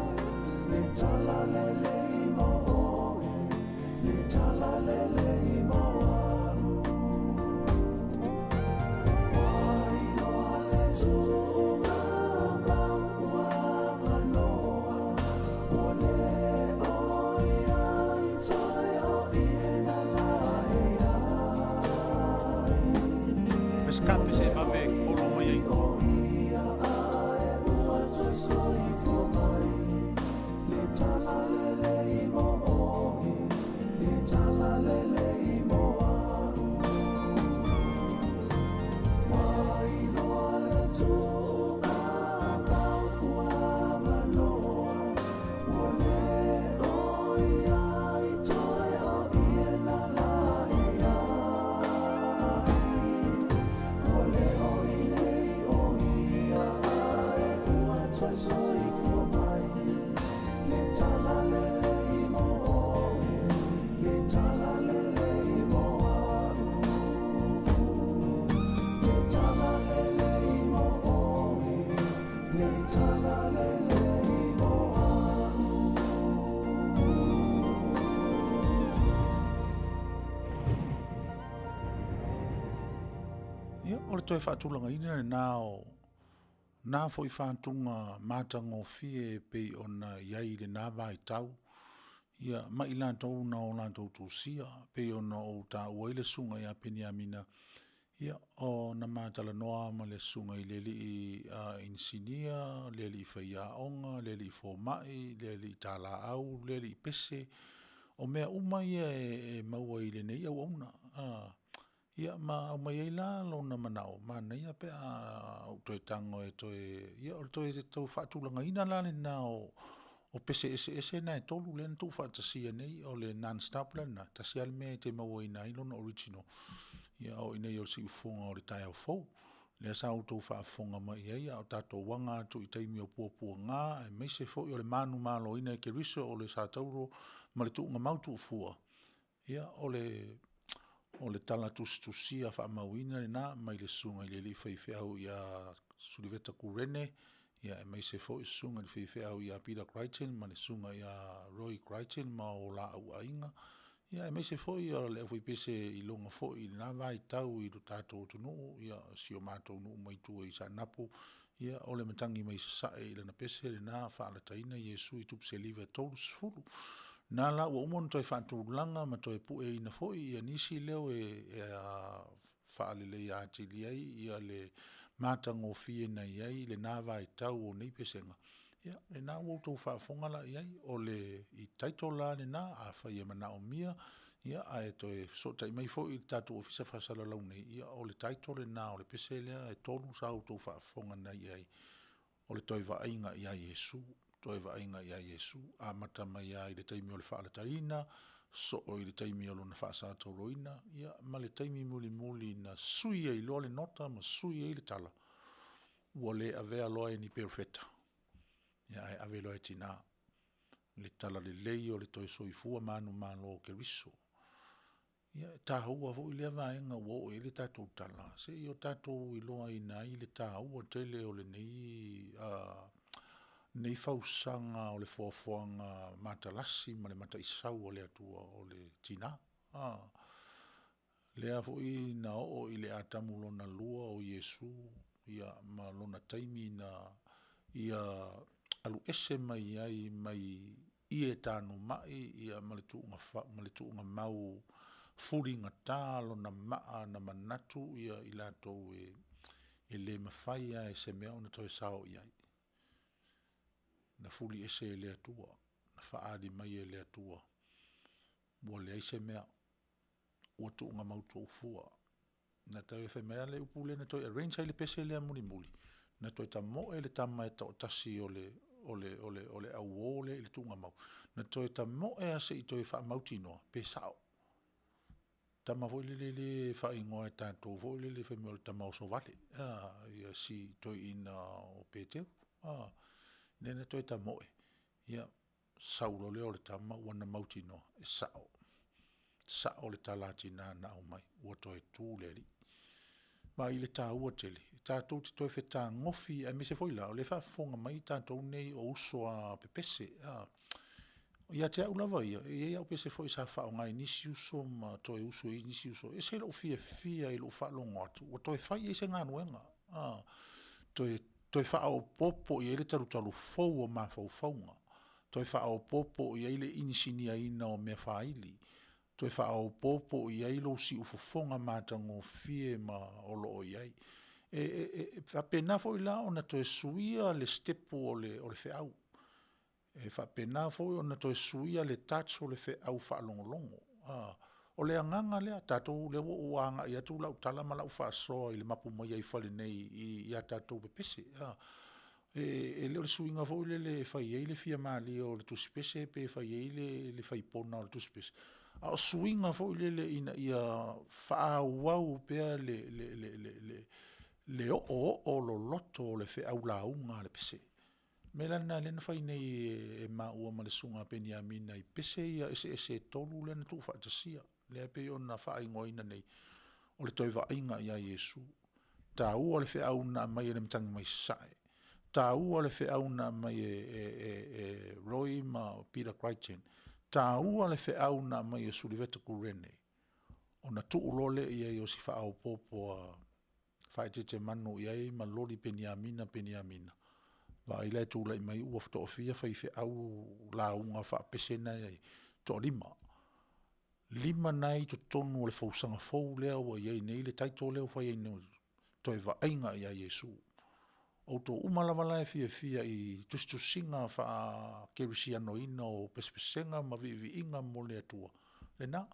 Le tala lelei mo oe Le tala lelei mo au Ua iloa le tuuga mau ua aganoa Ua le o ia i toe o ie na la e ai. Pesekape se vave olo mai ai. O ia ae ua toe soifua mai Le tala lelei mo oe Le tala lelei mo au Ua iloa le tuuga mau ua aganoa Ua le o ia i toe o ie na la e ai Ua le o i nei o ia ae ua toe soifua mai Le tala lelei mo oe Le tala lelei mo au Le tala lelei mo oe Le tala lelei mo au. Ia, o le toe faatulagaina lena o na foi faatuga matagofie e pei ona i ai i lena vaitau, ia, ma i latou na o latou tusia, pei ona ou taua ai le susuga ia Peniamina, ia, na ma talanoa lava ma le susuga i le alii inisinia, le alii faiaoga, le alii fomai, le alii talaau, le alii pese. O mea uma ia e maua i lenei auauna, a. Ia ma aumai ai la lona manao, manaia pe a ou toe tago e toe… Ia o le toe tau faatulagaina la lena o pese eseese na e tolu lea na tuufaatasia nei, o le non stop la lena, tasi lava le mea e te mauaina ai lona original, a o i inei o le Siufofoga o le taeao fou, lea sa outou faafofoga mai i ai a o tatou aga atu i taimi o puapuaga aemaise foi o le manumaloina e Keriso o le satauro ma le tuugamau tuufua. Ia, o le tala tusitusia faamauina lena mai le susuga i le alii faifeau ia Suliveta Kurene, aemaise foi le susuga i le faifeau ia Peter Crichton ma le susuga ia Roy Crichton ma o laau aiga, aemaise foi o le aufaipese iloga foi i lena vaitau i le tatou atunuu, si o matou nuu mai tua i Saanapu, ia o le matagi mai sasae i lana pese lena, Faalataina Iesu i Tupuseleva e 30. O lena la ua uma ona toe faatulaga ma toe pueina foi nisi leo e faaleleia atili ai le matagofie na i ai lena vaitau o nei pesega. Ia, lena ua outou faafofoga la i ai, o le title la lena, afai e manaomia, ae toe fesootai mai foi i le tatou Ofisa Faasalalau nei, ia o le title lena o le pese lea e tolu sa outou faafofoga nei i ai, o le toe vaaiga ia Iesu, toe vaaiga ia Iesu, amata mai lava i le taimi o le faalataliina, sosoo i le taimi o lona faasatauroina, ia ma le taimi mulimuli na sui ai loa le nota ma sui ai le tala, ua le avea loa e ni perofeta, ae ave loa e tina le talalelei o le toe soifua manumalo o Keriso. Ia, e taua foi lea vaega ua oo i ai le tatou tala, se i o tatou iloaina ai le taua tele o lenei fausaga o le foafoaga matalasi ma le mataisau a le Atua o le tina. A, lea foi na oo i le Atamu lona lua o Iesu ma lona taimi na ia alu ese mai ai mai ie tanumai ma le tuugamau fuligata lona maa na manatu i latou e. E le mafai lava e se mea ona toe sao i ai. Na fuli ese e le Atua, na faaali mai e le Atua, ua leai se mea, ua tuugamau fua. Na toe fai mai lava le upu lea na toe arrange ai le pese lea mulimuli, na toe tamoe le tama e toatasi o le, o le, o le, o le auo lea i le tuugamau, na toe tamoe lava se i toe faamautinoa pe sao. Tama foi lele e faaigoa e tatou foi lele fai mai o le tama oso vale, a, si toeaina o Peteru, a, lea na toe tamoe, ia, sau loa lea o le tama ua na mautinoa e sao, sao le tala a tina na aumai, ua toe tu le alii. Vaai i le taua tele, tatou te toe fetagofi, aemaise foi la o lea e faafofoga mai tatou nei o uso a pepese, a. Ia te au lava ia, e i ai au pese foi sa faaaoga i nisi uso ma toe usu ai nisi uso, e ese lou fiafia i lou faalogo atu ua toe fai i ai se galuega, a, toe faaopoopo i ai le talutalufou o mafaufauga, toe faaopoopo i ai le inisiniaina o mea faili, toe faaopoopo i ai lou siufofoga matagofie ma o lo o i ai. E faapena foi la ona toe suia le sitepu o le feau, e faapena foi ona toe suia le touch o le feau faalogologo, a. O le agaga lea, tatou lea ua ou agai atu lau tala ma lau faasoa i le mapu mai ai i fale nei i a tatou pepese, a. E le o le suiga foi lele e fai ai le fia malie o le tusi pese pe fai ai le faipona o le tusi pese, a o suiga foi lele ina ia faaauau pea le oooo loloto o le feau lauga a le pese. O le mea la lena lea na fai nei e maua ma le Susuga ia Peniamina i pese ia eseese e 3 lea na tuufaatasia, lea e pei ona faaigoaina nei, o le toe vaaiga ia Iesu. E taua le feau na aumai e le matagi mai sasae, taua le feau na aumai e Roy ma Peter Crichton, taua le feau na aumai e Suliveta Kurene, ona tuu loa lea i ai o si faaopoopo a faaeteete manu i ai ma loli Peniamina Peniamina, vaai la e tulai mai ua toafia faifeau lauga faapese na e i ai? Toalima. 5 na e i totonu o le fausaga fou lea ua i ai nei le title lea ua fai ai nei, Toe Vaaiga ia Iesu. Outou uma lava la e fiafia i tusitusiga faakerisianoina o pesepesega ma viiviiga mo le Atua, lena.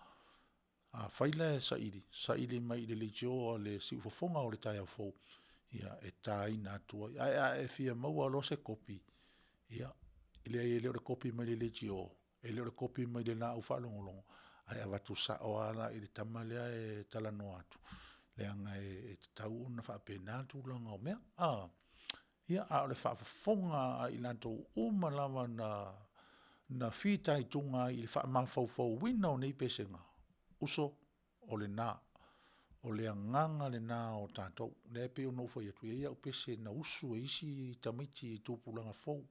Afai la e saili, saili mai i le leitio a le Siufofoga o le Taeao Fou, ia e taina atu ai. Ae a e fia maua loa se kopi, ia, e leai e le o le kopi mai le leitio, e le o le kopi mai le laau faalogologo, ae avatu sao lava la i le tama lea e talanoa atu, leaga e tatau ona faapena le tulaga o mea, a. Ia, a o le faafofoga a i latou uma lava na fitaituga ai i le faamafaufauina o nei pesega, uso, o lena. O le agaga lena o tatou. O lea e pei ona ou fai atu, e i ai au pese na usu e isi tamaiti i tupulaga fou,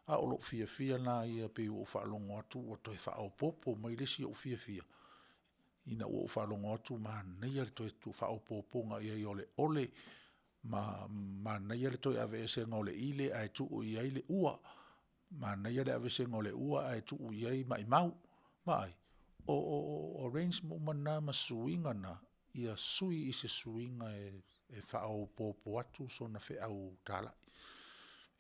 a o lou fiafia la ia pei ua ou faalogo atu ua toe faaopoopo mai le isi ou fiafia, ina ua ou faalogo atu manaia le toe faaopoopoga i ai o le ole, ma manaia le toe aveeseina o le ile ae tuu i ai le ua, manaia le aveeseina o le ua ae tuu i ai maimau. Vaai, o arrangement uma na ma suiga na, ia sui i se suiga e faaopoopo atu sona feau talai.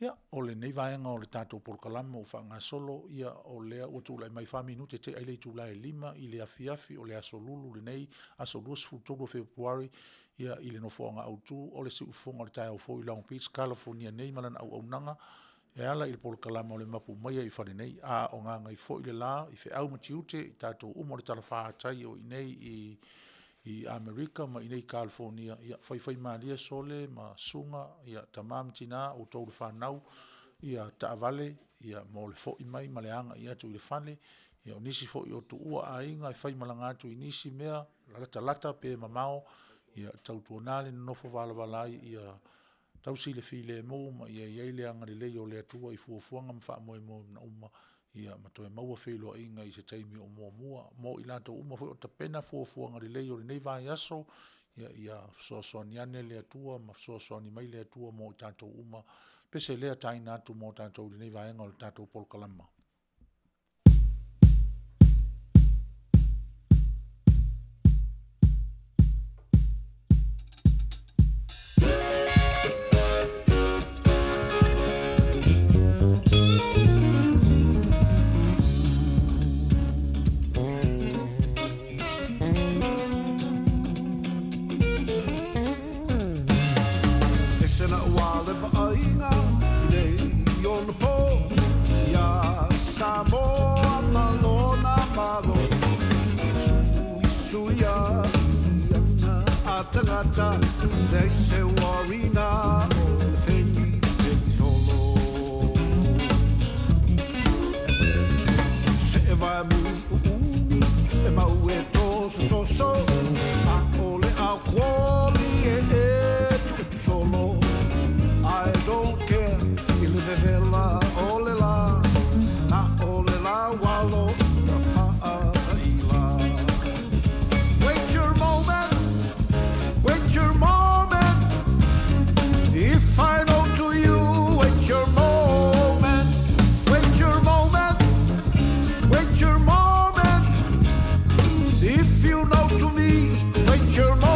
Ia, o lenei vaega o le tatou polokalame ua faagasolo, ia o lea ua tulai mai, fa minute tea ai le itula e 5 i le afiafi o le Aso Lulu lenei, aso 23 o Fepuari, ia i le nofoaga autu o le Siufofoga o le Taeao Fou i Long Beach, Kalafonia nei ma lana auaunaga e ala i le polokalame o le Mapu Maia i Fale Nei, a o gagai foi le la i feau ma tiute i tatou uma o le talafatai o i inei i i Amerika ma i inei i Kalifonia, ia faifaimalie sole ma susuga, ia tama ma tina, outou le fanau, ia taavale ia mo le foi mai ma le agai atu i le fale. Ia o nisi foi o tuua aiga e faimalaga atu i nisi mea, latalata pe mamao, ia tautuana le nonofo valavala ai ia tausi le filemu ma ia i ai le agalelei o le Atua i fuafuaga ma faamoemoe uma, ia ma toe maua feiloaiga i se taimi o muamua. Mo i latou uma foi o tapena fuafuaga lelei o lenei vaiaso, ia fesoasoani ane le Atua ma fesoasoani mai le Atua mo i tatou uma. Pese lea taina atu mo tatou i lenei vaega o le tatou polokalama. na ua le vaaiga i nei ona pō iā Samoa ma lona Malo. Suisuia i aga a tagata, leai se uariga o le fegifegi solo. Seʻe vae muli ʻuʻumi e mau e tosotoso, ʻaʻole ao kuoli e ʻetuʻetu solo. I don't care i le vevela o le lā, na o le laualo ia faaila. Wait your moment, wait your moment. If I know to you, wait your moment, wait your moment, wait your moment. If you know to me, wait your moment.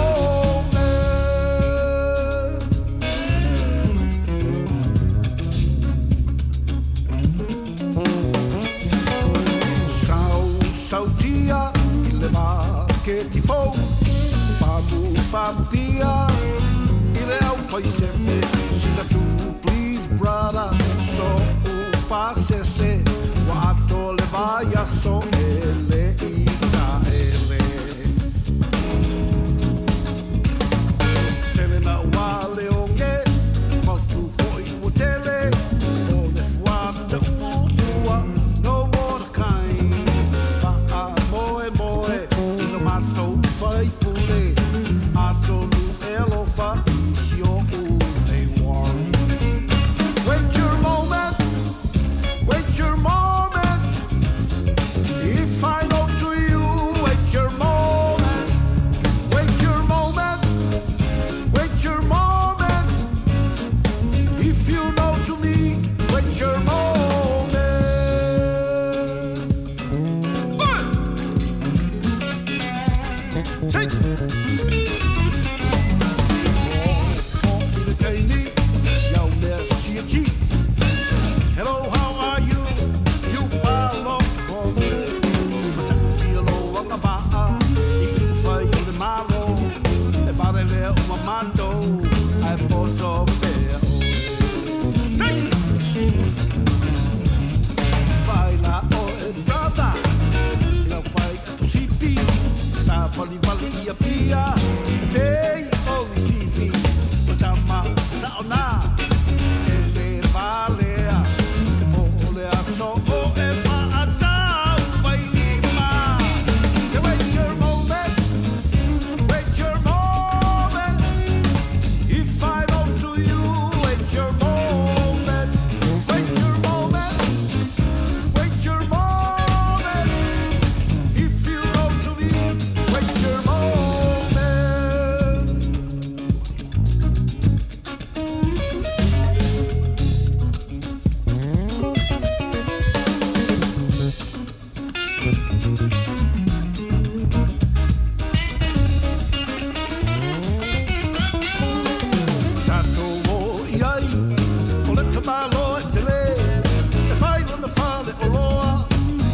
Sau sautia i le maketi fou, pamu pamu pia i le au fai sefe. Sina tu please brother, so u pasese, ua ato le vaiaso e le i taele. Tele na ua le oge, mautu foi ua tele, o le fuata ua, no more kind. Faamoe moe i lo matou faipule, atonu e alofa i si o'u nei worry. Wait your moment, wait your moment. If I know to you, wait your moment, wait your moment, wait your moment. If you know to me, wait your moment. One, six. I le taimi, si au mea sia chief. Hello, how are you? You palo for me. Matautia lo agavaa, i upufai o le Malo. E valelea uma matou, ae poto pea oe. Sing! Vai la oe, brother, i lau fai atosipi, sa valivali ia pia, e pei o i sivi, o tama sao na, e le valea, e po o le aso o e faatau vai lima. So wait your moment, wait your moment. If I know to you, wait your moment, wait your moment, wait your moment. If you know to me, wait your moment. Tatou o i ai, o le tamaloa e tele, e fai lona fale oloa,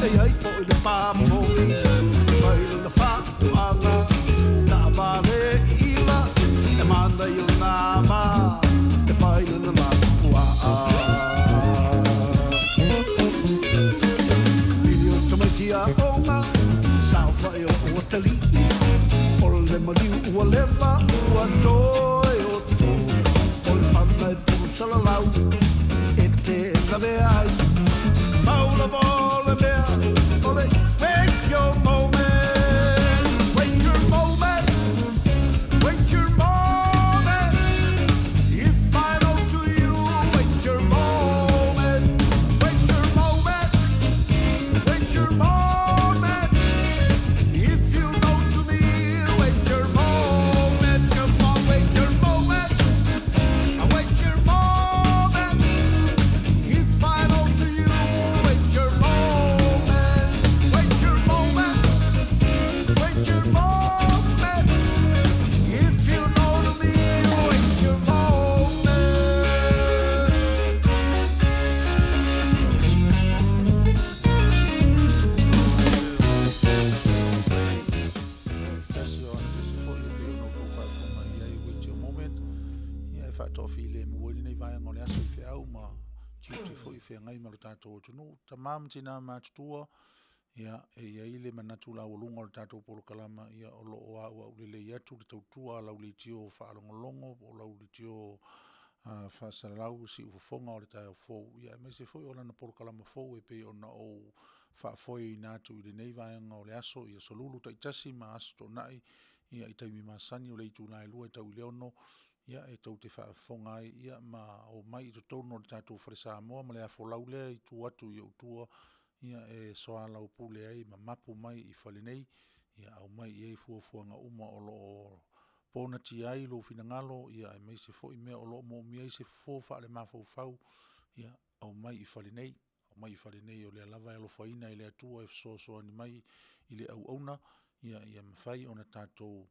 e iai foi le papoli, e fai lona faatoaga, taavale i ila, e manaia lona ava, e fai lona lafupuaa. Pili o tamaiti aoga, saofai o lou atalii, o le maliu ua leva, ua toe o te foi, o le fana e pulu salalau, e te lavea ai. Pau lava o le mea, o le wait your moment, wait your moment, wait your moment. If I know to you, wait your moment, wait your moment, wait your moment. If you know to me, wait your moment. Come on, wait your moment. Wait your moment. If I faamuamua ai lenei vaega o le aso i feau ma tiute foi e feagai ma lo tatou atunuu. Tama ma tina matutua, ia, e i ai le manatu laualuga o le tatou polokalama, ia o lo o auau lelei atu le tautua a lau leitio faalogologo po o lau leitio faasalalau siufofoga o le taeao fou, aemaise foi o lana polokalama fou e pei ona ou faafoeina atu i lenei vaega o le aso, i aso Lulu taitasi ma Aso Toonai i taimi masani o le itula e 2 e tau i le 6, e tou te faafofoga ai ma omai i totonu o le tatou Fale Samoa ma le afolau lea i tua atu i ou tua, e soalaupule ai ma mapu mai i fale nei, aumai i ai fuafuaga uma o lo o ponatia ai lou finagalo, aemaise foi mea o lo o moomia ai se fofo faalemafaufau, ia aumai i fale nei, aumai i fale nei o lea lava e alofaina e le Atua e fesoasoani mai i le auauna ia mafai ona tatou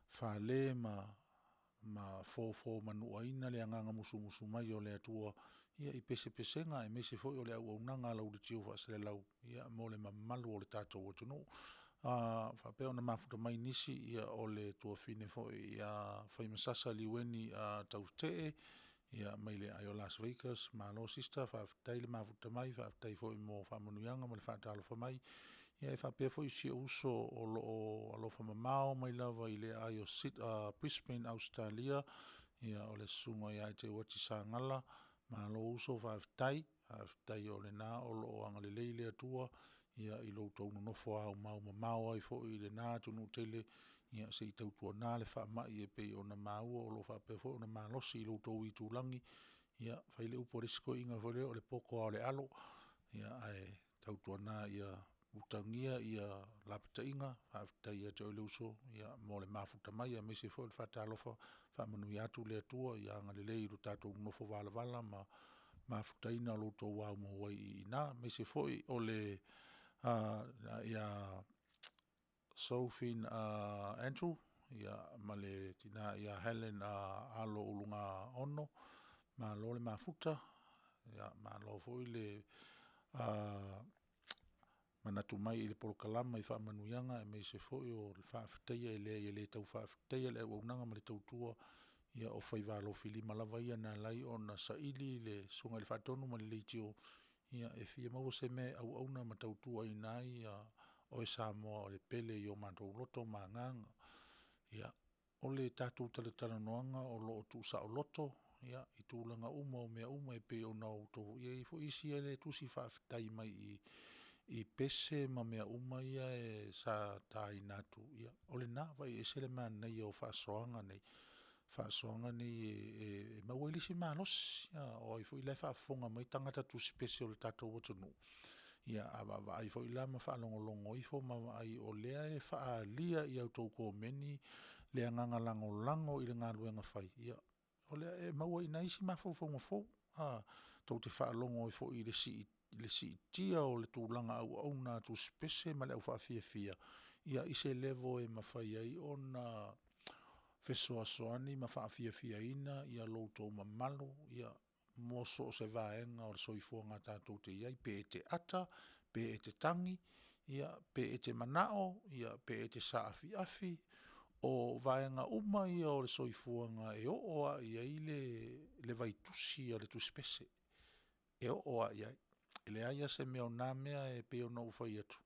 fale ma fofomanuaina le agaga musumusu mai o le Atua i pesepesega aemaise foi o le auaunaga a lau leitio faasalalau mo le mamalu o le tatou atunuu. Faapea ona mafuta mai nisi, o le tuafafine foi ia Faimasasa Liueni Taufetee mai le aai o Las Vegas, malo sister, faafetai le mafuta mai, faafetai foi mo faamanuiaga ma le faatalofa mai. Ia e faapea foi si ou uso o lo o alofa mamao mai lava i le aai o Brisbane Ausetalia, o le susuga ia Eteuati Sagala, malo uso faafetai, faafetai o lena o lo o agalelei le Atua i lo outou nonofo aumau mamao ai foi i lena atunuu tele, se i tautuana le faamai e pei ona maua o lo o faapea foi ona malosi i lo outou itulagi. Ia, fai le upu a le isi toeaina foi lea, o le poto lava o le alo, ae tautuana ia utagia lapataiga. Faafetai ia te oe le uso mo le mafuta mai aemaise foi o le faatalofa. Faamanuia atu le Atua ia agalelei i lo tatou nonofo valavala ma mafutaina o lo outou aumau ai i ina. Aemaise foi o le ia Sophie Andrew ma le tina ia Helen Alo Ulugaono, malo le mafuta, malo foi le manatu mai i le polokalama i faamanuiaga aemaise foi o le faafetaia. E leai e le tau faafetaia le auaunaga ma le tautua, o faiva alofilima lava ia na ala ai ona saili le susuga i le Faatonu ma le Leitio e fia maua se mea e auauna ma tautuaina ai oe Samoa o le pele i o matou loto ma agaga. Ia, o le tatou talatalanoaga o lo o tuusaoloto i tulaga uma o mea uma e pei ona outou… E i ai foi isi ia e tusi faafetai mai i pese ma mea uma ia sa taina atu, ia o lena. Vaai e ese le manaia o faasoaga nei, faasoaga nei e maua ai le isi malosi. O ai foi la e faafofoga mai tagata tusipese o le tatou atunuu, ia a vaavaai foi la ma faalogologo ifo ma vaai o lea e faaalia i a outou komeni le agaga lagolago i le galuega fai, ia, e maua ai i ina isi mafaufauga fou, tou te faalogo ai foi i le siitia o le tulaga auauna a tusipese ma le au faafiafia i se level e mafai ai ona fesoasoani ma faafiafiaina lo outou mamalu mo so o se vaega o le soifuaga tatou te i ai, pe e te ata, pe e te tagi, pe e te manao, pe e te saafiafi, o vaega uma ia o le soifuaga e oo lava i ai le vaitusi a le tusipese, e oo lava i ai. E leai lava se mea o na mea e pei ona ou fai atu,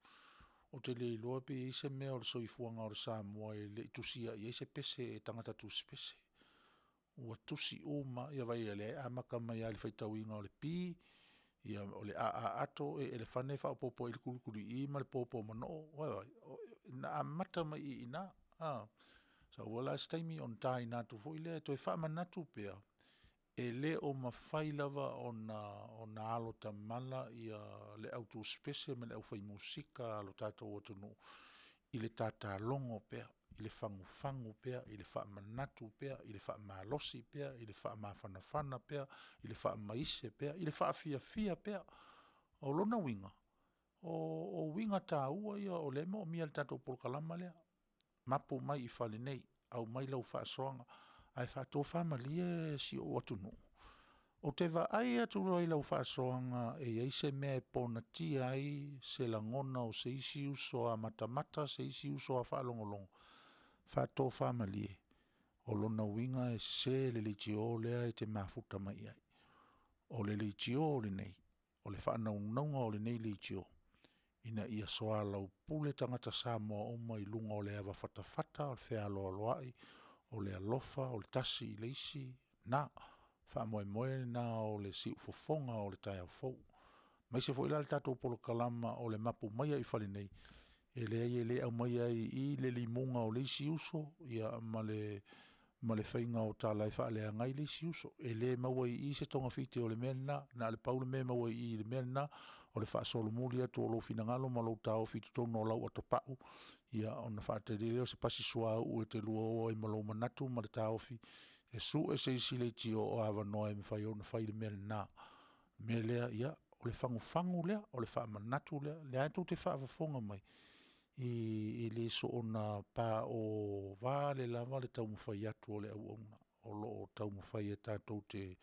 ou te le iloa pe i ai se mea o le soifuaga o le Samoa e le i tusia i ai se pese e tagata tusipese. Ua tusi uma lava, ia vaai o lea e amata mai lava i le faitauina o le P, o le a ato, ee elefane faaopoopo i ai le tulituliī ma le popo manoo. Ioe, na amata mai i ina, sau foi la se taimi ona taina atu foi lea e toe faamanatu pea, e le o mafai lava ona alo tamala le au tusipese ma le aufaimusika a lo tatou atunuu i le tatalogo pea, i le fagufagu pea, i le faamanatu pea, i le faamalosi pea, i le faamafanafana pea, i le faamaise pea, i le faafiafia pea. O lona uiga, o uiga taua ia o lea e moomia e le tatou polokalama lea, mapu mai i fale nei, aumai lau faasoaga, ae faatofamalie si ou atunuu, ou te vaai atu loa i lau faasoaga e i ai se mea e ponatia ai se lagona o se isi uso a matamata, se isi uso a faalogologo, faatofamalie. O lona uiga e sese le leitio lea e te mafuta mai i ai. O le leitio lenei, o le faanaunauga o lenei leitio, ina ia soalaupule tagata Samoa uma i luga o le ava fatafata, o le fealoaloai, o le alofa, o le tasi i le isi, lena. Faamoemoe lena o le siufofoga o le taeao fou. Aemaise foi la le tatou polokalama o le mapu maia i fale nei, e leai e le aumaia ai i i le limuga o le isi uso ma le faiga o tala e faaleaga ai le isi uso. E le maua i i se togafiti o le mea lena, na o le pau le mea e maua i i i le mea lena, o le faasolomuli atu o lou finagalo ma lou taofi i totonu o lau atopau, ia ona faatali lea o se pasi suauu e te lua o ai ma lou manatu ma le taofi e sue se isi leitio o avanoa e mafai ona fai le mea lena. O le mea lea, ia, o le fagufagu lea, o le faamanatu lea, o lea lava tou te faafofoga mai, e le soona paovale lava le taumafai atu o le auauna, o lo o taumafai e tatou te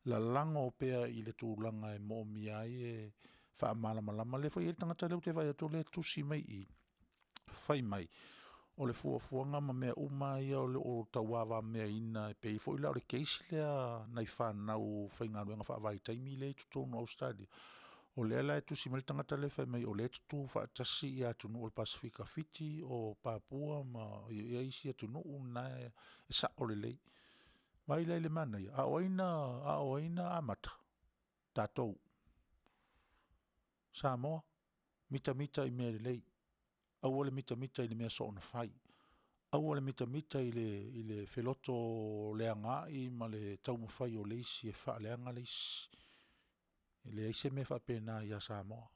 lalago pea i le tulaga e moomia ai e faamalamalama. O lea foi e i ai le tagata lea ou te vaai atu o lea e tusi mai i i, fai mai, o le fuafuaga ma mea uma lava ia o lo o tauavameaina e pei foi la o le case lea a nai fanau faigaluega faavaitaimi lea e i totonu o Ausetalia, o lea la e tusi mai le tagata lea fai mai o lea e tutu faatasi atunuu o le Pasefika, Fiti o Papua ma isi atunuu na e sao lelei. Vaai la i le manaia, a o ai na amata? Tatou. Samoa, mitamita i mea lelei, aua le mitamita i le mea soona fai, aua le mitamita i le felotoleagaai ma le taumafai o le isi e faaleaga le isi. E leai se mea faapena ia Samoa.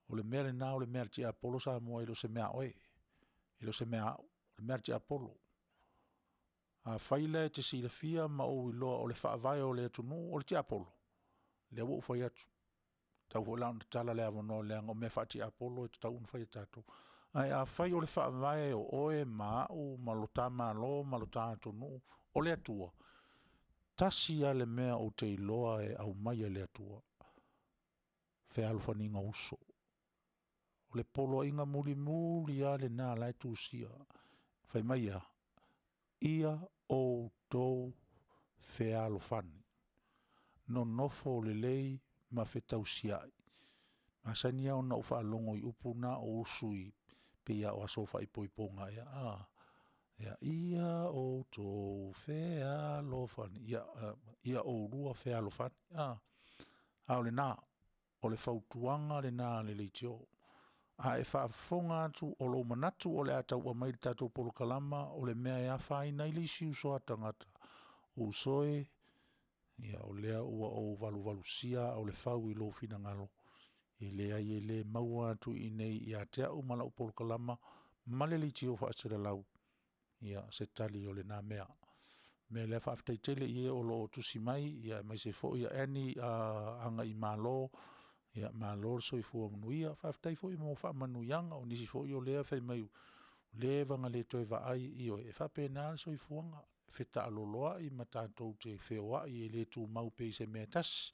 O le mea lena o le mea a le tiapolo Samoa e le o se mea a oe, e le o se mea a au, o le mea a le tiapolo. Afai la e te silafia ma ou iloa o le faavae o le atunuu o le tiapolo, lea ua ou fai atu, e tatau foi la ona tatala le avanoa leaga o mea faatiapolo e tatau ona fai e tatou. Ae afai o le faavae o oe ma au ma lo ta Malo ma lo ta atunuu o le Atua, tasi lava le mea ou te iloa e aumai e le Atua, fealofaniga o uso. O le poloaiga mulimuli lava lena o la e tusia, fai mai e a? Ia outou fealofani, nonofo lelei ma fetausiai. E masani lava ona ou faalogo i upu na o usu i pei lava o aso o faaipoipoga ea a. Ia outou fealofani, ia oulua fealofani. A o lena, o le fautuaga lena a le leitio. A e faafofoga atu o lou manatu o le a tau aumai i le tatou polokalama o le mea e afaina ai le isi uso a tagata, uso e, ia o lea ua ou valuvalusia aa o le fau i lou finagalo, e leai e le maua atu i inei ia te au ma lau polokalama ma le leitio faasalalau se tali o lena mea. O le mea lea, faafetai tele i e o lo o tusi mai, aemaise foi Annie Agaimalo, malo le soifua manuia. Faafetai foi mo faamanuiaga, o nisi foi o lea fai mai ua leva ona le toe vaai, ioe, e faapena le soifuaga, e fetaaloloai ma tatou te feoai, e le tumau pea i se mea e tasi.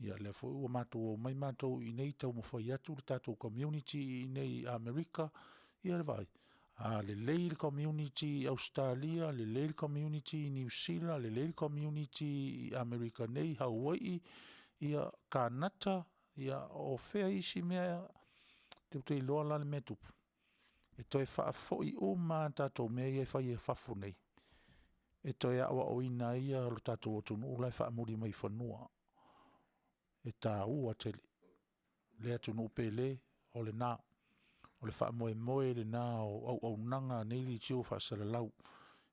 Ia o lea foi ua matou omai matou i inei taumafai atu le tatou community i inei i Amerika, ia le vaai. A lelei le community i Ausetalia, lelei le community i Niu Sila, lelei le community i Amerika nei, Hauaii, ia Kanata, ia o fea isi mea, tou te iloa la le mea e tupu, e toe faafoi uma lava tatou mea ia e fai i fafo nei e toe aoaoina ai lo tatou atunuu la e faamuli mai i fanua. E taua tele le atunuu pele, o lena. O le faamoemoe lena o auaunaga a nei leitio faasalalau,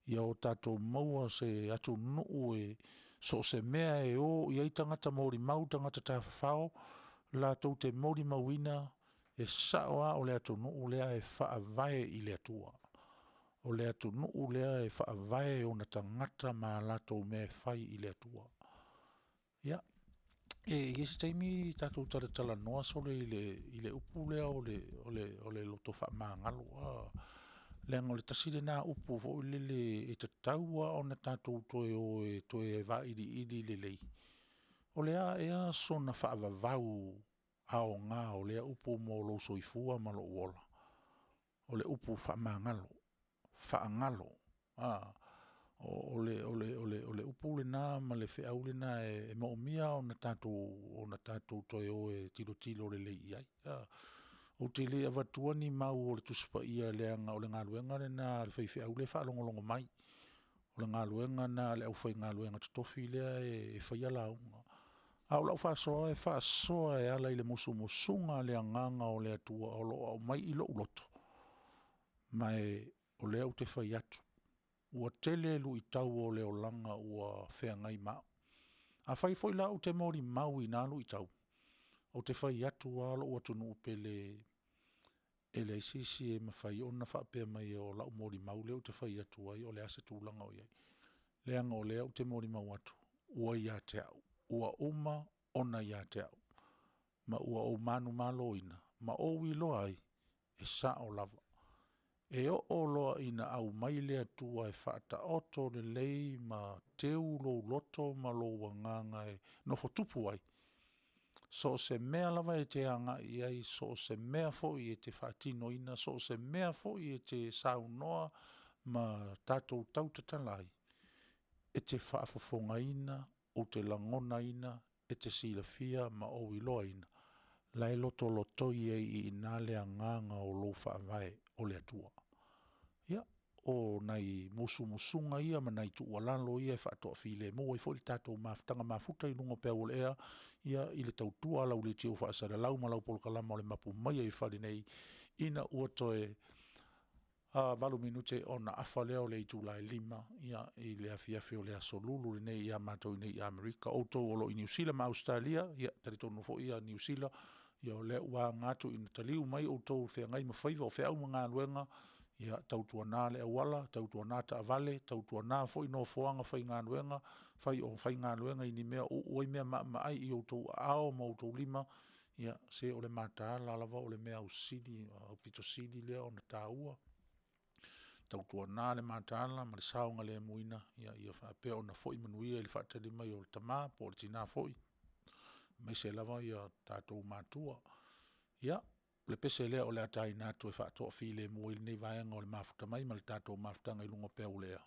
ia o tatou maua se atunuu e so o se mea e o i ai tagata molimau, tagata tafafao, latou te molimauina, e sao lava o le atunuu lea e faavae i le Atua. O le atunuu lea e faavae ona tagata ma a latou mea e fai i le Atua. Ia, e i ai se taimi tatou talatalanoa solo i le upu lea o le loto faamagalo, leaga o le tasi lena upu foi lele e tatau lava ona tatou toe o e toe vailiili lelei, o le a ea sona faavavau aoga o lea upu mo lou soifua ma lou ola? O le upu faamagalo, faagalo. O le, o le, o le, o le upu lena ma le feau lena e, e moomia ona tatou, ona tatou toe o e tilotilo lelei i ai. Ou te le avatua ni mau o le Tusi Paia leaga o le galuega lena a le faifeau lea e faalogologo mai. O le galuega lena a le aufaigaluega totofi lea e faia lauga. A o lau faasoa e faasoa e ala i le musumusuga a le Agaga o le Atua o lo o aumai i lou loto, ma o lea ou te fai atu, ua tele luitau o le olaga ua feagai ma au. Afai foi la ou te molimau i na luitau, ou te fai atu lava lou atunuu pele, e leai se isi e mafai ona faapea mai o lau molimau lea ou te fai atu ai o le a se tulaga o i ai. Leaga o lea ou te molimau atu, ua ia te au, ua uma ona ia te au, ma ua ou manumaloina, ma ou iloa ai, e sao lava. E oo loa ina aumai le Atua e faataoto lelei ma teu lou loto ma lou agaga e nofo tupu ai, so o se mea lava e te agai i ai, so o se mea foi e te faatinoina, so o se mea foi e te saunoa ma tatou tautatala ai, e te faafofogaina, ou te lagonaina, e te silafia ma ou iloaina, la e lotolotoi ai i ina le agaga o lou faavae o le Atua. Ia, o nai musumusuga ia ma nai tuualalo ia e faatoafilemu ai foi le tatou mafutaga mafuta i luga o peau o le ea, ia, i le tautua a lau leitio faasalalau ma lau polokalama o le Mapu Maia i Fale nei, ina ua toe 8 minute ona afa lea o le itula e 5 ia, i le afiafi o le aso Lulu lenei ia matou nei i Amerika. Outou o lo o i Niu Sila ma Ausetalia, ia, talitonu foi ia Niu Sila, ia o lea ua aga atu ina taliu mai outou feagai ma faiva, o feau ma galuega, ia tautuana le auala, tautuana taavale, tautuana foi nofoaga faigaluega, fai o faigaluega i ni mea o uu ai mea maamaai i outou aao ma outou lima, ia se o le mataala lava o le mea ausili aupito sili lea ona taua. Tautuana le mataala ma le saogalemuina, ia faapea ona foi manuia i le faatali mai o le tama po o le tina foi, aemaise lava tatou matua. Ia, o le pese lea o le a taina atu e faatoafilemu ai lenei vaega o le mafuta mai ma le tatou mafutaga i luga o peau o le ea.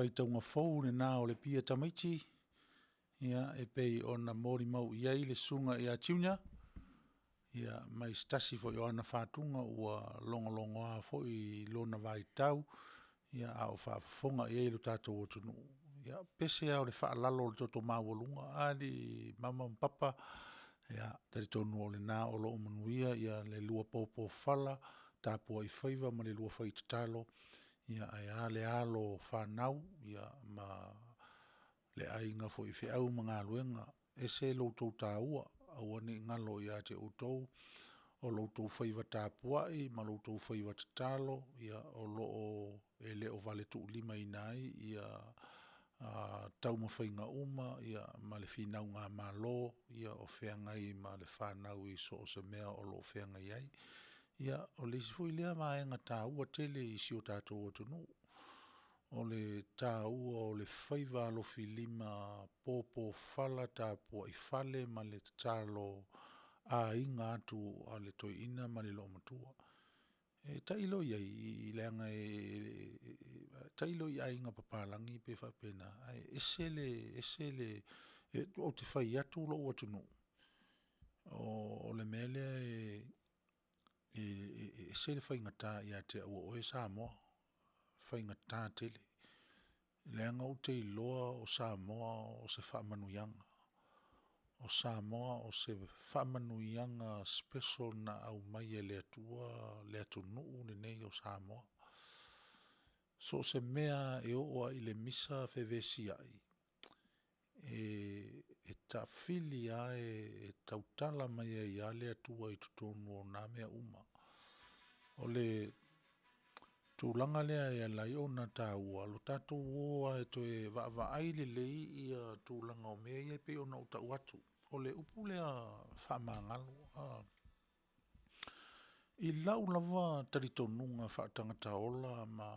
faitauga fou lena o le Pia Tamaiti, ia, e pei ona molimau i ai le susuga ia Junior, ia, mai se tasi foi o ana fatuga ua logologoa foi i lona vaitau, ia, a o faafofoga i ai lo tatou atunuu. Ia, pese lava o le faalalo o le toto maualuga, alii Mama ma Papa, ia talitonu o lena o lo o manuia le lua poupu fala, tapuai faiva ma le lua fai tatalo, ia ae a le alo o fanau, ia ma le aiga foi i feau ma galuega. E ese lo outou taua, aua ne i galo ia te outou, o lo outou faiva tapuai ma lo outou faiva tatalo, ia o lo o e le o valetuulimaina ai ia taumafaiga uma ma le finauga malo o feagai ma le fanau i so o se mea o lo o feagai ai. Ia, o le isi foi lea vaega taua tele i si o tatou atunuu, o le taua o le faiva alofilima poupu fala tapuai fale ma le tatalo aiga atu a le toeaina ma le olomatua. E tailo i ai, leaga e tailo i aiga papalagi pe faapena, ae ese le, ese le… Ou te fai atu lou atunuu, o le mea lea e ese le faigata ia te au o oe Samoa, e faigata tele. Leaga ou te iloa o Samoa o se faamanuiaga. O Samoa o se faamanuiaga special na aumai e le Atua le atunuu lenei o Samoa. So o se mea lava e oo lava i le misa fevesiai, e taafili lava, e tautala mai ai lava le Atua i totonu o na mea uma. O le tulaga lea e ala ai ona taua lo tatou o lava e toe vaavaai lelei tulaga o mea ia e pei ona ou tau atu. O le upu lea faamagalo, i lau lava talitonuga faa-tagata ola ma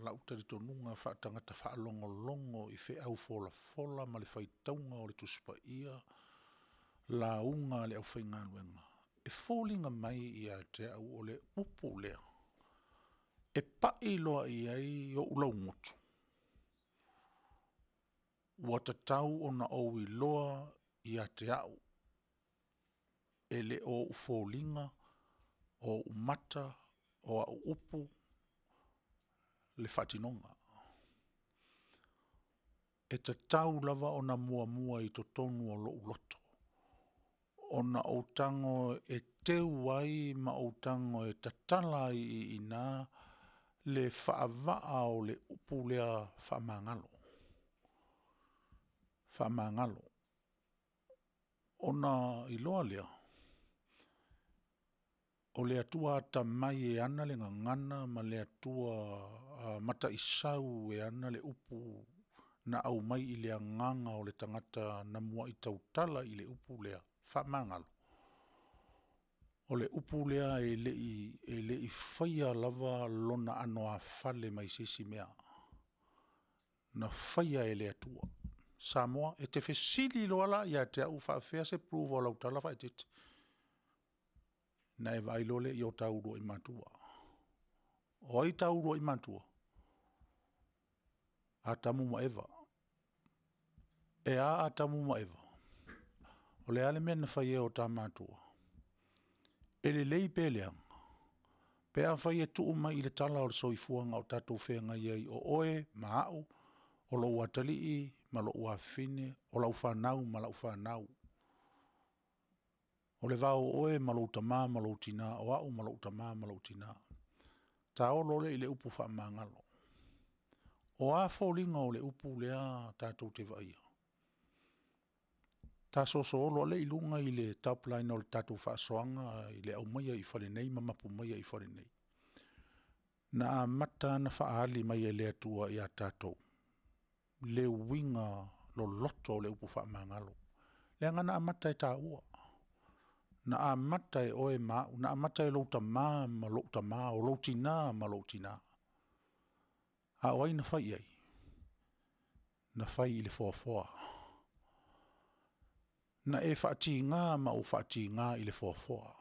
lau talitonuga faa-tagata faalogologo i feau folafola ma le faitauga o le Tusi Paia, lauga a le aufaigaluega, e foliga mai ia te au o le upu lea, e pai loa i ai ou laugutu, ua tatau ona ou iloa ia te au, e le o ou foliga, o ou mata, o au upu le faatinoga. E tatau lava ona muamua i totonu o lou loto, ona ou tago e teu ai ma ou tago e tatala ai i ina le faavaa o le upu lea faamagalo, faamagalo. Ona iloa lea, o le Atua atamai e ana le gagana ma le Atua mataisau e ana le upu na aumai i le agaga o le tagata na muai tautala i le upu lea faamagalo, o le upu lea e le i faia lava lona anoāfale mai se isi mea, na faia e le Atua. Samoa, e te fesili loa la ia te au e faapefea se prove o lau tala faaeteete? Ona e vaai loa lea i o ta uluai matua. O ai ta uluai matua? Atamu ma Eva. E a Atamu ma Eva? O le a le mea na fai e o ta matua? E lelei pe leaga? Pe afai e tuu mai i le tala o le soifuaga o tatou feagai ai o oe ma au, o lou atalii ma lou afafine, o lau fanau ma lau fanau, o le va o oe ma lou tama ma lou tina, o au ma lou tama ma lou tina, ta oo loa lea i le upu faamagalo. O a foliga o le upu lea tatou te vaaia? Ta sosoolo lea i luga i le top line o le tatou faasoaga i le aumaia i fale nei ma mapu maia i fale nei. Na amata ona faaali mai e le Atua ia tatou le uiga loloto o le upu faamagalo, leaga na amata e taua, na amata e oe ma au, na amata e lou tama ma lou tama, o lou tina ma lou tina. A o ai na fai i ai? Na fai i le foafoa. Na e faatiga ma ou faatiga i le foafoa.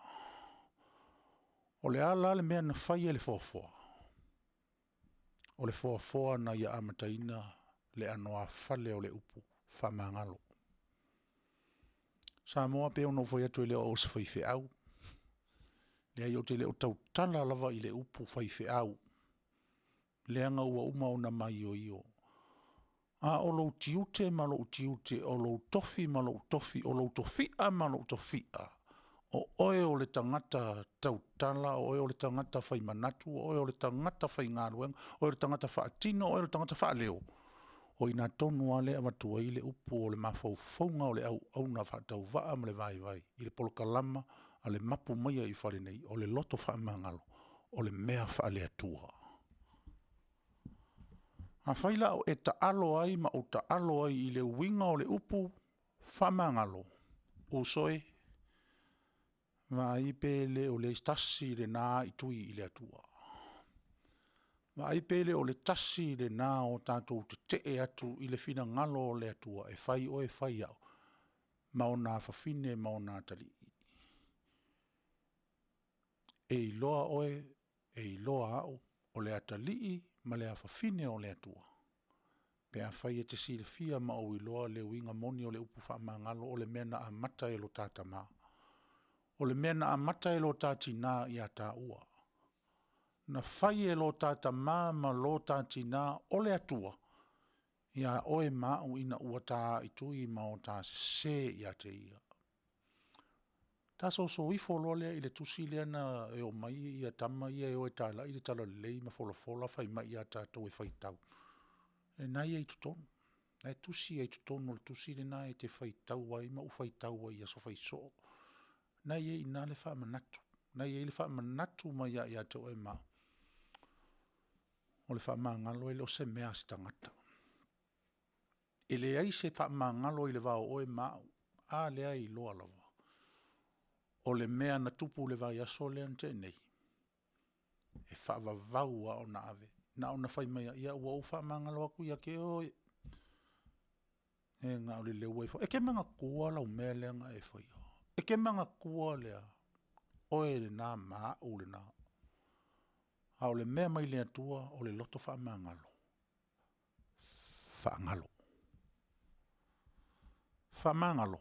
O le a la le mea na fai e le foafoa? O le foafoa na ia amataina. le anoāfale o le upu faamagalo. Samoa pei ona ou fai atu e le o au o se faifeau. Leai ou te le o tautala lava i le upu faifeau, leaga ua uma ona maioio. A o lou tiute ma lou tiute, o lou tofi ma lou tofi, o lou tofi'a ma lou tofi'a, o oe o le tagata tautala, o oe o le tagata fai manatu, o oe o le tagata faigaluega, o oe o le tagata faatino, o oe o le tagata faaleo, o i ina tonu lava lea e avatu ai le upu o le mafaufauga o le auauna faatauvaa ma le vaivai i le polokalama a le Mapu maiga i fale nei, o le loto faamagalo, o le mea faale-Atua. Afai la o e taalo ai ma ou taalo ai i le uiga o le upu faamagalo, uso e, vaai pe le o le tasi lena aaitui i le Atua. Vaai pe le o le tasi lena o tatou tetee atu i le finagalo o le Atua e fai oe fai au ma ona afafine ma ona atalii. E iloa oe, e iloa au o le atalii ma le afafine o le Atua pe afai e te silafia ma ou iloa le uiga moni o le upu faamagalo, o le mea na amata e lo ta Tama, o le mea na amata e lo ta Tina ia taua. Na fai e lo ta Tama ma lo ta Tina o le Atua ia oe ma au ina ua ta aaitui ma o ta sese ia te Ia. Ta soso ifo loa lea i le tusi lea na omai tama ia e o e talai le talalelei ma folafola fai mai ia tatou e faitau, lena e i ai i totonu, o la e tusi ai i totonu o le tusi lena e te faitau ai ma ou faitau ai i aso fai soo. O lena e i ai i ina le faamanatu, o lena e i ai le faamanatu mai ia te oe ma au, o le faamagalo e le o se mea a se tagata. E leai se faamagalo i le va o oe ma au. A lea e iloa lava, o le mea na tupu i le vaiaso lea na tea nei, e faavavau lava ona ave. Na ona fai mai lava, ia ua ou faamagalo atu ia te oe, e na o le leu lava. E te manatua lau mea lea na e faia? E te manatua le a? Oe lena ma au lena. A o le mea mai le Atua o le loto faamagalo, faagalo. Faamagalo,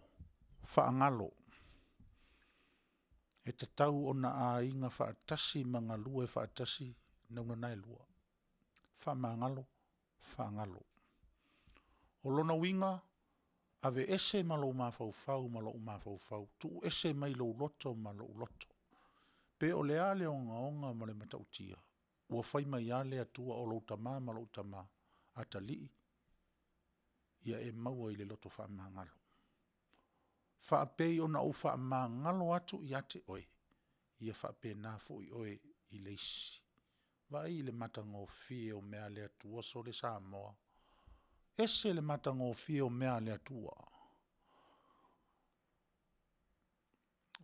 faagalo. E tatau ona aiga faatasi ma galue faatasi nauna na e lua, faamagalo, faagalo. O lona uiga, aveese ma lou mafaufau ma lou mafaufau, tuuese mai lou loto ma lou loto. Pe o le a le ogaoga ma le matautia, ua fai mai lava le Atua o lou Tama ma lou Tama, atalii, ia e maua i le loto faamagalo. Faapei ona ou faamagalo atu ia te oe, ia faapena foi oe i le isi. Vaai i le matagofie o mea a le Atua, sole Samoa, e ese le matagofie o mea a le Atua.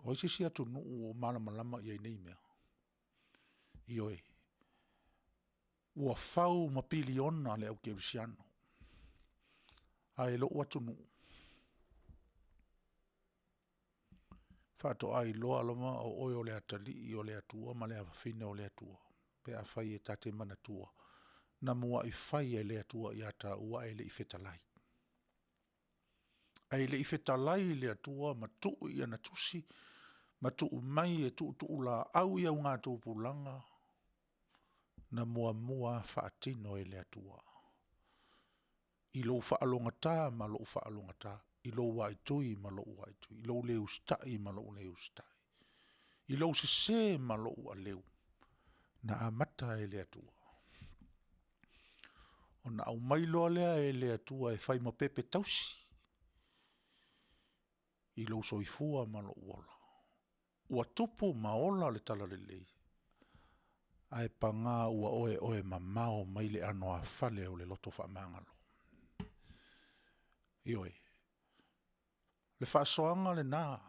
O ai se isi atunuu o malamalama i ai i nei mea? Ioe. Ua fau ma piliona le aukerisiano, ae lou atunuu, faatoa iloa lava o oe o le atalii o le Atua ma le afafine o le Atua pe afai e ta te manatua na muai fai e le Atua ia taua ae le i fetalai. Ae le i fetalai le Atua ma tuu i ana tusi ma tuu mai e tuutuulaau i augatupulaga, na muamua lava faatino e le Atua i lou faalogogata ma lou faalogogata, i lou aaitui ma lou aaitui, i lou le usitai ma lou le usitai, i lou sese ma lou aleu, na amata e le Atua. Ona aumai loa lea e le Atua e fai ma pepe tausi i lou soifua ma lou ola. Ua tupu ma ola le talalelei, ae paga ua oeoe mamao mai le anoāfale o le loto faamagalo. Ioe. O le faasoaga lena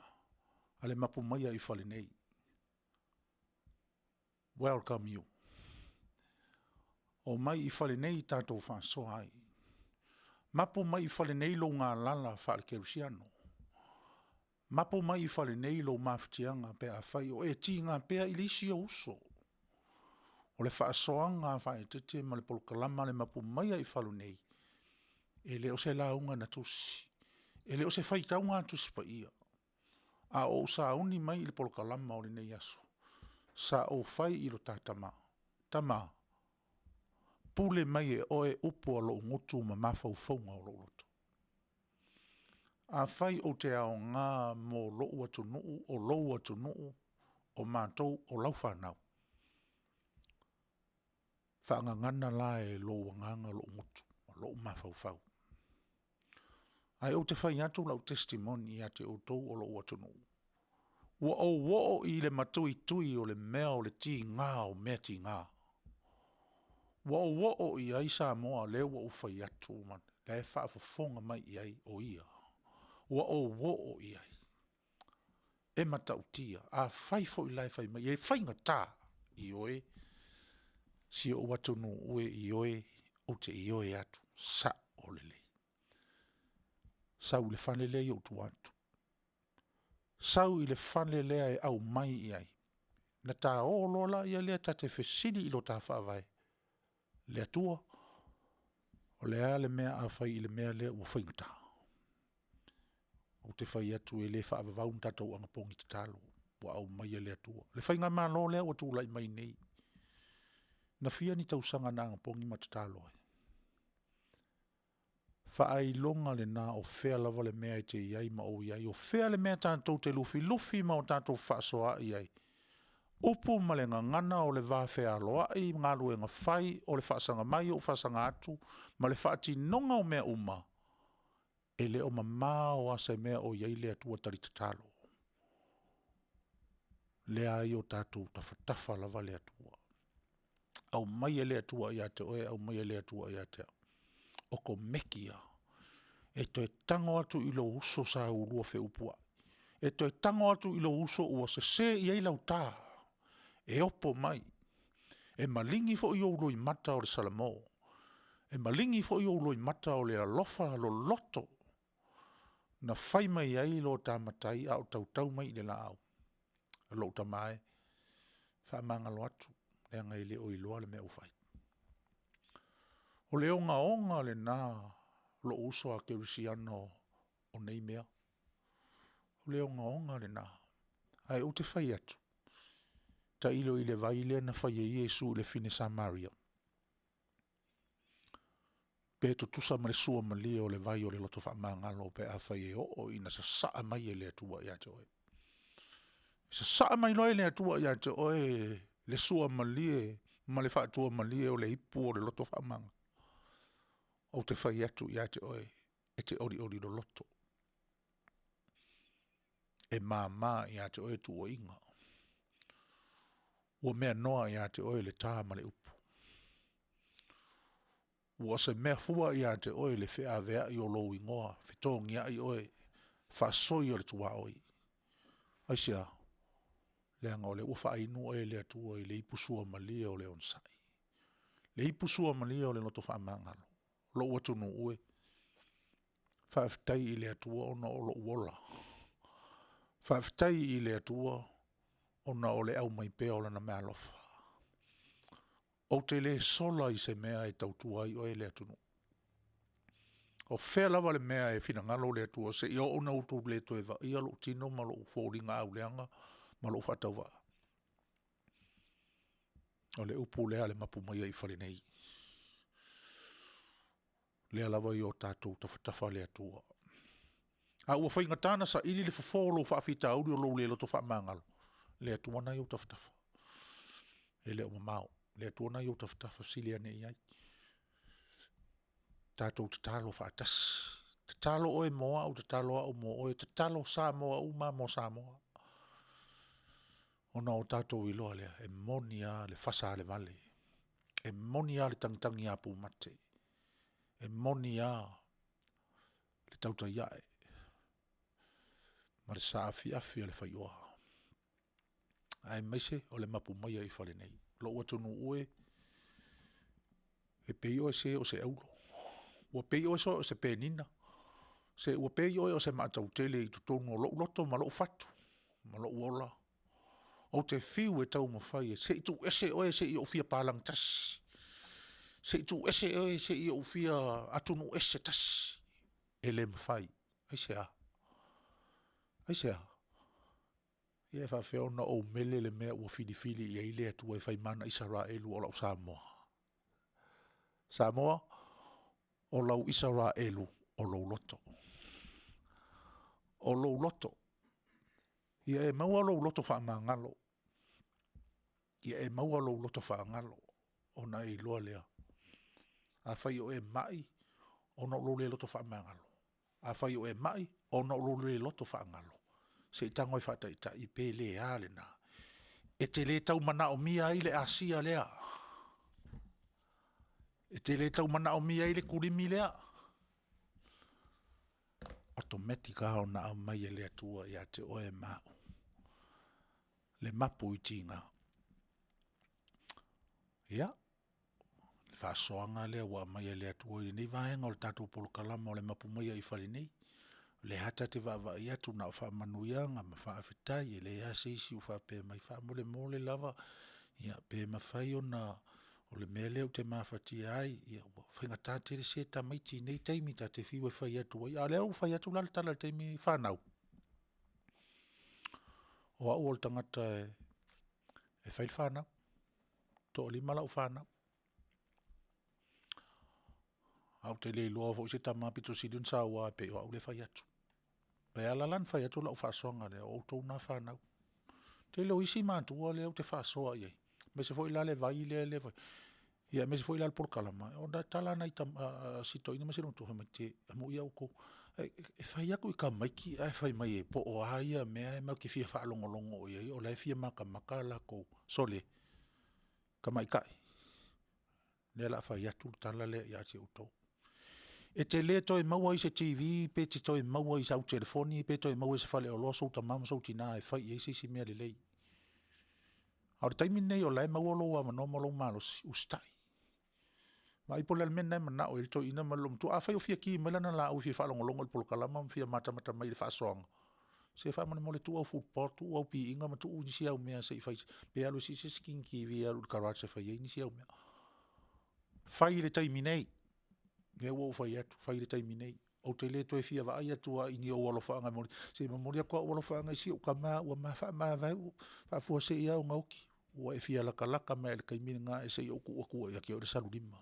a le mapu maiga i fale nei. Welcome you. Omai i fale nei tatou faasoa ai. Mapu mai i fale nei lou galala faale-kerisiano. Mapu mai i fale nei lou mafatiaga pe afai o e tiga pea i le isi ou uso. O le faasoaga a faaeteete ma le polokalama a le Mapu maiga i fale nei. E le o se lauga na tusi, e le o se faitauga a Tusi Paia, a o ou sauni mai i le polokalama o lenei aso, sa ou fai i lo ta tama, Tama, pule mai e oe upu a lou gutu ma mafaufauga o lou loto. Afai ou te aoga mo lou atunuu, o lou atunuu, o matou o lau fanau, faagagana la e lou agaga lou gutu ma lou mafaufau. Ae ou te fai atu lau testimony ia te outou o lou atunuu, ua ou oo i le matuitui o le mea o le tiga o mea tiga. Ua ou oo i ai Samoa lea ua ou fai atu, o la e faafofoga mai i ai o ia. Ua ou oo i ai. E matautia, afai foi la e fai mai e faigata, ioe, si ou atunuu e, ioe, ou te ioe atu, sao lelei. Sau i le fale lea i ou tua atu, sau i le fale lea e aumai i ai, ona ta o loa lea ta te fesili i lo ta Faavae, le Atua, o le a le mea a fai i le mea lea ua faigata? Ou te fai atu e le faavavau ni tatou anapogi tatalo ua aumai e le Atua. Le faigamalo lea ua tulai mai nei, na fia ni tausaga na agipogi ma tatalo ai? Faailoga lena o fea lava le mea e te i ai ma ou i ai, o fea le mea tatou te lufilufi ma o tatou fefaasoaai ai, upu ma le gagana o le vafealoai ma galuega fai, o le faasaga mai o ou faasaga atu ma le faatinoga o mea uma, e le o mamao lava se mea o i ai le Atua talitatalo. Lea e i o tatou tafatafa lava le Atua. Aumai e le Atua ia te oe, aumai e le Atua ia te au, o komeki lava. E toe tago atu i lou uso sa ulua feupuai, e toe tago atu i lou uso ua sese i ai lau ta, e opo mai, e maligi foi ou loimata o le salamo, e maligi foi ou loimata o le alofa loloto na fai mai ai lo ta matai a o tautau mai i le laau. Lou tama e, faamagalo atu, leaga e le o iloa le mea ua fai. O le ogaoga lena lou uso a kerisiano o nei mea. O le ogaoga lena. Ae ou te fai atu, tailo i le vai lea na fai e Iesu i le afine Samaria, pe tutusa ma le suamalie o le vai o le loto faamagalo pe afai e oo ina sasaa mai e le Atua ia te oe. E sasaa mai loa e le Atua ia te oe le suamalie ma le faatuamalie o le ipu o le loto faamagalo, ou te fai atu ia te oe, e te olioli loloto, e mama ia te oe tuuaiga, ua mea noa ia te oe le ta ma le upu. Ua o se mea fua ia te oe le feaveai o lou igoa, fetogiai oe, faasoi o le tuaoi. Aisea? Leaga o lea ua faainu oe e le Atua i le ipu suamalie o le onosai, le ipu suamalie o le loto faamagalo. Lou atunuu e, faafetai i le Atua ona o lou ola. Faafetai i le Atua ona o le aumai pea o Lana meaalofa. Ou te le sola i se mea e tautua ai oe le atunuu. O fea lava le mea e finagalo le Atua seia oo ina outou le toe vaaia lou tino ma lou foliga auleaga ma lou faatauvaa, o le upu lea a le mapu mai ai i fale nei. O lea lava e i o tatou tafatafa le Atua. A ua faigata ona saili le fofo o lou faafitauli o lou le loto faamagalo, le Atua lena e i ou tafatafa. E le o mamao, le Atua lena e i ou tafatafa, fesili ane i ai. Tatou tatalo faatasi, tatalo oe mo au, tatalo au mo oe, tatalo Samoa uma mo Samoa, ona o tatou iloa lea, e moni lava le fasa a le vale, e moni lava le tagitagi a pumate, e moni lava le tautai ae ma le saafiafi a le faioa, aemaise o le mapu mai ai i fale nei. Lou atunuu e, e pei oe se o se auro, ua pei oe o se penina, se ua pei oe o se maatautele i totonu o lou loto ma lou fatu ma lou ola. Ou te fiu e taumafai se i tuuese oe se i ou fia palagi tasi. Se i tuuese oe se i ou fia atunuu ese tasi. E le mafai. Aisea? Aisea? Ia e faapefea ona ou mele le mea ua filifili i ai le Atua e fai ma na Isaraelu o lau Samoa? Samoa, o lau Isaraelu o lou loto. O lou loto. Ia e maua lou loto faamagalo. Ia e maua lou loto faagalo, ona e iloa lea, afai o e mai, ona o lou le loto faamagalo. Afai o e mai, ona o lou le loto faagalo. Se i tago e faataitai pe le a lena. E te le tau manaomia ai le asia lea. E te le tau manaomia ai le kulimi lea. Automatic lava ona aumai e le Atua ia te oe ma au le mapu i tiga. Ia, le faasoaga lea ua aumai e le Atua i lenei vaega o le tatou polokalama o le Mapu mai i fale nei. O lea lava ta te vaavaai atu na o faamanuiaga ma faafetai, e leai lava se isi o faapea mai, faamolemole lava, ia pe mafai ona… o le mea lea ou te mafatia ai, ua faigata tele se tamaiti i lenei taimi ta te fiu e fai atu ai. A o lea ua fai atu la le tala i le taimi lenei, fanau, o au o le tagata e fai le fanau. E toa-5 lau fanau. Ae ou te le iloa foi se tama aupito sili ona saua pei o au lea e fai atu. E ala la ona fai atu lau faasoaga lea, o outou na fanau. O le tele o isi matua lea ou te faasoa i ai, aemaise foi la le vai lea e fai, aemaise foi la le polokalama, o tala lava a si toeaina ma si olomatua, fai mai, se amuia outou. E fai atu i tamaiti ae fai mai po o a ia mea matou te fia faalogologo i ai o la e fia matamata latou. Sole, tamaitai, o lea o le a fai atu le tala lea ia te outou. E te le toe maua i se TV pe te toe maua i sau telefoni pe toe maua i se faleoloa sou tama ma sou tina e fai i ai se isi mea lelei. A o le taimi lenei o la e maua lou avanoa ma lou malosi, usitai. Vaai po o le a le mea lena e manao ai le toeaina ma le olomatua. Afai o fia ki mai lana laau e fia faalogologo i le polokalama ma fia matamata mai i le faasoaga, se faamolemole tuu au football, tuu au piiga ma tuu nisi au mea se i fai, pe alu e sii se isi TV e alu i le garage e fai ai nisi au mea. Fai i le taimi nei, lea ua ou fai atu, fai i le taimi nei. Ou te le toe fia vaai atu lava i ni ou alofaaga e momoli, se e momoli atu lava au alofaaga i si ou tama ua ma faamavae, faafuasei lava ona oti. Ua e fia latalata mai lava i le taimi lena ae se i ou tuu atu ia te oe le salulima.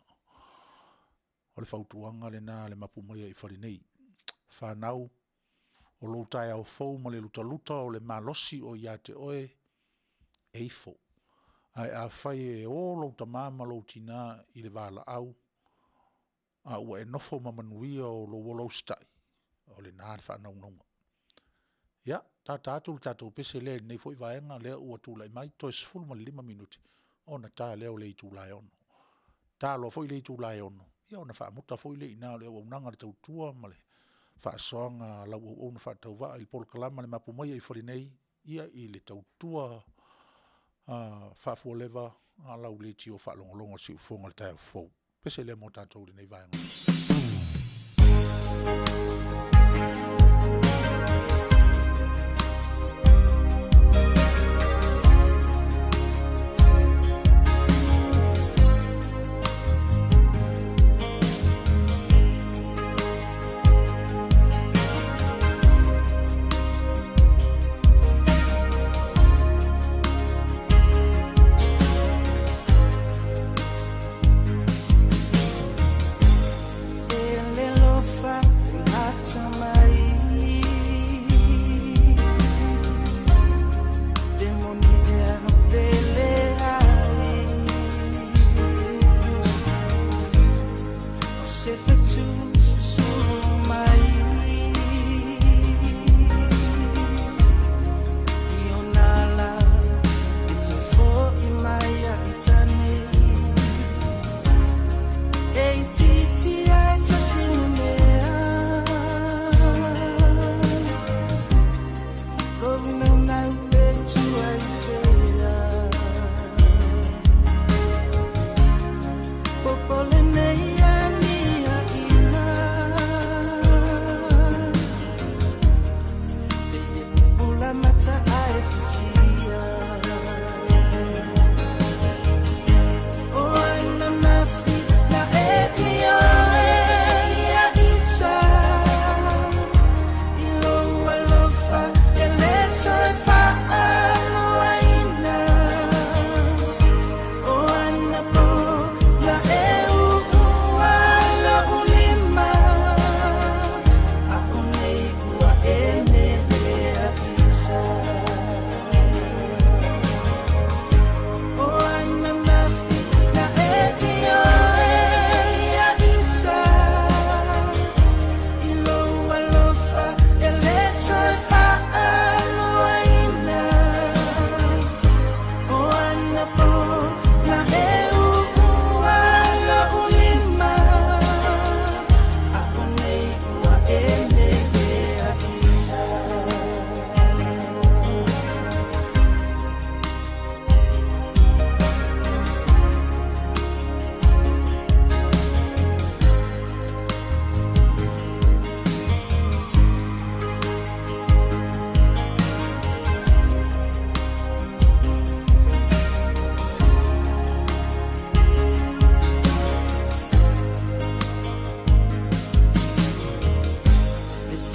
O le fautuaga lena a le Mapu mai i fale nei. Fanau, o lou taeao fou ma le lutaluta o le malosi o ia te oe, e ifo. Ae afai e o lou tama ma lou tina i le valaau a ua e nofo ma manuia lou ola usitai, o lena le faanaunauga. Ia, lata atu le tatou pese lea i lenei foi vaega lea ua tulai mai, toe 15 minute ona ta lea o le itula e 6:00. Ta loa foi le itula e 6:00, ia ona faamuta foi lea i ina o le auaunaga a le tautua ma le faasoaga a lau auauna faatauvaa i le polokalama a le Mapu mai i fale nei, ia i le tautua faafualeva a lau leitio faalogologo i le siufofoga i le taeao fou. Pese lea mo tatou i lenei vaega.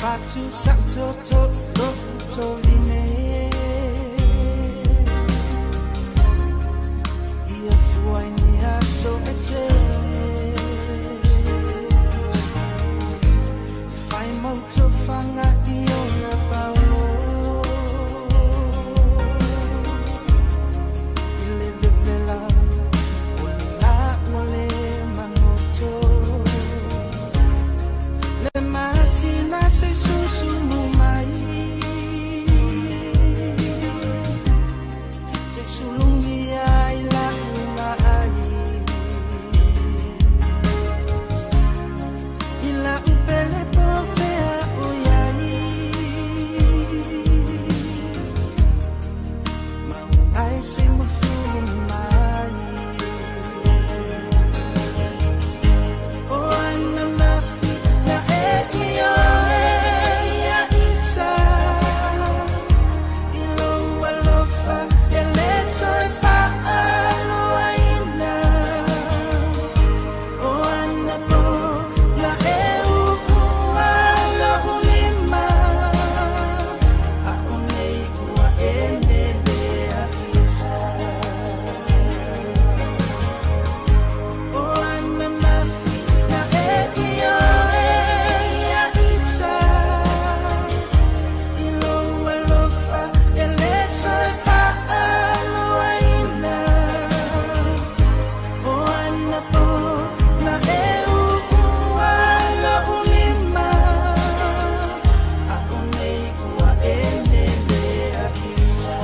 Fatu sa to to to to line Ia fua i ni aso e tele Whai mau tofanga i ona paolo I le vevela o le la ua le magoto Le masina se susumu mai Se sulugia i lau vaai I lau pele po o fea o i ai Ma ua se mafuli mai O ananafi na e ioe ia ita I lou alofa e le toe faaloaina O anapo na e uua lou lima A o nei ua e nele a ita O ananafi na e ioe ia ita I lou alofa e le toe faaloaina O anapo na e uua lou lima A o nei ua e nele a ita.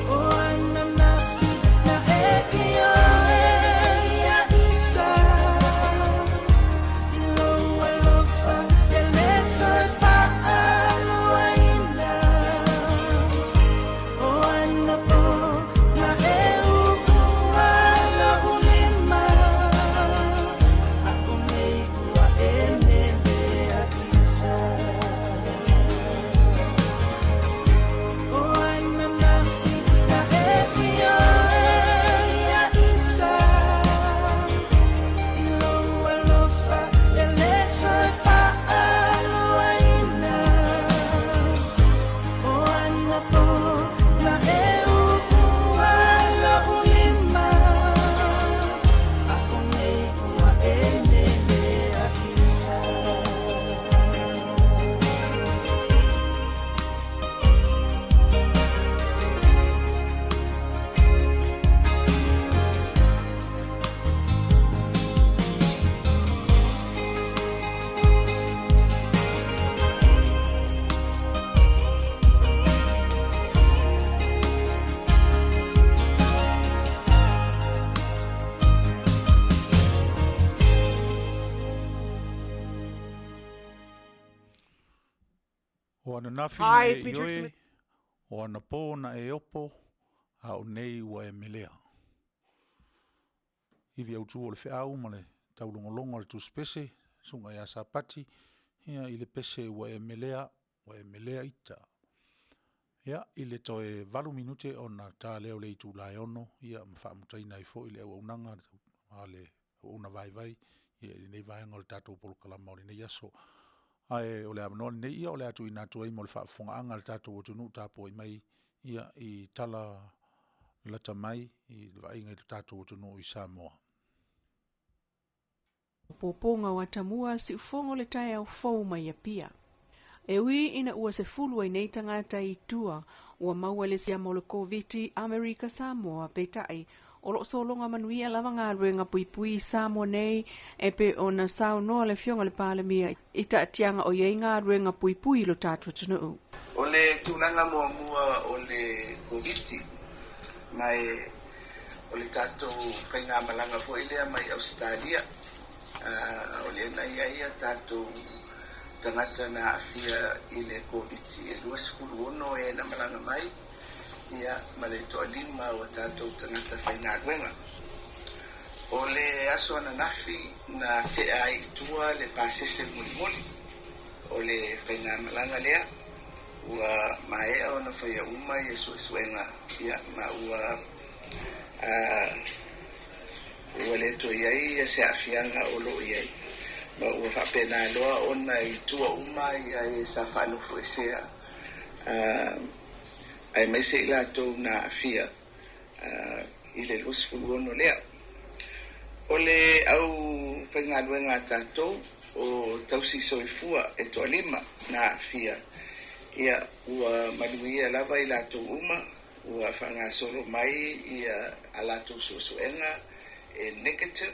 O ananafi na e ioe ia ita I lou alofa e le toe faaloaina O anapo na e uua lou lima A o nei ua e nele a ita O ananafi na e ioe ia ita I lou alofa e le toe faaloaina O anapo na e uua lou lima A o nei ua e nele a ita. O ananafi Hi, na e it's me, Trixie ioe, Mc- o anapō na e opo, a o nei ua e melea. Ivi autū o le feau ma le taulogologo a le tusipese, susuga ia Sapati, ia i le pese ua e melea, ua e melea ita. Ia, i le toe 8 minute ona ta lea o le itula e 6, ia ma faamutaina ai foi le auaunaga a le auauna vaivai ia i lenei vaega o le tatou polokalama o lenei aso. Ae o le avanoa lenei ia o le a tuuina atu ai mo le faafofogaaga a le tatou atunuu tapuai mai ia i tala lata mai i le vaaiga i le tatou atunuu i Samoa. Pōpōga o Atamua, Siufogo le taeao fou mai Apia. E ui ina ua 10 ai nei tagata i tua ua maua le siama o le Koviti Amerika Samoa, peitai, o lo o sologa manuia lava galuega puipui i Samoa nei e pei ona saunoa le Afioga i le Palemia i taatiaga o i ai galuega puipui i lo tatou atunuu. O le tulaga muamua o le Koviti, ma e o le tatou faigamalaga foi lea mai Ausetalia, o lea na i ai a tatou tagata na aafia i le Koviti e 96 e na malaga mai, ia ma le toalima o a tatou tagata faigaluega. O le aso ananafi na tea ai i tua le pasese mulimuli o le faigamalaga lea, ua maea ona faia uma ia suesuega, ia ma ua ua le toe i ai ia se aafiaga o lo o i ai, ma ua faapena loa ona i tua uma ia e sa faanofoesea, aemaise i latou na aafia i le 26 lea. O le aufaigaluega a tatou o tausi soifua e toalima na aafia, ia ua manuia lava i latou uma, ua faagasolo mai ia a latou suesuega e negative,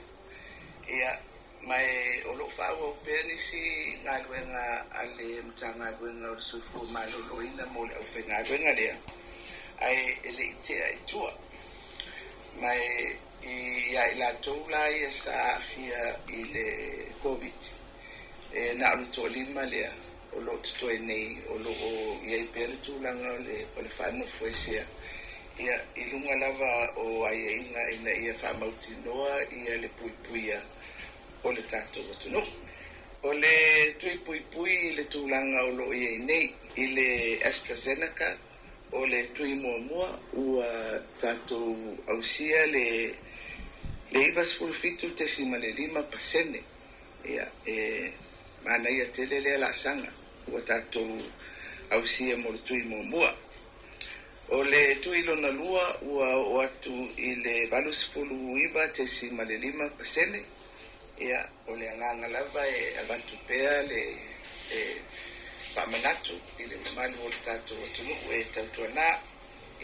ia ma e o lo o faaauau pea nisi galuega a le Matagaluega o le Soifua Maloloina mo le aufaigaluega lea, ae e le i tea i tua. Ma e ia i latou la ia sa aafia i le Koviti, e na o le toalima lea o lo o totoe nei o lo o i ai pea le tulaga o le o le faanofoesea, ia i luga lava o aiaiga ina ia faamautinoa ia le puipuia o le tatou atunuu. O le tui puipui i le tulaga o lo o i ai nei i le AstraZeneca, o le tui muamua ua tatou ausia le le 97.5%. Ia, e manaia tele lea laasaga ua tatou ausia mo le tui muamua. O le tui lona lua ua oo atu i le 89.5%. Ia, o le agaga lava e avatu pea le e faamanatu i le mamalu o le tatou atunuu e tautuana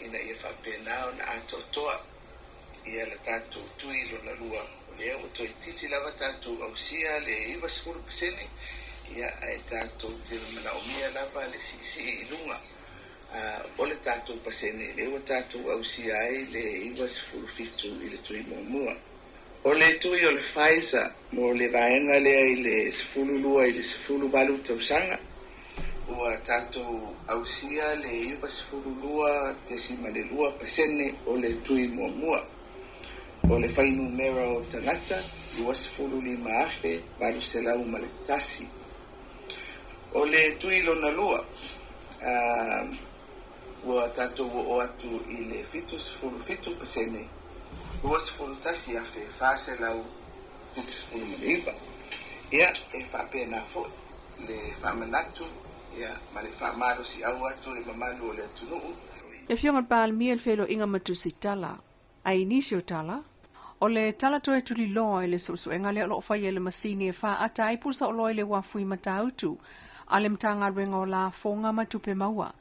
ina ia faapena ona atoatoa ia le tatou tui lona lua. O lea ua toeitiiti lava tatou ausia le 90%, ia ae tatou te manaomia lava le siisii i luga o le tatou pasene lea ua tatou ausia ai le 97 i le tui muamua. O le tui o le Pfizer mo le vaega lea i le 12 i le 18 tausaga, ua tatou ausia le 92.2% o le tui muamua. O le fuainumera o tagata, 25,801. O le tui lona lua, ua tatou oo atu i le 77%, 21,479. Ia, e faapena foi le faamanatu ia ma le faamalosiau atu i le mamalu o le atunuu. Le Afioga i le Palemia i le Feiloaiga ma Tusitala. A i nisi o tala, o le tala toe tuliloa i le suesuega lea o lo o faia e le masini e faaata ai pusaoloa i le uafu i Matautu a le Matagaluega o Lafoga ma Tupe Maua.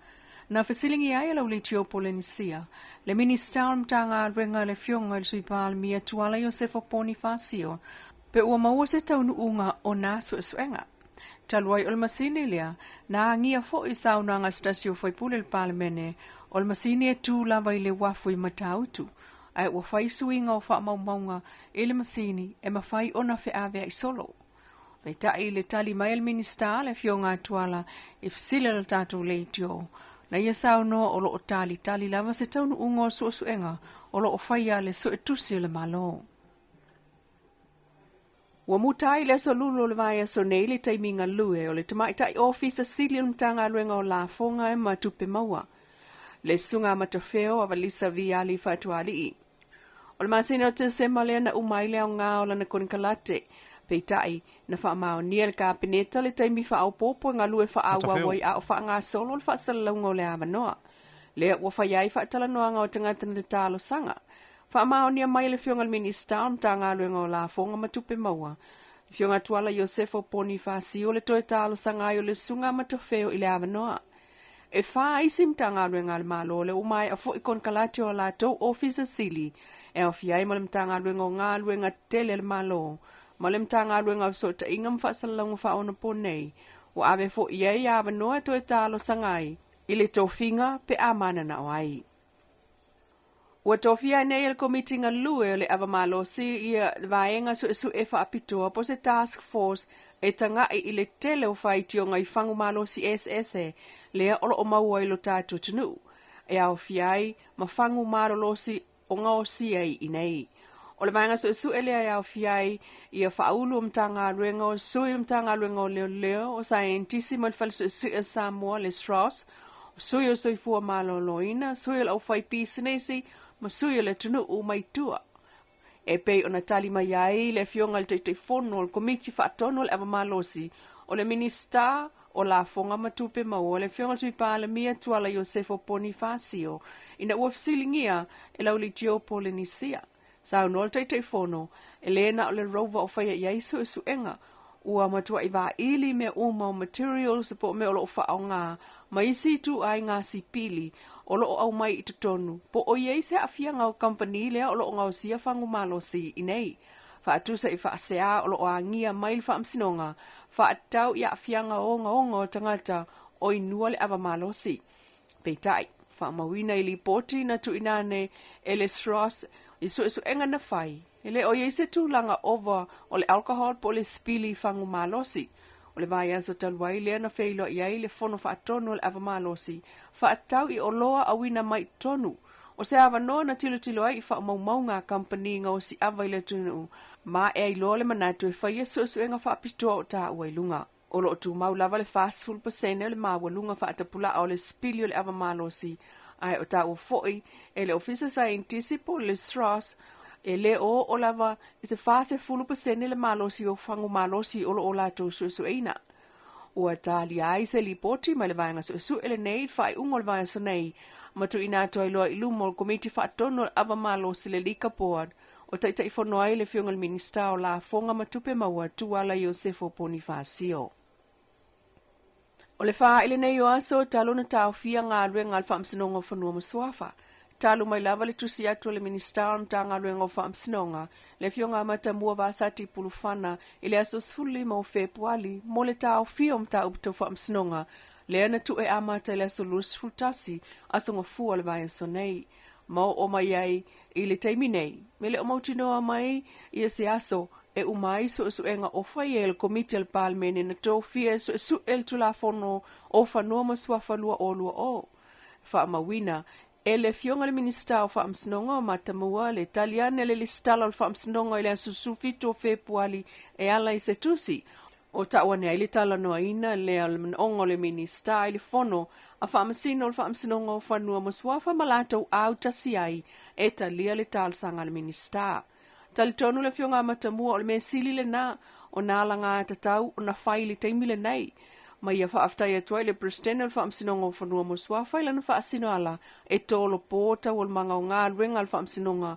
Na fesiligia ai e Lauleitio Polenisia, le Minisita o le Matagaluega le Afioga i le Sui Palemia Tuala Iosefo Ponifasio, pe ua maua se taunuuga o nā suesuega. Talu ai o le masini lea, na agia foi i saunoaga a se tasi o faipule o le Palemene, o le masini e tū lava i le uafu i Matautu, ae ua fai suiga o faamaumauga i le masini e mafai ona feaveai solo. Peitai i le tali mai a le Minisita, le Afioga a Tuala, i fesili a le tatou leitio, na ia saunoa o lo o talitali lava se taunuuga o suesuega o lo o faia a le Suetusi o le Malo. Ua muta ai le aso Lulu o le vaiaso nei le taimi galue o le tamaitai Ofisa Sili o le Matagaluega o Lafoga ma Tupe Maua, le Susuga Matafeo Avalisa Viali Faatualii. O le masina o Tesema lea na uma ai le aoga o lana konekarate. Peitai, na faamaonia e le Kapeneta le taimi faaopoopo e galue faaauau ai a o faagasolo le faasalalauga o le avanoa. Lea ua faia ai faatalanoaga o tagata na talosaga. Faamaonia mai e le Afioga i le Minisita o le Matagaluega o Lafoga ma Tupe Maua, le Afioga Tuala Iosefo Ponifasio le toe talosaga ai o le Susuga Matafeo i le avanoa. E whā isi Matagaluega a le Malo le ua maea foi konekarate o a latou Ofisa Sili e aofia ai ma le Matagaluega o Galuega Tetele a le Malo ma le Matagaluega o Fesootaiga ma Faasalalauga Faaonaponei ua ave foi i ai avanoa e toe talosaga ai i le tofiga pe a mananao ai. Ua tofia ai nei e le Komiti Galue o le Ava Malosi ia vaega suesue faapitoa po o se task force e taga'i i le tele o faitioga i fagu malosi eseese lea o lo o maua i lo tatou atunuu, e aofia ai ma fagu malolosi o gaosia i inei. O le vaega suesue lea e aofia ai ia faaulu o Matagaluega o Sui o le Matagaluega o Leoleo, o Saienitisi ma le Fale Suesue o Samoa, le SROS, o Sui o Soifua Maloloina, Sui o le Aufaipisinisi ma Sui o le Atunuu mai tua. E pei ona tali mai ai le Afioga i le Taitaifono o le Komiti Faatonu o le Ava Malosi, o le Minisita o Lafoga ma Tupe Maua, le Afioga i le Sui Palemia Tuala Iosefo Ponifasio, ina ua fesiligia e lau leitio Polenisia. Saunoa le Taitaifono, e le na o le rover o faia i ai suesuega, ua matuai vaili mea uma o materials po o mea o lo o faaaoga ma isi ituaiga sipili o lo o aumai i totonu, po o i ai se aafiaga o kamupani lea o lo o gaosia fagu malosi i nei. Faatusa i faasea o lo o agia mai le Faamasinoga, faatatau i aafiaga ogaoga o tagata o inua le ava malosi. Peitai, faamauina i lipoti na tuuina ane e le SROS i suesuega na fai, e le o i ai se tulaga ova o le alcohol po o le sipili i fagu malosi. O le vaiaso talu ai lea na feiloai ai le Fono Faatonu o le Ava Malosi, faatatau i oloa auina mai i totonu. O se avanoa na tilotilo ai i faamaumauga a kamupani gaosi ava i le atunuu, ma e ailoa le manatu e faia suesuega faapitoa o taua i luga. O lo o tumau lava le 40% o le maualuga faatapulaa o le sipili o le ava malosi, ae o taua foi e le Ofisa Saienitisi po o le SROS, e le o oo lava i se 40% le malosi o fagu malosi o lo o latou suesueina. Ua talia ai se lipoti mai le vaega suesue lenei i le faaiuga o le vaiaso nei, ma tuuina atu ai loa i luma o le Komiti Faatonu o le Ava Malosi le Liquor Board, o Taitaifono ai le Afioga i le Minisita o Lafoga ma Tupe Maua, Tuala Iosefo Ponifasio. O le faaile nei o aso talu ona taofia galuega a le Faamasinoga o Fanua ma Suafa. Talu mai lava le tusi atu a le Minisita o le Matagaluega o Faamasinoga, le Afioga a Matamua Vasati Pulufana i le aso 15 o Fepuali mo le taofia o mataupu tau faamasinoga, lea na tuu e amata i le aso 21 aso Gafua o le vaiaso nei. Ma oo mai ai i le taimi nei, me le o mautinoa mai ia se aso e uma ai suesuega o fai e le Komiti a le Palemene na tofia e suesue le Tulafono o Fanua ma Suafa 2020. Faamauina e le Afioga i le Minisita o Faamasinoga o Matamua le tali ane a le Lesitala o le Faamasinoga i le aso 17 o Fepuali e ala i se tusi o tau ane ai le talanoaina lea o le manaoga o le Minisita i le Fono a Faamasino o le Faamasinoga o Fanua ma Suafa ma latou autasi ai e talia le talosaga a le Minisita. Talitonu le Afioga a Matamua o le mea sili lena o nā alagatatau ona fai i le taimi lenei. Ma ia faafetai atu ai le Peresetene o le Faamasinoga o Fanua ma Suafa i lana faasinoala e tolopo taualumaga o galuega a le Faamasinoga.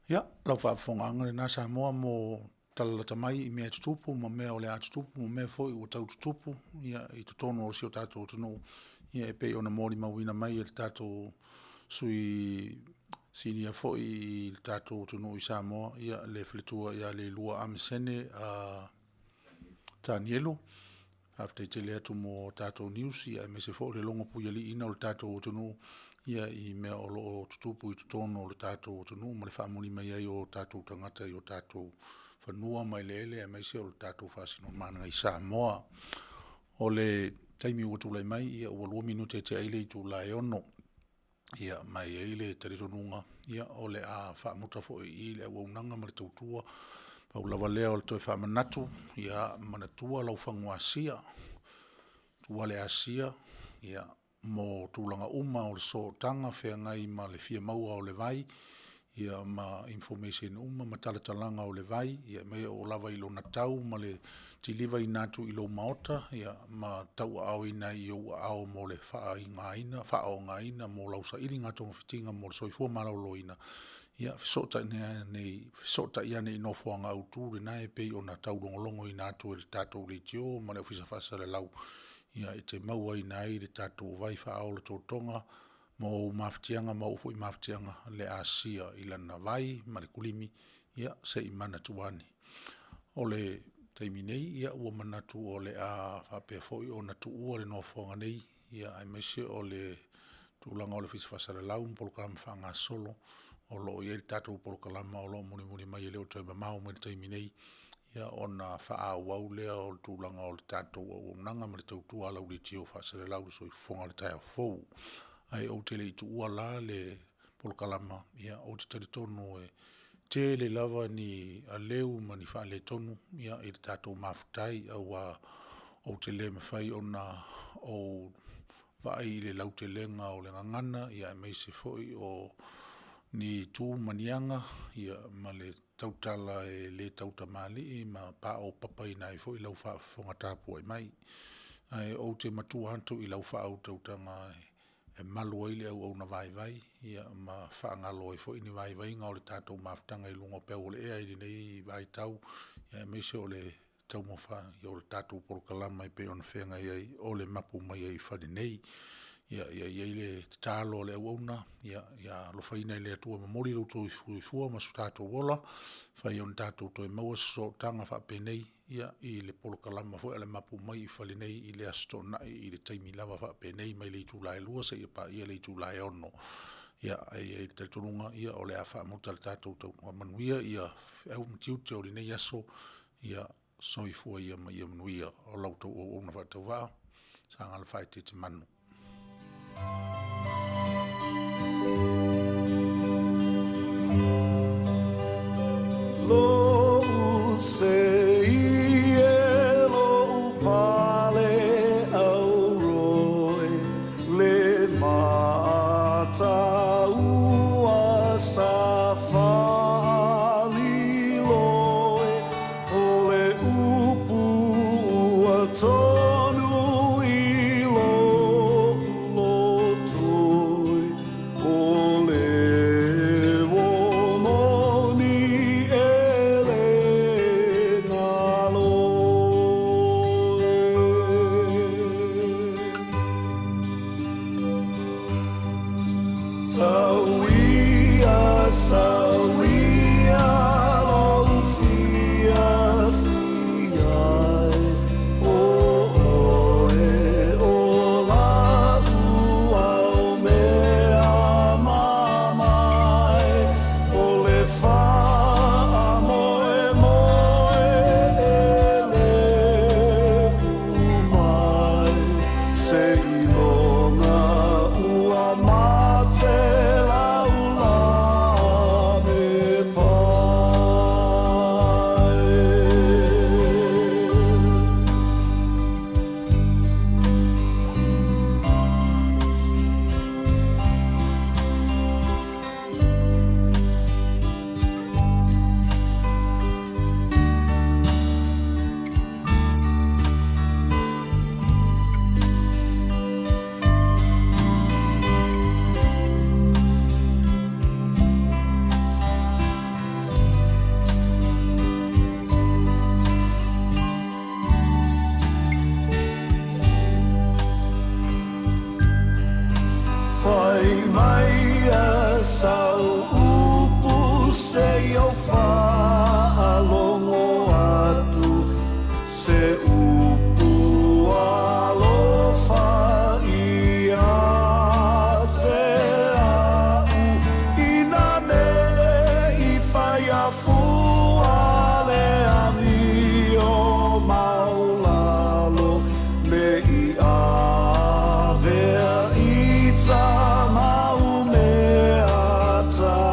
Ia, lau faafofogaaga lena Samoa mo tala lata mai i mea e tutupu ma mea o le a tutupu ma mea foi ua tau tutupu ia, i totonu o si o tatou atunuu ia, e pei ona molimauina mai e le tatou sui sinia foi i le tatou atunuu i Samoa, ia, le faletua ia Leilua Amesene Tanielu. Faafetai tele atu mo tatou news ia aemaise foi o le logo puialiiina o le tatou atunuu ia i mea o lo o tutupu i totonu o le tatou atunuu ma le faamuli mai ai o tatou tagata i o tatou fanua ma eleele aemaise o le tatou faasinomaga i Samoa. O le taimi ua tulai mai ia ua 2 minute tea ai le itula e 6. Ia, ma e i ai le talitonuga, ia, o le a faamuta foi i i le auaunaga ma le tautua. Pau lava lea o le toe faamanatu, ia, manatua lau fagu asia, tua le asia, ia, mo tulaga uma o le sootaga feagai ma le fia maua o le vai, ia ma information uma ma talatalaga o le vai, ia me oo lava i lona tau ma le tilivaina atu i lou maota, ia ma tauaaoina i ou aao mo le faaigaina, faaogaina mo lau sailiga togafitiga mo le soifua maloloina, ia fesootai ane i nofoaga autu lena e pei ona taulogologoina atu e le tatou leitio ma le Ofisa Faasalalau, ia e te mauaina ai le tatou vai faaola totoga mo ou mafatiaga ma ou foi mafatiaga le asia i lana vai ma le kulimi, ia se i manatu ane. O le taimi nei, ia ua manatu o le a faapea foi ona tuua le nofoaga nei, ia aemaise o le tulaga o le Ofisa Faasalalau ma polokalame faagasolo o lo o i ai le tatou polokalama o lo o mulimuli mai e le o toe mamao mai le taimi nei, ia ona faaauau lea o le tulaga o le tatou auaunaga ma le tautua a lau leitio faasalalau i le soifuaga o le taeao fou. Ae ou te le i tuua la le polokalama, ia ou te talitonu e tele lava ni aleu ma ni faaletonu ia i le tatou mafuta ai, aua ou te le mafai ona ou vaai i le lautelega o le gagana, aemaise foi o ni tu ma ni aga ma le tautala e le tautamalii ma paopapaina ai foi lau faafofoga tapuai mai. Ae ou te matua atu i lau faautautaga e malu ai le auauna vaivai ma faagalo ai foi ni vaivaiga o le tatou mafutaga i luga o peau o le ea i lenei vaitau, aemaise o le taumafa o le tatou polokalama e pei ona feagai ai o le mapu mai ai i fale nei. Ia i ai le tatalo a le auauna, ia alofaina e le Atua momoli lo outou soifua ma so tatou ola, e mafai ona tatou toe maua se sootaga faapenei i le polokalama foi a le Mapu mai i fale nei i le Aso Toonai i le taimi lava faapenei mai le itula e 2 seia paia le itula e 6. Ia, e i ai le talitonuga o le a faamuta le tatou taualumaga. Manuia feau ma tiute o lenei aso, ia soifua ia ma ia manuia. O la outou auauna faatauvaa, Saga Faaeteete Manu. Lo'u sei e lo'u pale auroe le mataua sa faliloe o le upu ua tonu i lo'u lotoi o le uo moni e le galo e. Sauia, sauia, lo'u fiafia e, ʻO ʻoe o la'u aumea mamae, ʻO le faamoemoe e leʻu mai, Seiloga ua mate laula me pae. Fai mai sau upu se i ou faalogo atu se upu alofa ia te a'u ina ne i fai afua le amio maualalo me i avea i tā mau mea taalo.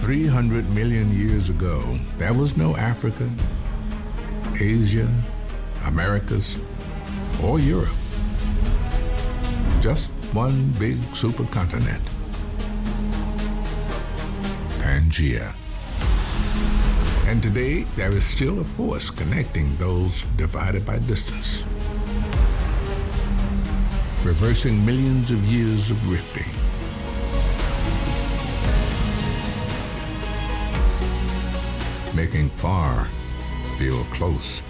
300 million years ago, there was no Africa, Asia, Americas, or Europe. Just one big supercontinent. Pangaea. And today, there is still a force connecting those divided by distance, reversing millions of years of rifting. Making far feel close,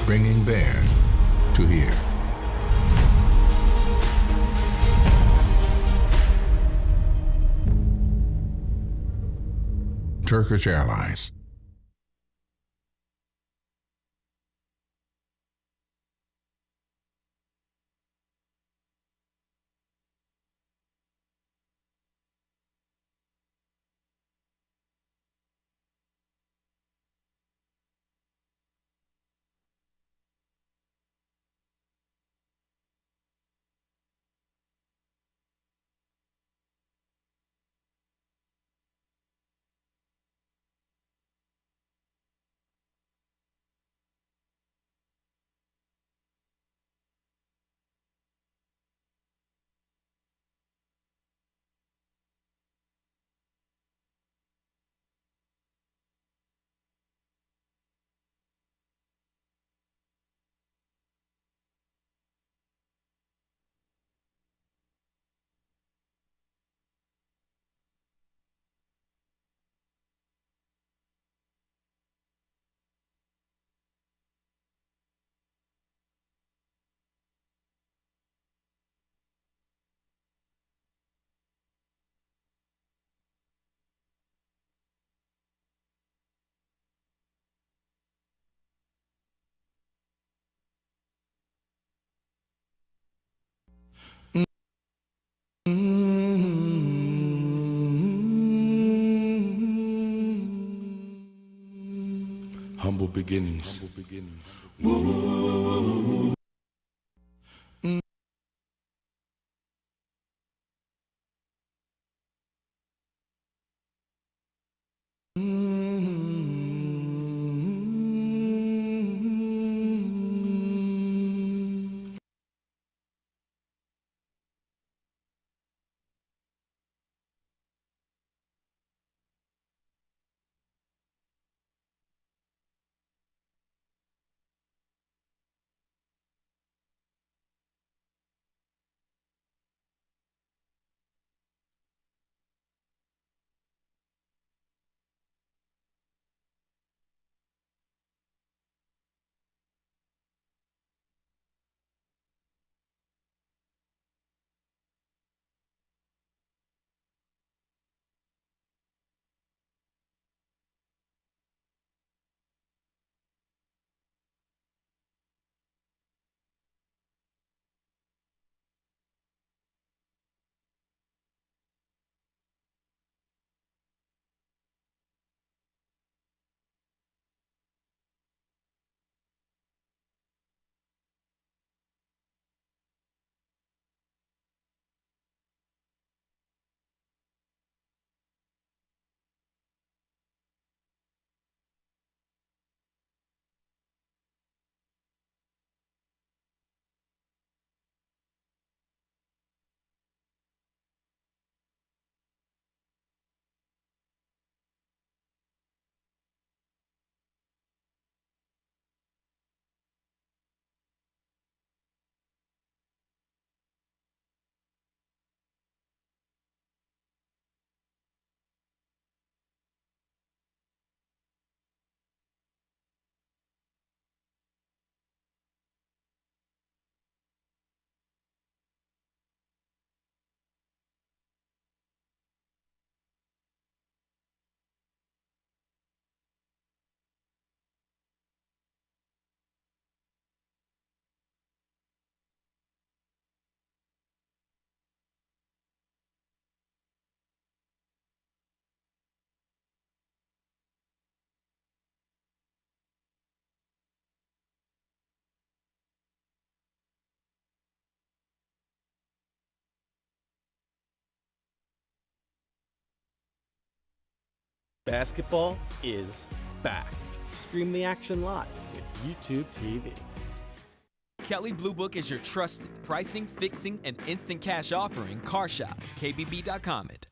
bringing there to here. Turkish Airlines. Humble beginnings. Humble beginnings. Basketball is back. Stream the action live with YouTube TV. Kelly Blue Book is your trusted pricing, fixing, and instant cash offering car shop. KBB.com it.